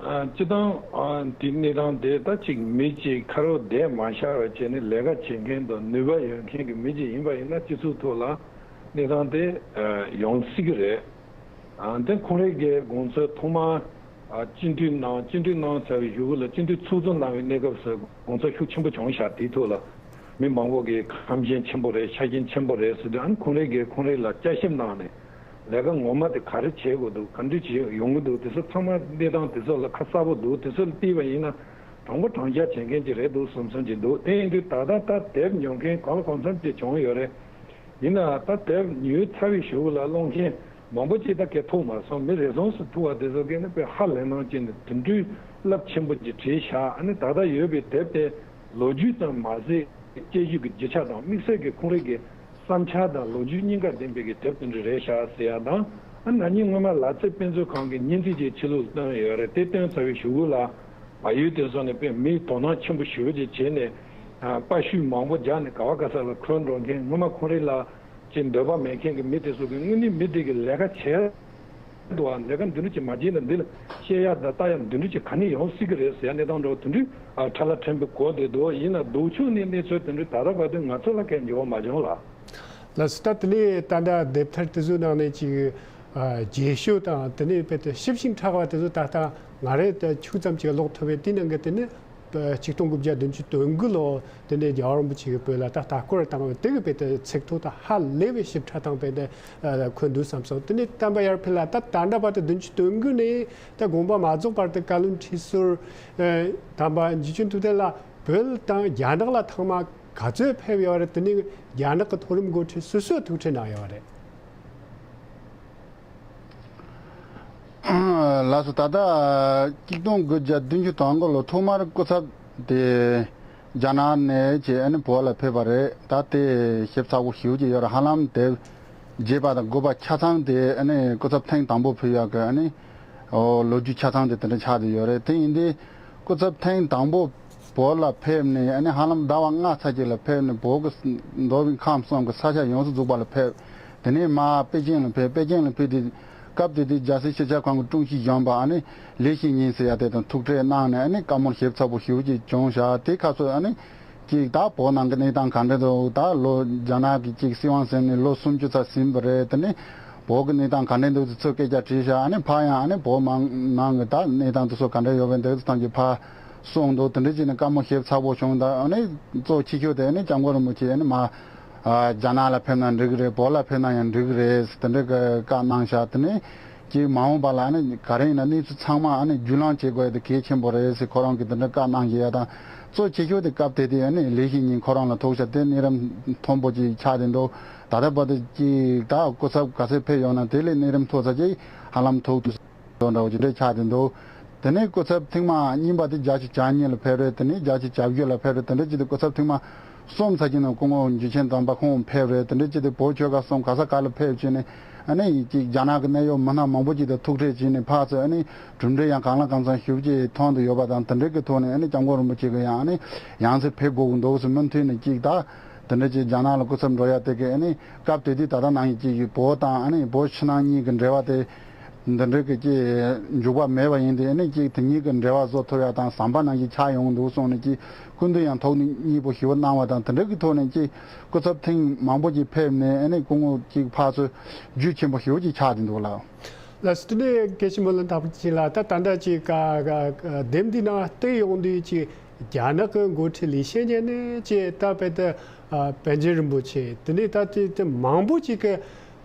ཨ་སྤྱིར་བཏང་ཨ་འདི་གནས་སྟངས་དེ་ད་ཅིག་མི་གཅིག་ཁ་རོག་བསྡད་མ་བཞག་པ་བྱས་ནས་ལས་ཀ་བྱེད་མཁན་དང་ནུས་པ་ཡོད་མཁན་གྱི་མི་གཅིག་ཡིན་པ་ཡིན་ན་སྤྱི་ཚོགས་ཐོག་ལ་གནས་སྟངས་དེ་ཨ་ཡོང་སྲིད་ཀྱི་རེད། ཨ་དེ་ཁོང་རང་གིས་དགོངས་ཚུལ་ཐོག་མར་ཨ་སྤྱི་འཐུས་གནང་། སྤྱི་འཐུས་གནང་ཚར་བའི་གཞུག་གུ་ལ་སྤྱི་འཐུས་ཚོགས་གཙོ་གནང་བའི་གནས་སྐབས་སུ་དགོངས་ཚུལ་ཤུགས་ཆེན་པོ་བྱུང་བཞག། དེའི་ཐོག་ལ་མི་མང་པོ་གིས་ཁམས་ཞེན་ཆེན་པོ་རེད། ཤ་ཞེན་ཆེན་པོ་རེད་ཟེར་དུས། ཨ་ནི་ཁོང་རང་གིས་ཁོང་རང་ལ་བསྐྱར་ཞིབ་གནང་ནས། ལས་ཀ་ངོ་མ་དེ་ག་རེ་བྱེད་དགོས་འདུག། ག་འདྲ་བྱེད་ཡོང་གི་འདུག། དེ་ཚོ་ཚང་མ་གནས་སྟངས་དེ་ཚོ་ལ་ཁ་གསལ་པོ་འདུག། དེ་ཚོ་ལ་བལྟས་པ་ཡིན་ན་ དྲང་པོ་དྲང་བཞག་བྱེད་མཁན་ཅིག་རེད་འདུག་བསམ་བསམ་ཅིག་འདུག་དེ་ཡིན་དུས་ད་ལྟ་ད་དེབ་ཉོ་མཁན་གང་ལ་གང་འཚམ་ཅིག་བྱུང་ཡོད་རེད། ཡིན་ནའང་ད་དེབ་ཉོས་ཚར་བའི་གཞུག་ལ་ཀློག་མཁན་མང་པོ་ཅིག་ད་གས་ཐུག་མ་སོང་། མི་རེ་ཟུང་སུ་ཐུག་པ་དེ་ཚོ་གས་ནི་དཔེ་ཧ་ལས་སྣང་ཅན་དེ་འདྲའི་རླབས་ཆེན་པོ་ཅིག་བྲིས་བཞག་ཨ་ནི་ད་ལྟ་ཡོད་པའི་དེབ་དེ་ལོ་རྒྱུས་ཙམ་མ་ཟད་དཔྱད་ཞིབ་ཀྱི་རྒྱུ་ཆ་དང་དམིགས་བསལ་གྱི་ཁོང་རང་གི་བསམ་འཆར་དང་ལོ་རྒྱུས་གཉིས་ཀ་ལྡན་པའི་གི་དེབ་དེ་འདྲ་རེད་ཤག་ཟེར་ཡ་དང་། ཨ་ན་ནིང་སྔོན་མ་ལ་རྩེ་དཔེ་མཛོད་ཁང་གི་སྙན་ཚིག་ཅིག་ཕྱི་ལོགས་བཏོན་ཡོད་རེད། དེ་བཏོན་ཚར་བའི་གཞུག་གུ་ལ་བལ་ཡུལ་དེ་ཚོ་ནས་དཔེ་མིས་དོ་སྣང་ཆེན་པོ་ཞེ་པོ་ཅིག་བྱས་ནས་ཨ་དཔའ་ཤོས་མང་པོ་རྒྱག་ནས་ག་བ་ག་ས་ལ་འཁོན་འགྲོ་མཁན། སྔོན་མ་ཁོང་རང་ལ་ཅིག་འདོད་པ་མེད་མཁན་གྱི་མི་དེ་ཚོ་གི་དངོས་གནས་མི་དེ་གི་ལས་ཀ་བྱས་འདུག་ཨ། ལས་ཀ་འདི་འདྲ་ཅིག་མ་བྱས་ན་འདི་ལ་བཤད་ཡ་དང་ལྟ་ཡ་འདི་འདྲ་ཅིག་ག་ནས་ཡོང་སྲིད་ཀྱི་རེད་ཟེར་ཡ་གནས་སྟངས་འདྲ་བོ་དེ་འདྲའི་ཨ་ཁྲ་ལ་ཕྲན་བུ་གོ་བསྡད་འདུག་ཡིན་ན་སྡུག་ཆུང་ནས་གནས་ཚུལ་དེ་འདྲ་ད་ལྟ་བར་དུ་ང་ཚོ་ལ་གས་འགྱུར་བ་མ་བྱུང་ལ། ལགས་སོ། ད་དེ་ནས་ད་ལྟ་དེབ་ཐེར་དེ་ཚོའི་ནང་ནས་ཅིག་ཨ་རྒྱས་ཤོས་དང་དེ་ནས་དཔེ་དེ་ཞིབ་ཅིང་ཕྲ་བ་དེ་ཚོ་ད་ལྟ་ང་རས་ད་ཆུང་ཙམ་ཅིག་ཀློག་ཐུབ་པའི་དེའི་ནང་གི་དེ་ནི་ཆིག་སྟོང་དགུ་བརྒྱ་བདུན་ཅུ་དོན་དགུ་ལོ་དེ་ནས་རྒྱལ་བ་རིན་པོ་ཆེ་གིས་བོད་ལ་ད་ལྟ་སྐོར་བཏང་བའི་དེ་གི་དཔེ་དེ་ཚིག་ཐོ་ད་ཧ་ལས་པའི་ཞིབ་ཕྲ་དང་དཔེ་དེ་ཨ་འཁོད་འདུག་བསམ་སོང་། དེ་ནས་བསྟན་པ་ཡར་འཕེལ་ལགས་ད་ད་ལྟ་བར་དུ་བདུན་ཅུ་དོན་དགུ་ནས་ད་དགོངས་པ་མ་རྫོགས་བར་དུ་བཀའ་བློན་ཁྲི་ཟུར་ཨ་དམ་པ་འཇིགས་བྱེད་ཐུབ་བསྟན་ལགས་བོད་དང་རྒྱ་ནག་ལ་ཐེངས་མ་ག་ཚོད་ཕེབས་ཡོད་རེད། དེ་ནས་རྒྱ་ནག་གི་མཐོ་རིམ་འགོ་ཁྲིད་སུ་སུ་ཐུག་འཕྲད་གནང་ཡོད་རེད། ལགས་སོ། ད་ལྟ་ཆིག་སྟོང་དགུ་བརྒྱ་བདུན་ཅུ་དོན་དགུ་ལོ་ཐོག་མར་སྐུ་ཚབ་དེ་རྒྱ་ནག་ནས་ཅིག་ཨ་ནི་བོད་ལ་ཕེབས་པ་རེད། ད་དེ་ཞིབ་ཚགས་པོ་ཞེ་པོ་ཅིག་ཡོད་རེད། ཧ་ལམ་དེབ་རྒྱས་པ་དང་དགུ་པ་ཆ་ཚང་དེ་ཨ་ནི་སྐུ་ཚབ་ཐེངས་དང་པོ་ཕེབས་ཡག་གི་ཨ་ནི་ཨོ་ལོ་རྒྱུས་ཆ་ཚང་དེ་དེ་འདྲ་ཆགས་བསྡད་ཡོད་རེད། དེ་ཡིན་དུས་སྐུ་ཚབ་ཐེངས་དང་པོ་བོད་ལ་ཕེབས་ནས་ཨ་ནི་ཧ་ལམ་ཟླ་བ་ལྔ་ཚར་གཅིག་ལ་ཕེབས་ནས་བོད་ཀྱི་མདོ་དབུས་ཁམས་གསུམ་གྱི་ས་ཆ་ཡོངས་སུ་རྫོགས་པ་ལ་ཕེབས། དེ་ནས་མར་པེ་ཅིང་ལ་ཕེབས། པེ་ཅིང་ལ་ཕེབས་དུས་སྐབས་དེ་དུས་རྒྱལ་སྲས་ཤེས་བྱ་ཁང་གི་ཀྲུའུ་ཞི་གཞོན་པ་ཨ་ནི་ལི་ཤིང་ཉིན་ཟེར་ཡ་དེ་དང་ཐུག་འཕྲད་གནང་ནས་ཨ་ནི་བཀའ་མོལ་ཞིབ་ཚགས་པོ་ཞེ་པོ་ཅིག་བྱུང་བཞག་དེ་སྐབས་སུ་ཨ་ནི་ཅིག་ད་བོད་ནང་གི་གནས་སྟངས་ག་འདྲ་འདུག་ད་ལོ་རྒྱ་ནག་གི་ཅིག་སྲིད་དབང་ཟིན་ནས་ལོ་སུམ་ཅུ་ཙམ་ཟིན་པ་རེད། དེ་ནས་བོད་ཀྱི་གནས་སྟངས་ག་འདྲ་འདུག་དེ་ཚོ་སྐད་ཆ་དྲིས་བཞག་ཨ་ནི་ཕར་ཡང་ཨ་ནི་བོད་མང་ནང་གི་ད་གནས་སྟངས་དེ་ཚོ་ག་འདྲ་ཡོད་པ་འདུག་དེ་ཐམས་ཅད་ཕར་གསུངས་འདུག་དེ་འདྲ་བྱས་ནས་བཀའ་མོལ་ཞིབ་ཚགས་པོ་བྱུང་། ད་ཨ་ནི་གཙོ་ཆེ་ཤོས་དེ་ཨ་ནི་སྐྱབས་མགོན་རིན་པོ་ཆེ་ཨ་ནི་མར་རྒྱ་ནག་ལ་ཕེབས་ན་འགྲིག་གི་རེད། བོད་ལ་ཕེབས་ན་ཡང་འགྲིག་གི་རེད། དེ་འདྲ་གི་བཀའ་གནང་བཞག་དེ་ནས་ཀྱི་མ་འོངས་པ་ལ་ཨ་ནི་ག་རེ་ཡིན་ན་གནས་ཚུལ་ཚང་མ་ཨ་ནི་བརྒྱུད་ལམ་བྱེད་དགོས་ཡ་དེ་གལ་ཆེན་པོ་རེད་ཟེར་ཁོ་རང་གིས་དེ་འདྲ་བཀའ་གནང་བཞག་ཡ་དང་། གཙོ་ཆེ་ཤོས་དེ་སྐབས་དེ་དུས་ཨ་ནི་ལི་ཤིང་ཉིན་ཁོ་རང་ལ་ཐུག་བཞག་དེ་གནས་རིམ་མཐོན་པོ་ཅིག་ཆགས་བསྡད་འདུག་ད་ལྟ་བར་དུ་ཅིག་ད་སྐུ་ཚབ་ག་ཚོད་ཕེབས་ཡོང་ན་དེ་ལས་གནས་རིམ་མཐོ་ས་ཅིག་ཧ་ལམ་ཐུག་ཐུབ། དོ་འདྲ་བོ་ཅིག་འདྲ་ཆགས་བསྡད་འདུག་དེ་ནས་སྐུ་ཚབ་ཐེངས་མ་གཉིས་པ་དེ་བརྒྱད་ཅུ་གྱ་གཉིས་ལ་ཕེབས་རེད། དེ་ནས་བརྒྱད་ཅུ་གྱ་བཞི་ལ་ཕེབས་རེད། དེ་འདྲ་ཅིག་དེ་སྐུ་ཚབ་ཐེངས་མ་གསུམ་ཚར་གྱི་ནང་སྐུ་ངོ་འཇུ་ཆེན་དམ་པ་ཁོང་ཕེབས་རེད། དེ་འདྲ་ཅིག་དེ་བོད་ཆོལ་ཁ་གསུམ་ག་ས་ག་ལ་ཕེབས་བྱས་ནས་ཨ་ནི་ཅིག་རྒྱ་ནག་གི་གནད་ཡོད་མི་སྣ་མང་པོ་ཅིག་དང་ཐུག་འཕྲད་བྱས་ནས་ཕར་ཚུར་ཨ་ནི་གྲུབ་འབྲས་ཡང་གང་ལ་གང་འཚམ་ཞེ་པོ་ཅིག་ཐོན་བསྡད་ཡོད་པ་དང་། དེ་འདྲ་གི་ཐོག་ནས་ཨ་ནི་སྐྱབས་མགོན་རིན་པོ་ཆེ་གི་ཡང་ཨ་ནི་ཡང་སེ་ཕེབས་དགོས་ཀྱི་འདུག་ཟེར་མུ་མཐུད་ནས་ཅིག་ད་དེ་འདྲ་ཅིག་རྒྱ་ནག་ལ་སྐུ་ཚབ་འགྲོ་ཡ་དེ་གི་ཨ་ནི་སྐབས་དེ་དུས་ད་ལྟ་ནང་བཞིན་ཅིག་བོད་དང་ཨ་ནི་བོད་ཕྱི་ནང་གཉིས་ཀྱི་འབྲེལ་བ་དེ། འདི་འདྲའི་གི་ཅིག་འཇུག་པ་མེད་པ་ཡིན་དུས་ཨ་ནི་ཅིག་དེ་གཉིས་ཀྱི་འབྲེལ་བ་བཟོ་ཐུབ་ཡ་དང་ཟམ་པ་ནང་བཞིན་ཆགས་ཡོང་གི་འདུག་གསུངས་ནས་ཅིག་སྐུ་མདུན་ཡང་ཐུགས་མཉེས་པོ་ཞེ་པོ་གནང་བ་དང་། དེ་འདྲ་གི་ཐོག་ནས་ཅིག་སྐུ་ཚབ་ཐེངས་མང་པོ་ཅིག་ཕེབས་ནས་ཨ་ནི་སྐུ་ངོ་ཅིག་ཕར་ཚུར་རྒྱུས་ཆེན་པོ་ཞེ་པོ་ཅིག་ཆགས་བསྡད་འདུག་ལགས། ལགས་སོ། དེ་ནས་དགེ་བཤེས་སྨོན་ལམ་དྭགས་པོ་ཅན་ལགས། ད་ད་ལྟ་ཅིག་ག་ག་ག་དེབ་འདི་ནང་བལྟས་ཡོང་དུས་ཅིག་རྒྱ་ནག་གི་འགོ་ཁྲིད་ལི་ཤེ་ཉན་ནས་ཅིག་ད་དཔེ་ད་ཨ་པཎ་ཆེན་རིན་པོ་ཆེ་དེ་ནས་ད་དེ་དེ་མང་པོ་ཅིག་གི་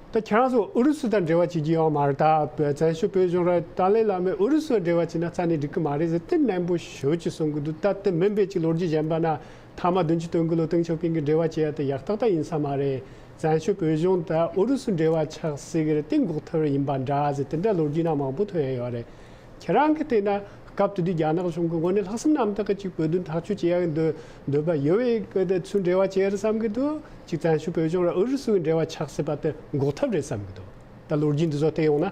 ད་ཁྱེད་རང་ཚོ་ཨུ་རུ་སུ་དང་འབྲེལ་བ་བྱེད་ཀྱི་ཡོད་མ་རེད། ད་བཙན་བྱོལ་བོད་གཞུང་ར་ཏཱ་ལའི་བླ་མས་ཨུ་རུ་སུ་འབྲེལ་བ་བྱས་ན་རྩ་ནས་འགྲིག་གི་མ་རེད་ཟེར་དེ་ནན་པོ་ཞེ་པོ་ཅིག་གསུང་གི་འདུག་ད་དེ་མིན་པའི་ཅིག་ལོ་རྒྱུས་གཞན་པ་ན་མཐའ་མ་བདུན་ཅུ་དོན་དགུ་ལོ་ཏེང་ཞའོ་ཕིང་གི་འབྲེལ་བ་བྱེད་ཡ་དེ་ཡག་ཐག་ད་ཡིན་ས་མ་རེད། བཙན་བྱོལ་བོད་གཞུང་དང་ཨུ་རུ་སུ་འབྲེལ་བ་ཆགས་སྲིད་གི་རེད། དེ་འགོག་ཐབས་ཡིན་པ་འདྲ་ཟེར་དེ་འདྲ་ལོ་རྒྱུས་ན་མང་པོ་ཐོན་ཡ་ཡོད་རེད། ཁྱེད་རང་གིས་བལྟས་ན་སྐབས་དེ་དུས་རྒྱ་ནག་གཞུང་གི་ངོས་ནས་ལྷག་བསམ་རྣམ་དག་གིས་ཅིག་བོད་དོན་ཐག་གཅོད་བྱེད་ཡག་གི་འདོད་འདོད་པ་ཡོད་པའི་སྐད་དེ་ཚུར་འབྲེལ་བ་བྱེད་ཡ་རེད་བསམ་གི་འདུག་ཅིག་བཙན་བྱོལ་བོད་གཞུང་ལ་ཨུ་རུ་སུའི་འབྲེལ་བ་ཆགས་སྲིད་པ་དེ་འགོག་ཐབས་རེད་བསམ་གི་འདུག་ད་ལོ་རྒྱུས་འདི་ཚོ་བལྟས་ཡོང་ན།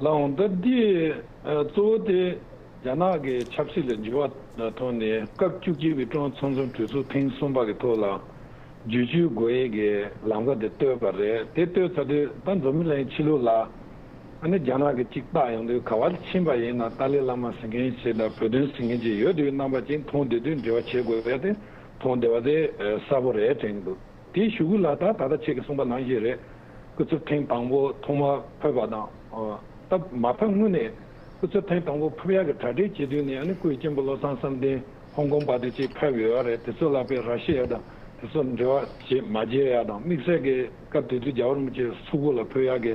ལགས་འོང་། ད་འདི་གཙོ་བོ་དེ་རྒྱ་ནག་གི་ཆབ་སྲིད་ལ་འགྱུར་བ་ཐོན་ནས་སྐབས་བཅུ་གཅིག་པའི་ཀྲུང་ཨུ་ཚང་འཛོམས་གྲོས་ཚོགས་ཐེངས་གསུམ་པ་གི་ཐོག་ལ། བསྒྱུར་བཅོས་དགོས་ཡས་ཀྱི་ལམ་ཁ་དེ་བཏོད་པ་རེད། དེ་བཏོད་ཚར་དུས་ད་འཛམ་བུ་གླིང་ཕྱི་ལོགས་ལ་ཨ་ནི་རྒྱ་ནག་གི་གཅིག་བལྟ་ཡོང་དུས་ག་བ་ལ་ཕྱིན་པ་ཡིན་ན་ཏཱ་ལའི་བླ་མ་ཟེར་མཁན་ཞིག་དང་བོད་དོན་ཟེར་མཁན་ཅིག་ཡོད་དུས་རྣམ་པ་ཅིག་མཐོང་བསྡད་དུས་འབྲེལ་བ་བྱེད་དགོས་པ་དེ་མཐོང་བསྡད་པ་དེ་གསལ་པོ་རེད་དྲན་གྱི་འདུག་དེའི་གཞུག་གུ་ལ་ད་ད་ལྟ་ཁྱེད་ཀྱིས་གསུངས་པ་ནང་བཞིན་རེད། སྐུ་ཚབ་ཐེངས་དང་པོ་ཐོག་མར་ཕེབས་པ་དང་། ད་མ་ཕེབས་སྔོན་ནས་སྐུ་ཚབ་ཐེངས་དང་པོ་ཕེབས་ཡག་གི་གྲ་སྒྲིག་བྱེད་དུས་ནས་ཨ་ནི་སྐུའི་གཅེན་པོ་བློ་བཟང་བསམ་གཏན་ཧོང་ཀོང་བར་དུ་ཅིག་ཕེབས་ཡོད་རེད། དེ་ཚོ་ལ་དཔེ་ར་ཤི་ཡ་དང་དེ་ཚོ་འབྲེལ་བ་བྱེད་མ་བྱེད་ཡ་དང་དམིགས་བསལ་གྱི་སྐབས་དེ་དུས་རྒྱལ་བ་རིན་པོ་ཆེ་སུ་གུ་ལ་ཕེབས་ཡག་གི་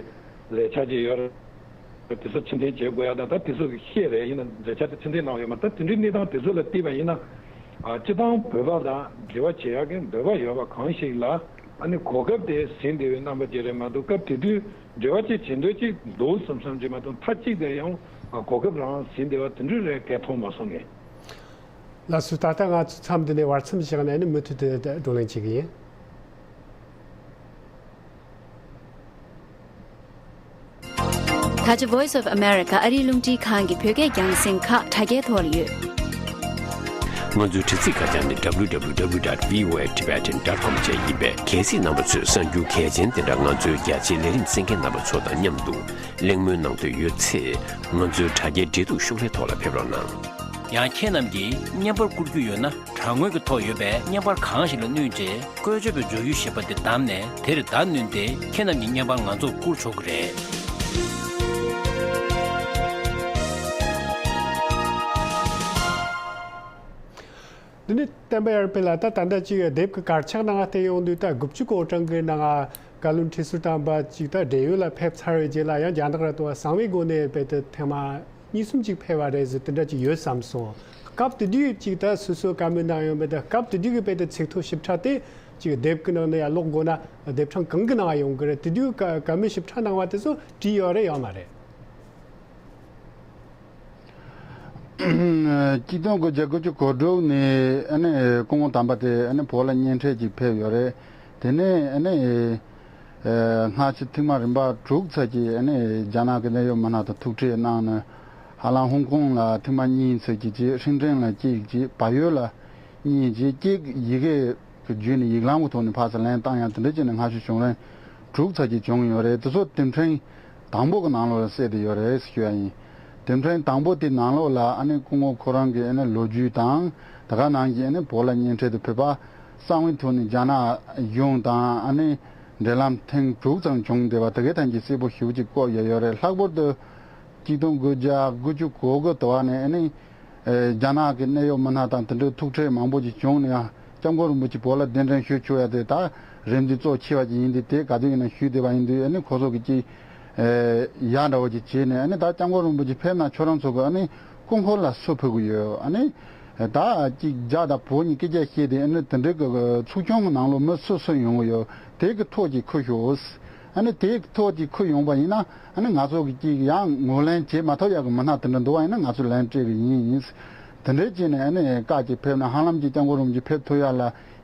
ལས་འཆར་ཅིག་ཡོད་རེད། དེ་ཚོ་ཕྱིར་འཐེན་བྱེད་དགོས་ཡ་དང་། ད་དེ་ཚོ་གི་བཤད་རེད། ཡིན་ན་མཛད་འཆར་དེ་ཕྱིར་འཐེན་གནང་ཡོད་མ། ད་དེ་འདྲའི་གནས་སྟངས་དེ་ཚོ་ལ་བལྟས་པ་ཡིན་ན། ཨ། སྤྱི་བཏང་བོད་པ་དང་འབྲེལ་བ་བྱེད་ཡག་གི་འདོད་པ་ཡོད་པ་གང་ཞིག་ལ། ཨ་ནི་གོ་སྐབས་དེ་ཟིན་བསྡད་པའི་རྣམ་པ་ཅིག་རེད་མ་གཏོགས། སྐབས་དེ་དུས་འབྲེལ་བ་ཅིག་བྱེད་འདོད་ཅིག་འདུག་བསམ་བསམ་ཅིག་མ་གཏོགས། མཐའ་གཅིག་ཏུ་ཡང་གོ་སྐབས་རང་ཟིན་བསྡད་པ་དེ་འདྲ་རེ་གས་མཐོང་མ་སོང་ངས། ལགས་སོ། ད་ལྟ་ང་ཚོ་མཚམས་འདི་ནས་བར་མཚམས་བཞག་ནས་ནི་མུ་མཐུད་དུ་བགྲོ་གླེང་བྱེད་ཀྱི་ཡིན། ད་ཆ་Voice of America ཨ་རིའི་རླུང་འཕྲིན་ཁང་གི་བོད་སྐད་རྒྱང་སྲིང་ཁག་དྲ་རྒྱའི་ཐོག་ལ་ཡོད། ང་ཚོའི་དྲ་ཚིགས་ཁ་བྱང་ནི་www dot voatibetan dot com བཅས་ཡིན་པས། གལ་སྲིད་རྣམ་པ་ཚོས་གསར་འགྱུར་གལ་ཆེན་དེ་འདྲ་ང་ཚོའི་རྒྱ་ཆེའི་ལས་རིམ་གསན་མཁན་རྣམ་པ་ཚོ་དང་མཉམ་དུ་གླེང་མོལ་གནང་འདོད་ཡོད་ཚེ། ང་ཚོའི་དྲ་རྒྱའི་འབྲེལ་གཏུག་ཤོག་ལྷེ་ཐོག་ལ་ཕེབས་རོགས་གནང་། ཡང་ཁྱེད་རྣམས་ཀྱིས་བརྙན་པར་བསྐུར་རྒྱུ་ཡོད་ན། དྲ་ངོས་ཀྱི་ཐོག་ཡོད་པའི་བརྙན་པར་གང་ཞིག་ལ་བསྣུན་རྗེས། བཀོལ་སྤྱོད་པའི་བརྗོད་གཞི་ཞེས་པ་དེ་བདམས་ནས། དེར་བརྡ་བསྣུན་ཏེ་ཁྱེད་རྣམས་ཀྱི་བརྙན་པར་ང་ཚོར་བསྐུར་ཆོག་གི་རེད། འདི་ནི་བསྟན་པ་ཡར་འཕེལ་ལགས། ད་ད་ལྟ་ཅིག་དེབ་ཀྱི་དཀར་ཆག་ནང་བལྟས་ཡོང་དུས། ད་དགུ་བཅུ་གོ་གྲངས་ཀྱི་ནང་བཀའ་བློན་ཁྲི་ཟུར་དམ་པ་ཅིག་ད་བགྲེས་ཡོལ་ལ་ཕེབས་ཚར་བའི་རྗེས་ལ། ཡང་རྒྱ་ནག་ར་ཏོ་གསང་བའི་སྒོ་ནས་རྦད་དེ་ཐེངས་མ་གཉིས་གསུམ་ཅིག་ཕེབས་པ་རེད་ཟེར། དེ་འདྲ་ཅིག་ཡོད་བསམ་སོང་། སྐབས་དེ་དུས་ཅིག་ད་སོ་སོའི་བཀའ་མོལ་གནང་ཡོང་བ་དང་། སྐབས་དེ་དུས་ཀྱི་རྦད་དེ་ཚིག་ཐོ་ཞིབ་ཕྲ་དེ་ཅིག་དེབ་ཀྱི་ནང་ནས་ཡར་ཀློག་དགོས་ན། དེབ་ཕྲེང་གང་གི་ནང་ཡོང་གི་རེད། དེ་དུས་བཀའ་བཀའ་མོལ་ཞིབ་ཕྲ་གནང་བ་དེ་ཚོ་བྲིས་ཡོད་རེད་ཡང་མ་རེད། གཅིག་སྟོང་དགུ་བརྒྱ་དགུ་བཅུ་གོ་དྲུག་ནས་ཨ་ནི་སྐུ་ངོ་དམ་པ་དེ་ཨ་ནི་བོད་ལ་གཉེན་འཕྲད་ཅིག་ཕེབས་ཡོད་རེད། དེ་ནས་ཨ་ནི་ཨ་སྔ་ཕྱི་ཐེངས་མ་རིམ་པ་དྲུག་ཙམ་ཅིག་ཨ་ནི་རྒྱ་ནག་གི་གནད་ཡོད་མི་སྣ་དང་ཐུག་འཕྲད་གནང་ནས། ཧ་ལམ་ཧོང་ཀོང་ལ་ཐེངས་མ་གཉིས་ཙམ་ཅིག་བྱས། ཧྲིན་ཀྲེན་ལ་གཅིག་བྱས། བལ་ཡུལ་ལ་གཉིས་བྱས། གཅིག་ཡི་གེ་གི་བརྒྱུད་ནས་ཡིག་ལམ་གྱི་ཐོག་ནས་ཕར་ཚུར་ལན་བཏང་ཡ་དེ་འདྲ་བྱས་ནས་སྔ་ཕྱི་བྱུང་རིམ་དྲུག་ཙམ་ཅིག་བྱུང་ཡོད་རེད། དེ་ཚོ་དེབ་ཕྲེང་དང་པོ་གི་ནང་ལོགས་ལ་གསལ་བསྡད་ཡོད་རེད་ཞུ་ཡ་ཡིན། དེབ་ཕྲེང་དང་པོ་དེ་ནང་ལོགས་ལ་ཨ་ནི་སྐུ་ངོ་ཁོ་རང་གི་ཨ་ནི་ལོ་རྒྱུས་དང་། དེ་ག་ནང་བཞིན་ཨ་ནི་བོད་ལ་གཉེན་འཕྲད་དུ་ཕེབས་པ། གསང་བའི་ཐོག་ནས་རྒྱ་ནག་གཞུང་དང་ཨ་ནི་འབྲེལ་ལམ་ཐེངས་དྲུག་ཙམ་བྱུང་བསྡད་པ་དེ་གའི་ཐད་ཀྱི་གསལ་པོ་ཞེ་པོ་ཅིག་བཀོད་ཡོད་ཡོད་རེད། ལྷག་པར་དུ་གཅིག་སྟོང་དགུ་བརྒྱ་དགུ་བཅུ་གོ་དགུ་དུ་བ་ནས་ཨ་ནི་རྒྱ་ནག་གི་གནད་ཡོད་མི་སྣ་དང་དེ་འདྲའི་ཐུག་འཕྲད་མང་པོ་ཅིག་བྱུང་ནས། ཡང་སྐྱབས་མགོན་རིན་པོ་ཆེ་བོད་ལ་གདན་འདྲེན་ཞུ་ཆོག་ཡ་དེ་ད་རེ་འདུན་གཙོ་ཆེ་བ་ཅིག་ཡིན་དུས། དེ་ག་དུས་ཡིན་ན་ཞུས་བསྡད་པ་ཡིན་དུས། ཨ་ནི་ཁོ་ཚོ་གིས་ཅིག་ཡ་འདྲ་བོ་ཅིག་བྱས་ནས། ཨ་ནི་ད་སྐྱབས་མགོན་རིན་པོ་ཆེ་ཕེབས་ན་ཁྱོད་རང་ཚོ་གི་ཨ་ནི་སྐུ་འཁོར་ལ་སུ་ཕེབས་ཀྱི་ཡོད། ཨ་ནི་ད་ཅིག་རྒྱ་དང་བོད་གཉིས་སྐད་ཆ་བཤད་དེ། ཨ་ནི་དེ་འདྲའི་གི་ཚོགས་ཆུང་གི་ནང་ལོགས་མི་སུ་སུ་ཡོང་གི་ཡོད། དེ་གི་ཐོག་ཅིག་ཁུར་ཤོག། ཨ་ནི་དེ་གི་ཐོག་ཅིག་ཁུར་ཡོང་པ་ཡིན་ན། ཨ་ནི་ང་ཚོ་གི་ཅིག་ཡང་ངོས་ལེན་བྱེད་མ་ཐུབ་ཡག་གི་མི་སྣ་དེ་འདྲ་འདུག་པ་ཡིན་ན། ང་ཚོས་ལན་སྤྲད་གི་ཡིན། དེ་འདྲའི་བྱས་ནས་ཨ་ནི་བཀའ་ཅིག་ཕེབས་ན། ཧ་ལམ་ཅིག་སྐྱབས་མགོན་རིན་པོ་ཆེ་ཕེབས་ཐུབ་ཡག་ལ་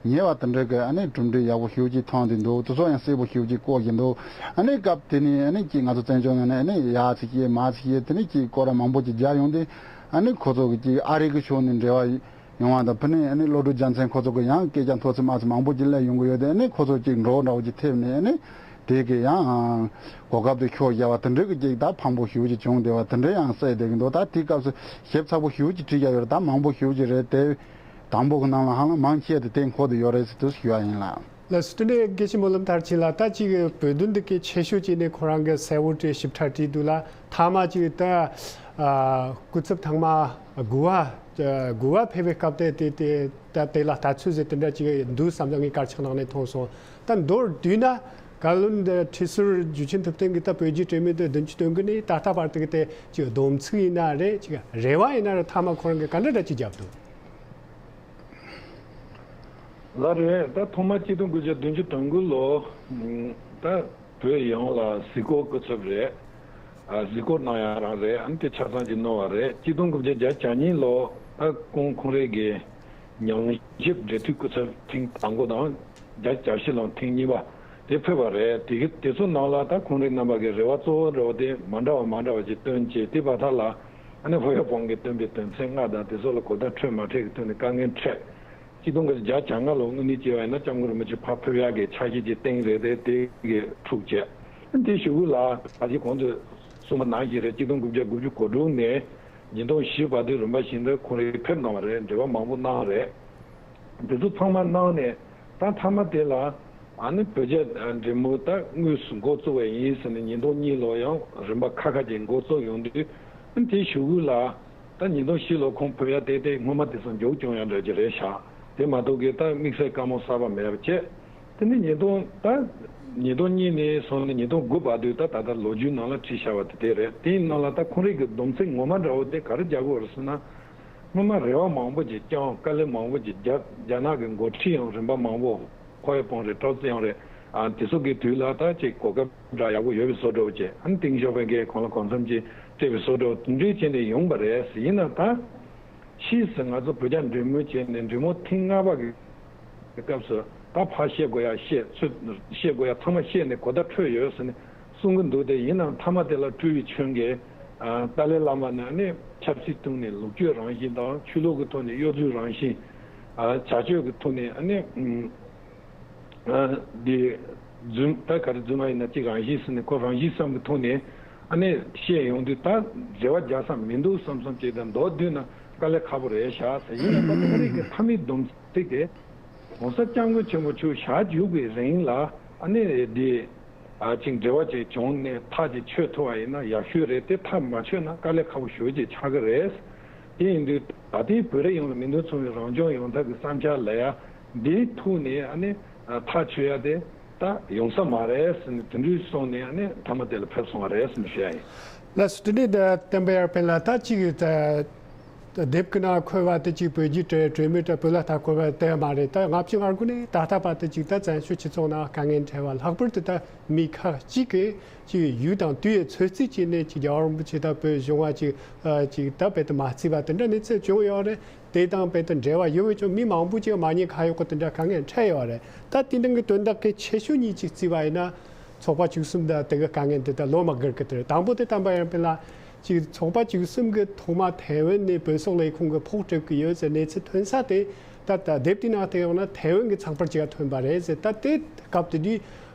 ཉེ་བ་དེ་འདྲའི་གི་ཨ་ནི་གྲུབ་འབྲས་ཡག་པོ་ཞེ་པོ་ཅིག་ཐོན་བསྡད་འདུག། དེ་ཚོ་ཡང་གསལ་པོ་ཞེ་པོ་ཅིག་བཀོད་བཞིན་འདུག། ཨ་ནི་སྐབས་དེ་ནས་ཨ་ནི་ཅིག་ང་ཚོ་བཙན་བྱོལ་ནང་ནས་ཨ་ནི་ཡ་ཚིག་བཤད་མ་ཚིག་བཤད། དེ་ནས་ཅིག་སྐོར་ར་མང་པོ་ཅིག་རྒྱག་ཡོང་དུས། ཨ་ནི་ཁོ་ཚོ་གི་ཅིག་ཨ་རི་གི་ཕྱོགས་ནས་འབྲེལ་བ་ཡོང་བ་དང་། ཕུ་ནས་ཨ་ནི་བློ་གྲོས་རྒྱལ་མཚན་ཁོ་ཚོ་གི་ཡང་སྐད་ཆ་མཐོ་ཚད་དམའ་ཚད་མང་པོ་ཅིག་སླེབས་ཡོང་གི་ཡོད་དེ། ཨ་ནི་ཁོ་ཚོ་ཅིག་འགྲོ་འདྲ་བོ་ཅིག་ཐེབས་ནས། ཨ་ནི་དེ་གི་ཡང་གོ་སྐབས་དེ་འཕྲོག་བཞག་པ་དེ་འདྲའི་གི་ཅིག་ད་ཕངས་པོ་ཞེ་པོ་ཅིག་བྱུང་བསྡད་པ་དེ་འདྲ་ཡང་གསལ་བསྡད་ཀྱི་འདུག། ད་དེའི་སྐབས་སུ་ཞིབ་ཚགས་པོ་ཞེ་པོ་ཅིག་བྲིས་བཞག་ཡོད་རེད། ད་མང་པོ་ཞེ་པོ་ཅིག་རེད་དེ། དང་པོ་གི་ནང་ལ་ཧ་ལམ་མང་ཆེ་དེ་དེ་འཁོར་དུ་ཡོད་རེད་ཟེར་དུ་ཞུ་བ་ཡིན་ལགས། ལགས་སོ། དེ་ནས་དགེ་བཤེས་སྨོན་ལམ་མཐར་ཕྱིན་ལགས། ད་ཅིག་བོད་དོན་འདི་གའི་ཆེ་ཤོས་ཅིག་ནས་ཁོ་རང་གིས་གསལ་བོ་བྲིས་ཞིབ་ཕྲ་བྲིས་འདུག་ལ། མཐའ་མ་ཅིག་ད་ཨ་སྐུ་ཚབ་ཐེངས་མ་དགུ་པ་དགུ་པ་ཕེབས་པའི་སྐབས་དེ་དེ་དེ་ད་དེ་ལ་ལྟ་ཚུལ་ཟེར་དེ་འདྲ་ཅིག་འདུག་བསམ་ཡང་ངས་དཀར་ཆག་ནང་ནས་མཐོང་སོང་། ད་མདོར་བསྡུས་ན་བཀའ་བློན་འདི་ཁྲི་ཟུར་འཇུ་ཆེན་ཐུབ་བསྟན་གྱིས་ད་བོད་རྒྱའི་གྲོས་མོལ་དེ་བདུན་ཅུ་དོན་དགུ་ནས་ད་ལྟ་བར་དུ་གི་དེ་ཅིག་སྡོམ་ཚིག་ཡིན་ན་རེད། ཅིག་རེ་བ་ཡིན་ན་རེད། མཐའ་མ་ཁོ་རང་གིས་ག་འདྲ་འདྲ་ཅིག་བརྒྱབ་འདུག། ལགས་རེད། ད་ཐོག་མ་གཅིག་སྟོང་དགུ་བརྒྱ་བདུན་ཅུ་དོན་དགུ་ལོ། ད་བོད་ཡོངས་ལ་གཟིགས་སྐོར་སྐུ་ཚབ་རེད། ཨ་གཟིགས་སྐོར་གནང་ཡ་རང་རེད། ཨ་ནི་དེ་ཆ་ཚང་ཅིག་གནང་བ་རེད། གཅིག་སྟོང་དགུ་བརྒྱ་བརྒྱད་ཅུ་གྱ་གཉིས་ལོ། ད་ཁོང་ཁོང་རང་གི་ཉམས་ཞིབ་འབྲེལ་མཐུད་སྐུ་ཚབ་ཐེངས་དང་པོ་དང་། བརྒྱད་ཅུ་གྱ་བཞི་ལོ་ཐེངས་གཉིས་པ་དེ་ཕེབས་པ་རེད། དེ་གི་དེ་ཚོ་ནང་ལ་ད་ཁོང་རང་རྣམ་པ་གི་རེ་བ་གཙོ་བོ་འདྲ་བོ་དེ་མ་འདྲ་བ་མ་འདྲ་བ་ཅིག་བཏོན་བྱས། དེ་བར་ཐག་ལ་ཨ་ནི་ཧོ་ཡ་བོང་གིས་བཏོན་པའི་དོན་ཚན་ལྔ་དང་དེ་ཚོ་ལ་གོ་བརྡ་འཕྲོད་མ་འཕྲོད་ཀྱི་ཐོག་ནས་དཀའ་ངལ་འཕྲད། གཅིག་སྟོང་དགུ་བརྒྱ་བརྒྱད་ཅུ་གྱ་ལྔ་ལོ་དངོས་གནས་བྱས་པ་ཡིན་ན་སྐྱབས་མགོན་རིན་པོ་ཆེ་ཕར་ཕེབས་ཡག་གི་འཆར་གཞི་ཅིག་བཏིང་རེད་དེ། དེ་གི་འཁྲུག་བྱས། དེ་གཞུག་གུ་ལ་ད་ཅི་གོང་དུ་གསུངས་པ་ནང་བཞིན་རེད། གཅིག་སྟོང་དགུ་བརྒྱ་དགུ་བཅུ་གོ་དྲུག་ནས་ཉིས་སྟོང་བཞི་བར་དུ་རིམ་པ་བཞིན་དུ་ཁོང་རང་ཕེབས་གནང་བ་རེད། འབྲེལ་བ་མང་པོ་གནང་རེད། དེ་ཚོ་ཚང་མ་གནང་ནས་ད་མཐའ་མ་དེ་ལ་ཨ་ནི་བོད་རྒྱ་འབྲེལ་མོལ་ད་དངོས་སུ་འགོ་བཙུགས་པ་ཡིན་ཟེར་ནས་ཉིས་སྟོང་གཉིས་ལོ་ཡང་རིམ་པ་ཁ་ཁ་ཅིག་འགོ་བཙུགས་ཡོང་དུས། ཨ་ནི་དེ་གཞུག་གུ་ལ་ད་ཉིས་སྟོང་བཞི་ལོ་ཁོང་བོད་ཡ་དེ་དེ་སྔོན་མ་དེ་ཚོ་མགྱོགས་སྐྱོང་ཡ་འདྲ་ཅིག་རེད་ཤག། དེ་མ་གཏོགས་གི་ད་དམིགས་བསལ་བཀའ་མོལ་གསར་པ་མེད་པ་བྱས། དེ་ནས་ཉིས་སྟོང་ད་ ཉིས་སྟོང་གཉིས་ནས་བཟུང་ནས་ཉིས་སྟོང་དགུ་བར་དུ་ད་ད་ལྟ་ལོ་རྒྱུས་ནང་ལ་བྲིས་བཞག་པ་དེ་དེ་རེད། དེའི་ནང་ལ་ད་ཁོང་རང་གི་སྡོམ་ཚིག་ངོ་མ་འདྲ་བོ་དེ་ག་རེ་རྒྱག་གི་ཡོད་རེད་ཟེར་ན། སྔོན་མ་རེ་བ་མང་པོ་ཅིག་བསྐྱངས། དཀའ་ལས་མང་པོ་ཅིག་བརྒྱབ། རྒྱ་ནག་གི་འགོ་ཁྲིད་ཡང་རིམ་པ་མང་པོ། ཁོ་ཡ་པོང་རེད། ཀྲོའུ་ཙེ་ཡང་རེད། ཨ། དེ་ཚོ་གི་དུས་ལ་ད་ཅིག་གོ་སྐབས་འདྲ་ཡག་པོ་ཡོད་པའི་བཟོ་འདྲ་བོ་བྱས། ཨ་ནི་ཏེང་ཞའོ་ཕིང་གིས་ཁོང་ལ་གང་འཚམ་ཅིག་སྤྲད་པའི་བཟོ་འདྲ་བོ་དེ་འདྲའི་བྱས་ནས་ཡོང་པ་རེད། ཡིན་ན་ད་ཕྱིས་སུ་ང་ཚོ་བོད་རྒྱ་འབྲེལ་མོལ་བྱས་ནས་འབྲེལ་མོལ་ཐེངས་ལྔ་པ་གི་སྐབས་སུ་ད་ཕར་བཤད་དགོས་ཡ་བཤད། ཚུར་བཤད་དགོས་ཡ་ཚང་མ་བཤད་ནས་གོ་བརྡ་འཕྲོད་ཡོད་ཟེར་ནས་གསུང་གི་འདུག་དེ་ཡིན་ནའང་མཐའ་མ་དེ་ལ་སྤྲུལ་པའི་ཆོས་རྒྱལ། ཨ། ཏཱ་ལའི་བླ་མ་ནས་ནི་ཆབ་སྲིད་ཐོག་ནས་ལོ་རྒྱུས་རང་བཞིན་དང་། ཆོས་ལུགས་ཀྱི་ཐོག་ནས་གཡོ་རྫུ་རང་བཞིན། ཨ། བྱ་སྤྱོད་ཀྱི་ཐོག་ནས་ཨ་ནི། ཨ། འདི་རྫུན། ད་ག་རེ་རྫུན་མ་ཡིན་ན་ཅིག་རང་བཞིན་ཟེར་ནས་ཁོ་རང་བཞིན་བསམ་གྱི་ཐོག་ནས་ཨ་ནི་བཤད་ཡོང་དུས། ད་འབྲེལ་བ་རྒྱག་ས་མི་འདུག་བསམ་བསམ་ཅིག་དང་། མདོར་བསྡུས་ན་དཀའ་ལས་ཁག་པོ་རེད་ཤག་ཟེར། ཡིན་ནའང་ད་ཁོང་རང་གི་མཐའ་མའི་སྡོམ་ཚིག་དེ་༸གོང་ས་༸སྐྱབས་མགོན་ཆེན་པོ་མཆོག་ཞལ་བཞུགས་པའི་རིང་ལ་ཨ་ནི་འདི། ཨ། ཅིག་འབྲེལ་བ་ཅིག་བྱུང་ནས་ཐག་ཅིག་ཆོད་ཐུབ་པ་ཡིན་ན་ཡག་ཤོས་རེད། དེ་ཐག་མ་ཆོད་ན་དཀའ་ལས་ཁག་པོ་ཞེ་པོ་ཅིག་ཆགས་ཀྱི་རེད། དེ་ཡིན་དུས་ད་ལྟའི་བོད་རིགས་ཡོངས་ལ་མིང་དོན་མཚུངས་པའི་རང་སྐྱོང་ཡོང་ཐབས་ཀྱི་བསམ་འཆར་ལབ་ཡ་འདིའི་ཐོག་ནས་ཨ་ནི། ཨ། ཐག་ཆོད་ཡ་དེ་ད་ཡོང་ས་མ་རེད་ཟེར་ནས་དེ་འདྲའི་གསུངས་ནས་ཨ་ནི་མཐའ་མ་དེ་ལ་ཕེབས་སོང་བ་རེད་ཟེར་ནས་ཞུ་ཡ་ཡིན། ལགས་སོ། དེ་ནས་ད་བསྟན་པ་ཡར་འཕེལ་ལགས། ད་ཅིག་ད་དེབ་ཀྱི་ནང་འཁོད་པ་དེ་ཅིག་བོད་བརྒྱུད་འབྲེལ་མོལ་འདྲ་བོད་ལ་ད་འཁོད་པ་དེ་མ་རེད། ད་ལྔ་བཅུ་ང་དགུ་ནས་ད་ལྟ་བར་དུ་ཅིག་ད་བཙན་བྱོལ་སྤྱི་ཚོགས་ནང་དཀའ་ངལ་འཕྲད་པ། ལྷག་པར་དུ་ད་མི་ཁག་ཅིག་གིས་ཅིག་ཡུལ་དང་དུས་ཡུན་ཚོད་རྩིས་བྱས་ནས་ཅིག་རྒྱལ་བ་རིན་པོ་ཆེ་དང་བོད་གཞུང་བ་ཅིག་ཨ་ཅིག་ད་དཔེ་དེ་མ་བརྩིས་པ་དེ་འདྲ་གནས་ཚུལ་བྱུང་ཡོད་རེད། དེ་དང་དཔེ་དེ་འབྲེལ་བ་ཡོད་པའི་ཅིག་མི་མང་པོ་ཅིག་མ་ཉེས་ཁ་གཡོགས་ཀྱི་དེ་འདྲ་དཀའ་ངལ་འཕྲད་ཡོད་རེད། ད་དེ་འདྲ་གི་དོན་དག་གི་ཆེ་ཤོས་གཉིས་ཅིག་བརྩིས་པ་ཡིན་ན། ཚོགས་པ་བཅུ་གསུམ་དང་དེ་གི་དཀའ་ངལ་འདི་དག་ལོ་མ་འགོར་གི་དེ་རེད། དང་པོ་དེ་བསྟན་པ་ཡར་འཕེལ་ལགས་ཅིག་ཚོགས་པ་བཅུ་གསུམ་གི་ཐོག་མ་ཐའེ་ཝན་ནས་བོད་སོག་ལས་ཁུངས་ཀྱི་ཕོགས་སྤྲད་གི་ཡོད་ཟེར་གནས་ཚུལ་ཐོན་ས་དེ། ད་ད་དེབ་དེའི་ནང་བལྟས་ཡོང་ན་ཐའེ་ཝན་གྱི་ཚགས་པར་ཅིག་ག་ཐོན་པ་རེད་ཟེར། ད་དེ་སྐབས་དེ་དུས་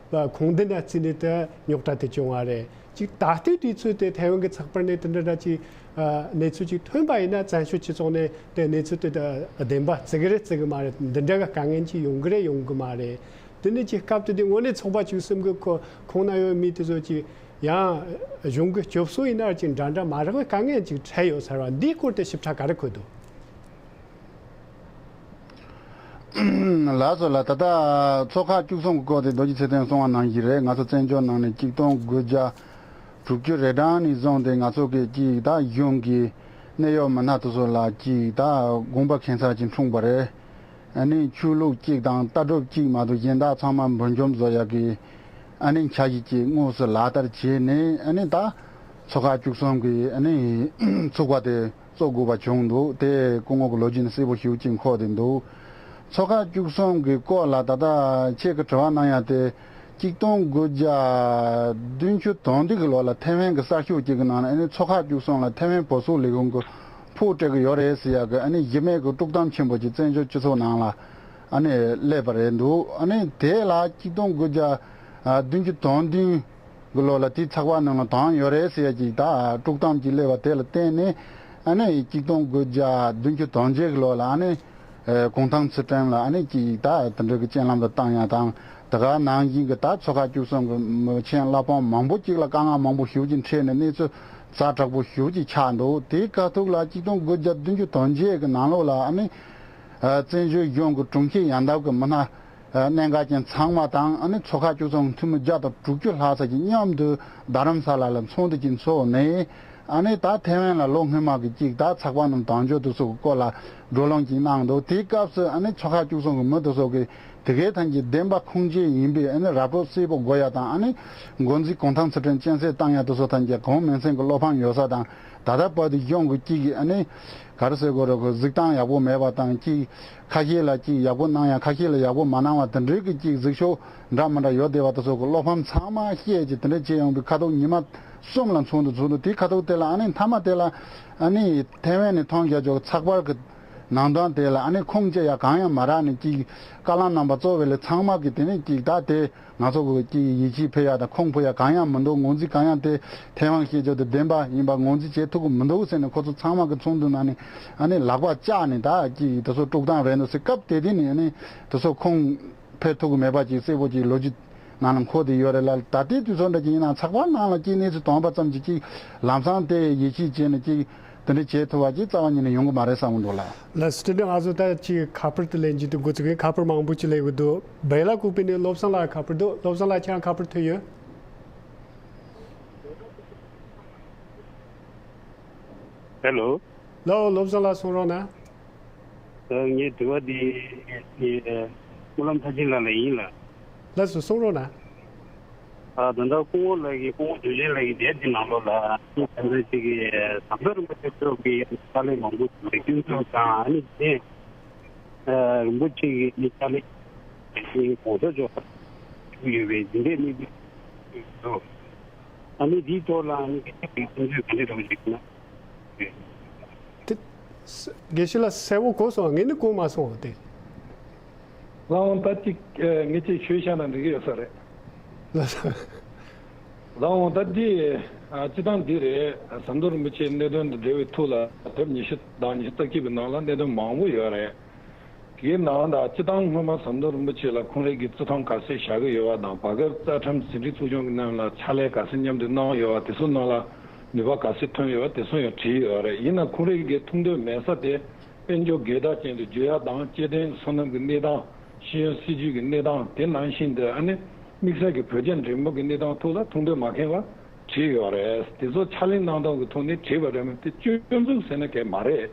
ཁུངས་ལྡན་ན་བརྩིས་ནས་ད་རྙོག་དྲ་དེ་བྱུང་བ་རེད། ཅིག་ད་ལྟའི་དུས་ཚོད་དེ་ཐའེ་ཝན་གྱི་ཚགས་པར་ནས་དེ་འདྲ་འདྲ་ཅིག་ཨ་གནས་ཚུལ་ཅིག་ཐོན་པ་ཡིན་ན། བཙན་བྱོལ་སྤྱི་ཚོགས་ནས་དེ་གནས་ཚུལ་དེ་ད་བདེན་པ་བརྩི་གི་རེད་བརྩི་གི་མ་རེད། འདི་འདྲ་གི་དཀའ་ངལ་ཅིག་ཡོང་གི་རེད་ཡོང་གི་མ་རེད། དེ་ནས་ཅིག་སྐབས་དེ་དུས་དངོས་གནས་ཚོགས་པ་བཅུ་གསུམ་གི་ཁོ་ཁོངས་ན་ཡོད་མི་དེ་ཚོ་ཅིག་ཡང་གཞུང་གི་སྐྱོབ་གསོ་ཡིན་ན་ཅིག་འདྲ་འདྲ་མ་རག་པའི་དཀའ་ངལ་ཅིག་འཕྲད་ཡོད་ཟེར་བ་འདིའི་སྐོར་དེ་ཞིབ་ཕྲ་ག་རེ་འཁོད་འདུག། ལགས་སོ་ལགས། ད་ལྟ་ཚོགས་ཁག་བཅུ་གསུམ་གྱི་སྐོར་དེ་རྡོ་རྗེ་ཚེ་བརྟན་གསུངས་པ་ནང་བཞིན་རེད། ང་ཚོ་བཙན་བྱོལ་ནང་ནས་ཆིག་སྟོང་དགུ་བརྒྱ་དྲུག་ཅུ་རེ་གྲངས་ནས་བཟུང་སྟེ་ང་ཚོ་གི་ཅིག་ད་གཞུང་གི་གནད་ཡོད་མི་སྣ་དེ་ཚོ་ལ་ཅིག་ད་དགོངས་པ་ཁེངས་ས་ཅིག་འཁྲུངས་པ་རེད། ཨ་ནི་ཆོས་ལུགས་གཅིག་དང་ལྟ་གྲུབ་གཅིག་མ་གཏོགས་གཞན་དག་ཚང་མ་འབུར་འཇོམས་བཟོ་ཡག་གི་ཨ་ནི་འཆར་གཞི་གཅིག་དངོས་སུ་ལག་བསྟར་བྱས་ནས། ཨ་ནི་ད་ཚོགས་ཁག་བཅུ་གསུམ་གི་ཨ་ནི་ཚོགས་པ་དེ་གཙོ་དགོས་པ་བྱུང་འདུག། དེ་སྐུ་ངོ་གི་ལོ་རྒྱུས་ནི་གསལ་པོ་ཞེ་པོ་ཅིག་འཁོད་དེ་འདུག། ཚོགས་ཁག་བཅུ་གསུམ་གི་སྐོར་ལ་ད་ལྟ་ཁྱེད་ཀྱི་དྲི་བ་གནང་ཡ་དེ། ཆིག་སྟོང་དགུ་བརྒྱ་བདུན་ཅུ་དོན་བདུན་གི་ལོ་ལ་ཐའེ་ཝན་གི་གསར་ཤོག་ཅིག་གི་ནང་ལ་ཨ་ནི་ཚོགས་ཁག་བཅུ་གསུམ་ལ་ཐའེ་ཝན་བོད་སོག་ལས་ཁུངས་ཀྱི་ཕོགས་སྤྲད་གི་ཡོད་རེད་ཟེར་ཡག་གི་ཨ་ནི་གཞི་མེད་གི་དཀྲུག་གཏམ་ཆེན་པོ་ཅིག་བཙན་བྱོལ་སྤྱི་ཚོགས་ནང་ལ་ཨ་ནི་སླེབས་པ་རེད་འདུག། ཨ་ནི་དེ་ལ་ཆིག་སྟོང་དགུ་བརྒྱ་བདུན་ཅུ་དོན་བདུན་གི་ལོ་ལ་དེའི་ཚགས་པར་ནང་ལ་བཏང་ཡོད་རེད་ཟེར་ཡག་ཅིག་ད་དཀྲུག་གཏམ་ཅིག་སླེབས་པ་དེ་ལ་བརྟེན་ནས། ཨ་ནི་ཆིག་སྟོང་དགུ་བརྒྱ་བདུན་ཅུ་དོན་བརྒྱད་གི་ལོ་ལ་ཨ་ནི་ཨ་གུང་ཐང་ཚུལ་ཁྲིམས་ལ་ཨ་ནི་ཅིག་ད་དེ་འདྲ་གི་རྐྱེན་ལམ་དུ་བཏང་ཡ་དང་། དེ་ག་ནང་བཞིན་གི་ད་ཚོགས་ཁག་བཅུ་གསུམ་གི་མི་ཆེན་བླ་འབངས་མང་པོ་ཅིག་ལ་དཀའ་ངལ་མང་པོ་ཞེ་པོ་ཅིག་འཕྲད་ནས་གནས་ཚུལ་ཛ་དྲག་པོ་ཞེ་པོ་ཅིག་ཆགས་འདུག། དེའི་ཁ་ཐུག་ལ་ཆིག་སྟོང་དགུ་བརྒྱ་བདུན་ཅུ་དོན་བརྒྱད་གི་ནང་ལོགས་ལ་ཨ་ནི་ཨ་བཙན་བྱོལ་གཞུང་གི་དྲུང་ཆེ་ཡན་ལག་གི་མི་སྣ་ཨ་གནད་འགག་ཅན་ཚང་མ་དང་། ཨ་ནི་ཚོགས་ཁག་བཅུ་གསུམ་འཐུས་མི་བརྒྱ་དང་དྲུག་ཅུ་ལྷག་ཙམ་གྱིས་མཉམ་དུ་རྡ་རམ་ས་ལ་ལ་ཚོགས་འདུ་ཅིག་འཚོགས་ནས། ཨ་ནི་ད་ཐའེ་ཝན་ལ་ལོ་སྔོན་མ་གི་ཅིག་ད་ཚགས་པར་རྣམས་དམ་འཇོག་དེ་ཚོ་གི་སྐོར་ལ་བགྲོ་གླེང་ཅིག་གནང་འདུག། དེའི་སྐབས་སུ་ཨ་ནི་ཚོགས་ཁག་བཅུ་གསུམ་གི་མི་དེ་ཚོ་གིས་དེ་གའི་ཐམས་ཅད་བདེན་པ་ཁུངས་སྐྱེལ་ཡིན་པའི་ཨ་ནི་ར་སྤྲོད་གསལ་པོ་དགོས་ཡ་དང་། ཨ་ནི་འགོ་འཛིན་གུང་ཐང་ཚུལ་ཁྲིམས་སྤྱན་གསལ་བཏང་ཡ་དེ་ཚོ་ཐམས་ཅད་གོང་མིང་སྲིང་གི་བློ་ཕམ་ཡོད་ས་དང་། ད་ལྟ་བར་དུ་གཞུང་གི་ཅིག་ཨ་ནི་ག་རེ་ཟེར་དགོས་རེད། གཟིགས་སྟངས་ཡག་པོ་མེད་པ་དང་། ཅིག་ཁ་ཤས་ལ་ཅིག་ཡག་པོ་གནང་ཡ། ཁ་ཤས་ལ་ཡག་པོ་མ་གནང་བ། དེ་འདྲའི་གི་ཅིག་གཟིགས་ཕྱོགས་འདྲ་མི་འདྲ་ཡོད་བསྡད་པ་དེ་ཚོ་གི་བློ་ཕམ་ཚང་མ་བཤད་ཅིག་དེ་འདྲ་བྱས་ཡོང་བའི་ཁ་ཐུག་ཉི་མ་གསུམ་ལ་ཚོགས་འདུ་ཚོགས་འདུག། དེའི་ཁ་ཐུག་དེ་ལ་ཨ་ནི་མཐའ་མ་དེ་ལ་ཨ་ནི་ཐའེ་ཝན་ནས་ཐོན་རྒྱ་ཆོག་ཚགས་པར་གི་ནང་དོན་དེ་ལ་ཨ་ནི་ཁུངས་སྐྱེལ་ཡ་གང་ཡང་མ་རག་ནས། ཅིག་བཀའ་བློན་རྣམ་པ་གཙོ་བའི་ལས་ཚང་མ་གི་དེ་ནས་ཅིག་ད་དེ་ང་ཚོ་གི་ཅིག་ཡིད་ཆེས་ཕུལ་ཡ་དང་ཁུངས་ཕུལ་ཡ་གང་ཡང་མི་འདུག། ངོས་འཛིན་གང་ཡང་དེ་ཐའེ་ཝན་ཤེས་ཆོག་དེ་བདེན་པ་ཡིན་པ་ངོས་འཛིན་བྱེད་ཐུབ་ཀྱི་མི་འདུག་ཟེར་ནས། ཁོ་ཚོ་ཚང་མ་གི་ཚོགས་འདུ་ནང་ནས་ཨ་ནི་ལག་པ་བཅག་ནས་ད་ཅིག་དེ་ཚོ་དཀྲུག་གཏམ་རེད་འདུག་ཟེར། སྐབས་དེ་དུས་ནས་ཨ་ནི་དེ་ཚོ་ཁུངས་ཕེ་ཐུག་གི་མེད་པ་ཅིག་གསལ་པོ་ཅིག་ལོ་རྒྱུས་ནང་ལ་འཁོད་དེ་ཡོད་རེད་ལ། ད་ལྟའི་དུས་ཚོད་འདྲ་ཅིག་ཡིན་ན་ཚགས་པར་ནང་ལ་ཅིག་གནས་ཚུལ་དོན་པ་ཙམ་ཅིག་ཅིག་ལམ་སང་དེ་ཡིད་ཆེས་བྱས་ནས་ཅིག་ དེ་འདྲ་བྱེད་ཐུབ་པ་ཅིག་རྩ་བ་ཉིད་ནས་ཡོང་གི་མ་རེད་བསམ་གི་འདུག་ལགས། ལགས་སོ། དེ་འདྲ་ང་ཚོ་ད་ཅིག་ཁ་པར་དུ་ལེན་རྒྱུ་དེ་འགོ་ཚུགས་གིན། ཁ་པར་མང་པོ་ཅིག་སླེབས་གི་འདུག་བེ་ལ་ཀུ་པེ་ནས་བློ་བཟང་ལགས་ཁ་པར་འདུག་བློ་བཟང་ལགས་ཁྱེད་རང་ཁ་པར་ཐོན་ཡོད། ཧེ་ལོ། ལགས་སོ། བློ་བཟང་ལགས་གསུང་རོགས་གནང་། ངའི་དྲི་བ་འདི་ངའི་སྨོན་ལམ་མཐར་ཕྱིན་ལགས་ལ་ཡིན་ལགས། ལགས་སོ། གསུང་རོགས་གནང་། ཨ་ད་ལྟ་སྐུ་ངོ་ལགས་ཀྱིས་སྐུ་ངོ་འཇུ་ཆེན་ལགས་ཀྱིས་དེབ་འདི་ནང་ལོགས་ལ་ཨ་ནི་ད་ལྟ་ཅིག་གི་ཟམ་གདོང་རིན་པོ་ཆེ་མཆོག་གི་ཕྱག་ལས་མང་པོ་ཞིག་ལ་སྐྱོན་འཛུགས་དང་ཨ་ནི་དེ་རིན་པོ་ཆེ་གི་ཨ་ནི་ཕྱག་ལས་ཀྱི་གོང་ས་མཆོག་ཞུགས་ཡོད་པའི་འདི་འདྲའི་གནས་ཚུལ་འདུག་ཨ་ནི་འདིའི་ཐོག་ལ་ཨ་ནི་སྐད་ཆ་གི་གསུང་ཚུལ་ག་འདྲ་འདྲ་བོ་ཞིག་ཡོད་ན། དེ་དགེ་བཤེས་ལགས་གསལ་བོ་གོ་སོང་། ངས་ནི་གོ་མ་སོང་དེ། ལགས་འོང་ད་ཅིག་ངས་ཅིག་ཞུས་བཞག་ན་འགྲིག་གི་ཡོད་ས་རེད། ལགས་སོ། ལགས་འོང་ད་འདི་ཨ་སྤྱི་བཏང་འདི་རེད། ཟམ་གདོང་རིན་པོ་ཆེའི་གནད་དོན་དང་འབྲེལ་བའི་ཐོག་ལ་དེབ་ཉི་ཤུ་དང་ཉི་ཤུ་རྩ་གཅིག་པའི་ནང་ལ་གནད་དོན་མང་པོ་ཡོད་རེད། དེའི་ནང་ད་སྤྱི་བཏང་སྔོན་མ་ཟམ་གདོང་རིན་པོ་ཆེ་ལ་ཁོང་རང་གི་བརྩི་མཐོང་ག་ཚད་བཞག་གི་ཡོད་པ་དང་། བར་སྐབས་རྩ་ཁྲིམས་ཟིན་བྲིས་ཚོགས་ཆུང་གི་ནང་ལ་ཕྱག་ལས་ག་ཚད་མཉམ་དུ་གནང་ཡོད་པ་དེ་ཚོ་ནང་ལ་ནུས་པ་ག་ཚད་ཐོན་ཡོད་པ་དེ་ཚོ་ཡང་བྲིས་ཡོད་རེད། ཡིན་ན་ཁོང་རང་གི་ཐུགས་འདོད་མེད་ས་དེ་དཔལ་འབྱོར་སྒེར་བདག་ཅན་དུ་འགྱུར་ཡག་དང་། སྐྱེ་ལྡན་སོ་ནམ་གྱི་གནས་སྟངས། ཤེས་ཡོན་སྲིད་ཇུས་ཀྱི་གནས་སྟངས། དེ་ནང་བཞིན་དུ་ཨ་ནི་དམིགས་བསལ་གྱི་བོད་རྒྱ་འབྲེལ་མོལ་གྱི་གནས་སྟངས་ཐོག་ལ་ཐུགས་འདོད་མ་ཁེངས་པ་བྲིས་ཡོད་རེད། དེ་ཚོ་ཕྱག་ལེན་གནང་སྟངས་ཀྱི་ཐོག་ནས་བྲིས་པ་རེད་མོད། དེ་སྐྱོན་འཛུགས་ཟེར་ན་གལ་མ་རེད།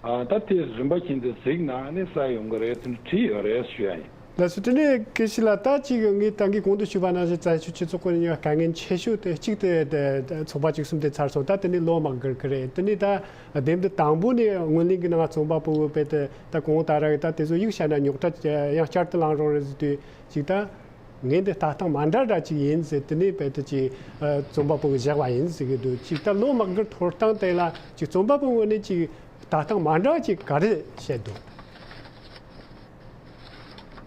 ཨ་ད་དེ་རིམ་པ་བཞིན་དུ་གཟིགས་ན་ཨ་ནི་གསལ་ཡོང་གི་རེད། དེ་འདྲ་བྲིས་ཡོད་རེད་ཞུ་ཡ་ཡིན། ལགས་སོ། དེ་ནས་དགེ་བཤེས་ལགས་ད་ཅིག་ངས་ད་གིན་གོང་དུ་ཞུས་པ་ནང་བཞིན་བཙན་བྱོལ་སྤྱི་ཚོགས་ཁོ་ནས་དཀའ་ངལ་ཆེ་ཤོས་དེ་གཅིག་དེ་དེ་ཚོགས་པ་བཅུ་གསུམ་དེ་ཚར་སོང་། ད་དེ་ནས་ལོ་མང་གི་རེད། དེ་ནས་ད་དེབ་འདི་དང་པོ་ནས་སྔོན་གླེང་གི་ནང་རྩོམ་པ་པོ་བོད་པའི་དེ་ད་གོང་ད་ར་གི་ད་དེ་ཚོ་ཡིག་བཤད་ན་རྙོག་དྲ་ཡང་བསྐྱར་དུ་ལངས་རོགས་རེད་ཟེར་དུས་ཅིག་ད། ངས་འདི་ལྟ་སྟངས་མ་འདྲ་འདྲ་ཅིག་ཡིན་ཟེར། དེ་ནས་བོད་དུ་ཅིག་རྩོམ་པ་པོ་གིས་བཞག་པ་ཡིན་ཟེར་གི་འདུག་ཅིག་ད་ལོ་མང་གི་འཐོར་སྟངས་དེ་ལ་ཅིག་རྩོམ་པ་པོའི་ངོས་ནས་ཅིག་ལྟ་སྟངས་མ་འདྲ་ཅིག་ག་རེ་བཤད་འདུག་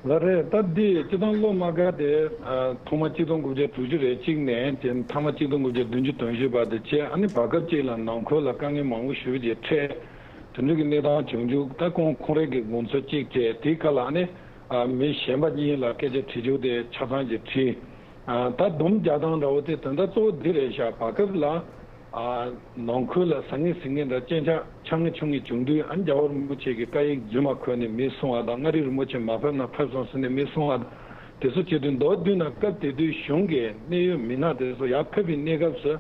ལགས་རེད། ད་འདི་སྤྱི་བཏང་སློབ་མ་དགའ་དེ་ཨ་ཐོག་མ་གཅིག་སྟོང་དགུ་བརྒྱ་དྲུག་ཅུ་རེ་གཅིག་ནས་དེ་མཐའ་མ་གཅིག་སྟོང་དགུ་བརྒྱ་བདུན་ཅུ་དོན་བཞི་བར་དུ་བྱས། ཨ་ནི་བར་སྐབས་གཅིག་ལ་ནང་ཁུལ་ལ་དཀའ་ངལ་མང་པོ་ཞེ་པོ་ཅིག་འཕྲད། དེ་འདྲ་གི་གནས་སྟངས་བྱུང་བྱུང་། ད་ཁོང་ཁོང་རང་གི་དགོངས་ཚུལ་གཅིག་བྱས། དེའི་ཁ་ལ་ཨ་ནི་ཨ་མི་གཞན་པ་གཉིས་ལ་སྐད་ཆ་དྲི་རྒྱུ་དེ་ཆ་ཚང་ཅིག་དྲིས། ཨ་ད་སྡོམ་རྒྱག་སྟངས་འདྲ་བོ་དེ་དོན་དག་གཙོ་བོ་འདི་རེད་ཤག་བར་སྐབས་ལ་ཨ་ནང་ཁུལ་ལ་ཟང་ངེ་ཟིང་ངེ་འདྲ་སྐད་ཆ་ཆ་ངེ་ཆུང་ངེ་བྱུང་དུས། ཨ་རྒྱལ་བ་རིན་པོ་ཆེ་གི་བཀའ་ཡིག་རྫུན་མ་འཁོད་ནས་མི་གསུང་བ་དང་། མངའ་རིས་རིན་པོ་ཆེ་མ་ཕེབས་ན་ཕེབས་སོང་ཟེར་ནས་མི་གསུང་བ་དང་། དེ་ཚོ་བྱེད་དུས་མདོར་བསྡུས་ན་སྐབས་དེ་དུས་གཞུང་གི་གནད་ཡོད་མི་སྣ་དེ་ཚོ་ཡར་ཕེབས་པའི་གནས་སྐབས་སུ་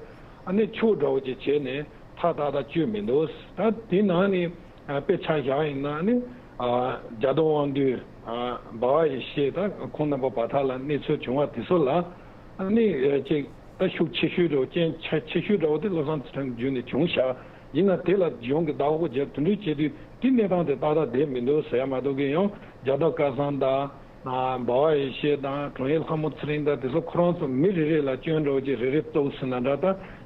ཨ་ནི་ཕྱུག་འདྲ་བོ་ཅིག་བྱས་ནས་ཐག་ཏག་ཏག་གཅོད་མི་འདུག་ད་དེ་ནང་ནས་ཨ་དཔེ་ཆ་བཞག་ཡིན་ན་ནི་ཨ་རྒྱ་རྡོ་དབང་འདུས། ཨ་འབའ་བ་ཡེ་ཤེས་དང་ཁོང་རྣམ་པ་བར་ཐག་ལ་གནས་ཚུལ་བྱུང་བ་དེ་ཚོ་ལ་ཨ་ནི་ཨ་ཅིག་ད་ཤུགས་ཆེ་ཤོས་འདྲ་བོ། རྐྱེན་ཆ་ཆེ་ཤོས་འདྲ་བོ་དེ་བློ་བཟང་ཚེ་རིང་བརྒྱུད་ནས་བྱུང་ཤག་ཡིན་ན་དེ་ལ་གཞུང་གི་བདག་པོ་རྒྱབ་དེ་འདྲ་བྱེད་དུས་དེ་གནས་སྟངས་དེ་ཏག་ཏག་བསྡད་མི་འདུག་ཟེར་ཡ་མ་གཏོགས་གི། ཡང་རྒྱ་རྡོ་སྐལ་བཟང་དང་། ཨ་འབའ་བ་ཡེ་ཤེས་དང་། དྲུང་ཡིག་ལྷ་མོ་ཚེ་རིང་དང་། དེ་ཚོ་ཁོ་རང་ཚོ་མི་རེ་རེ་ལ་སྐྱོན་འདྲ་བོ་ཅིག་རེ་རེ་བཙུགས་ཟིན་ན་འདྲ། ད་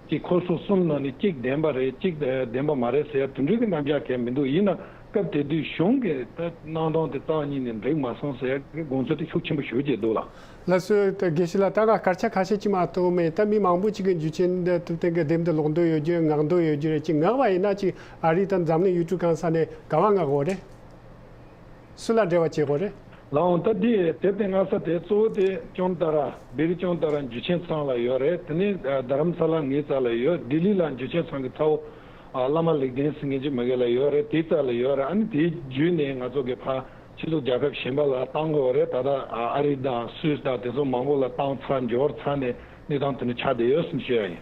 ཅིག་ཁོ་ཚོ་གསུམ་ནང་ནས་གཅིག་བདེན་པ་རེད། གཅིག་བདེན་པ་མ་རེད་ཟེར་ཡ་དེ་འདྲ་གི་རྣམ་གཞག་གང་ཡང་མི་འདུག་ཡིན་ན་སྐབས་དེ་དུས་གཞུང་གི་ད་གནང་སྟངས་དེ་རྩ་བ་ཉིད་ནས་འགྲིག་མ་སོང་ཟེར་ཡ་གི་དགོངས་ཚུལ་དེ་ཤུགས་ཆེན་པོ་ཞེ་པོ་ཅིག་འདུག་ལགས། ལགས་སོ། ད་དགེ་བཤེས་ལགས། ད་ང་སྐར་ཆ་ཁ་ཤས་ཅིག་མ་གཏོགས་མེད། ད་མི་མང་པོ་ཅིག་གིས་འཇུ་ཆེན་ཐུབ་བསྟན་གྱི་དེབ་འདི་ཀློག་འདོད་ཡོད་རྒྱུ། མངགས་འདོད་ཡོད་རྒྱུ་རེད། ཅིག་མངགས་པ་ཡིན་ན་ཅིག་ཨ་རི་དང་འཛམ་གླིང་ཡུལ་གྲུ་གང་ས་ནས་ག་པར་མངགས་དགོས་རེད། སུ་ལ་འབྲེལ་བ་བྱེད་དགོས་རེད། ལགས་འོང་། ད་འདི་དེབ་དེ་མངགས་ས་དེ་གཙོ་བོ་དེ་ཅོན་ཏ་ར། བེ་རི་ཅོན་ཏ་ར་འཇུ་ཆེན་ཚང་ལ་ཡོད་རེད། དེ་ནས་རྡ་རམ་ས་ལ་ངའི་རྩ་ལ་ཡོད། ལྡི་ལི་ལ་འཇུ་ཆེན་ཚང་གི་ཚ་བོ་བླ་མ་ལེགས་ལྡན་ཟེར་མཁན་ཅིག་མ་གི་ལ་ཡོད་རེད། དེའི་རྩ་ལ་ཡོད་རེད། ཨ་ནི་དེའི་བརྒྱུད་ནས་ང་ཚོ་གི་ཕར་ཕྱི་ལོགས་རྒྱལ་ཁབ་གཞན་པ་ལ་བཏང་དགོས་རེད། ད་ལྟ་ཨ་རི་དང་སུད་སི་དང་དེ་ཚོ་མང་པོ་ལ་བཏང་ཚར། འབྱོར་ཚར་ནས་གནས་སྟངས་དེ་འདྲ་ཆགས་བསྡད་ཡོད་ཟེར་ཞུ་ཡ་ཡིན།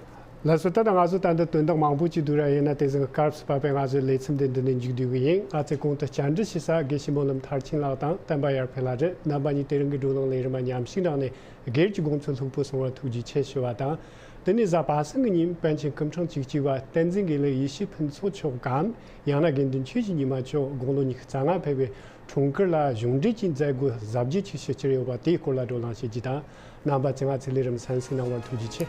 ལགས་སོ། ད་ལྟ་ང་ཚོ་ད་ལྟ་དོན་དག་མང་པོ་ཅིག་འདུག་ར། ཡིན་ན་དེ་ཚོ་སྐབས་སུ་བབས་པའི་ང་ཚོའི་ལེ་ཚན་དེ་འདི་ནས་མཇུག་བསྡུ་གི་ཡིན། ང་ཚོས་གོང་དུ་བཅར་འདྲི་ཞུ་ས་དགེ་བཤེས་སྨོན་ལམ་མཐར་ཕྱིན་ལགས་དང་བསྟན་པ་ཡར་འཕེལ་ལགས་རེད། རྣམ་པ་གཉིས་དེ་རིང་གི་བགྲོ་གླེང་ལས་རིམ་མཉམ་ཞུགས་གནང་ནས་སྒེར་གྱི་དགོངས་ཚུལ་ལྷུག་པོ་གསུང་བར་ཐུགས་རྗེ་ཆེ་ཞུ་བ་དང་། དེ་ནས་གཟའ་པ་སངས་ཀྱི་ཉིན་པཎ་ཆེན་སྐུ་ཕྲེང་བཅུ་གཅིག་པ་བསྟན་འཛིན་དགེ་ལེགས་ཡེ་ཤེས་ཕུན་ཚོགས་མཆོག་གམ། ཡང་ན་དགེ་འདུན་ཆོས་ཀྱི་ཉི་མ་མཆོག་དགུང་ལོ་ཉི་ཤུ་རྩ་ལྔ་ཕེབས་པའི་འཁྲུངས་སྐར་ལ་གཞུང་འབྲེལ་གྱི་མཛད་སྒོ་གཟབ་རྒྱས་ཀྱིས་ཞུ་རྒྱུ་ཡོད་པ་དེའི་སྐོར་ལ་བགྲོ་གླེང་བྱེད་རྒྱུ་དང་། རྣམ་པ་ཚོས་ང་ཚོའི་ལས་རིམ་གསན་གཟིགས་གནང་བར་ཐུགས་རྗེ་ཆེ།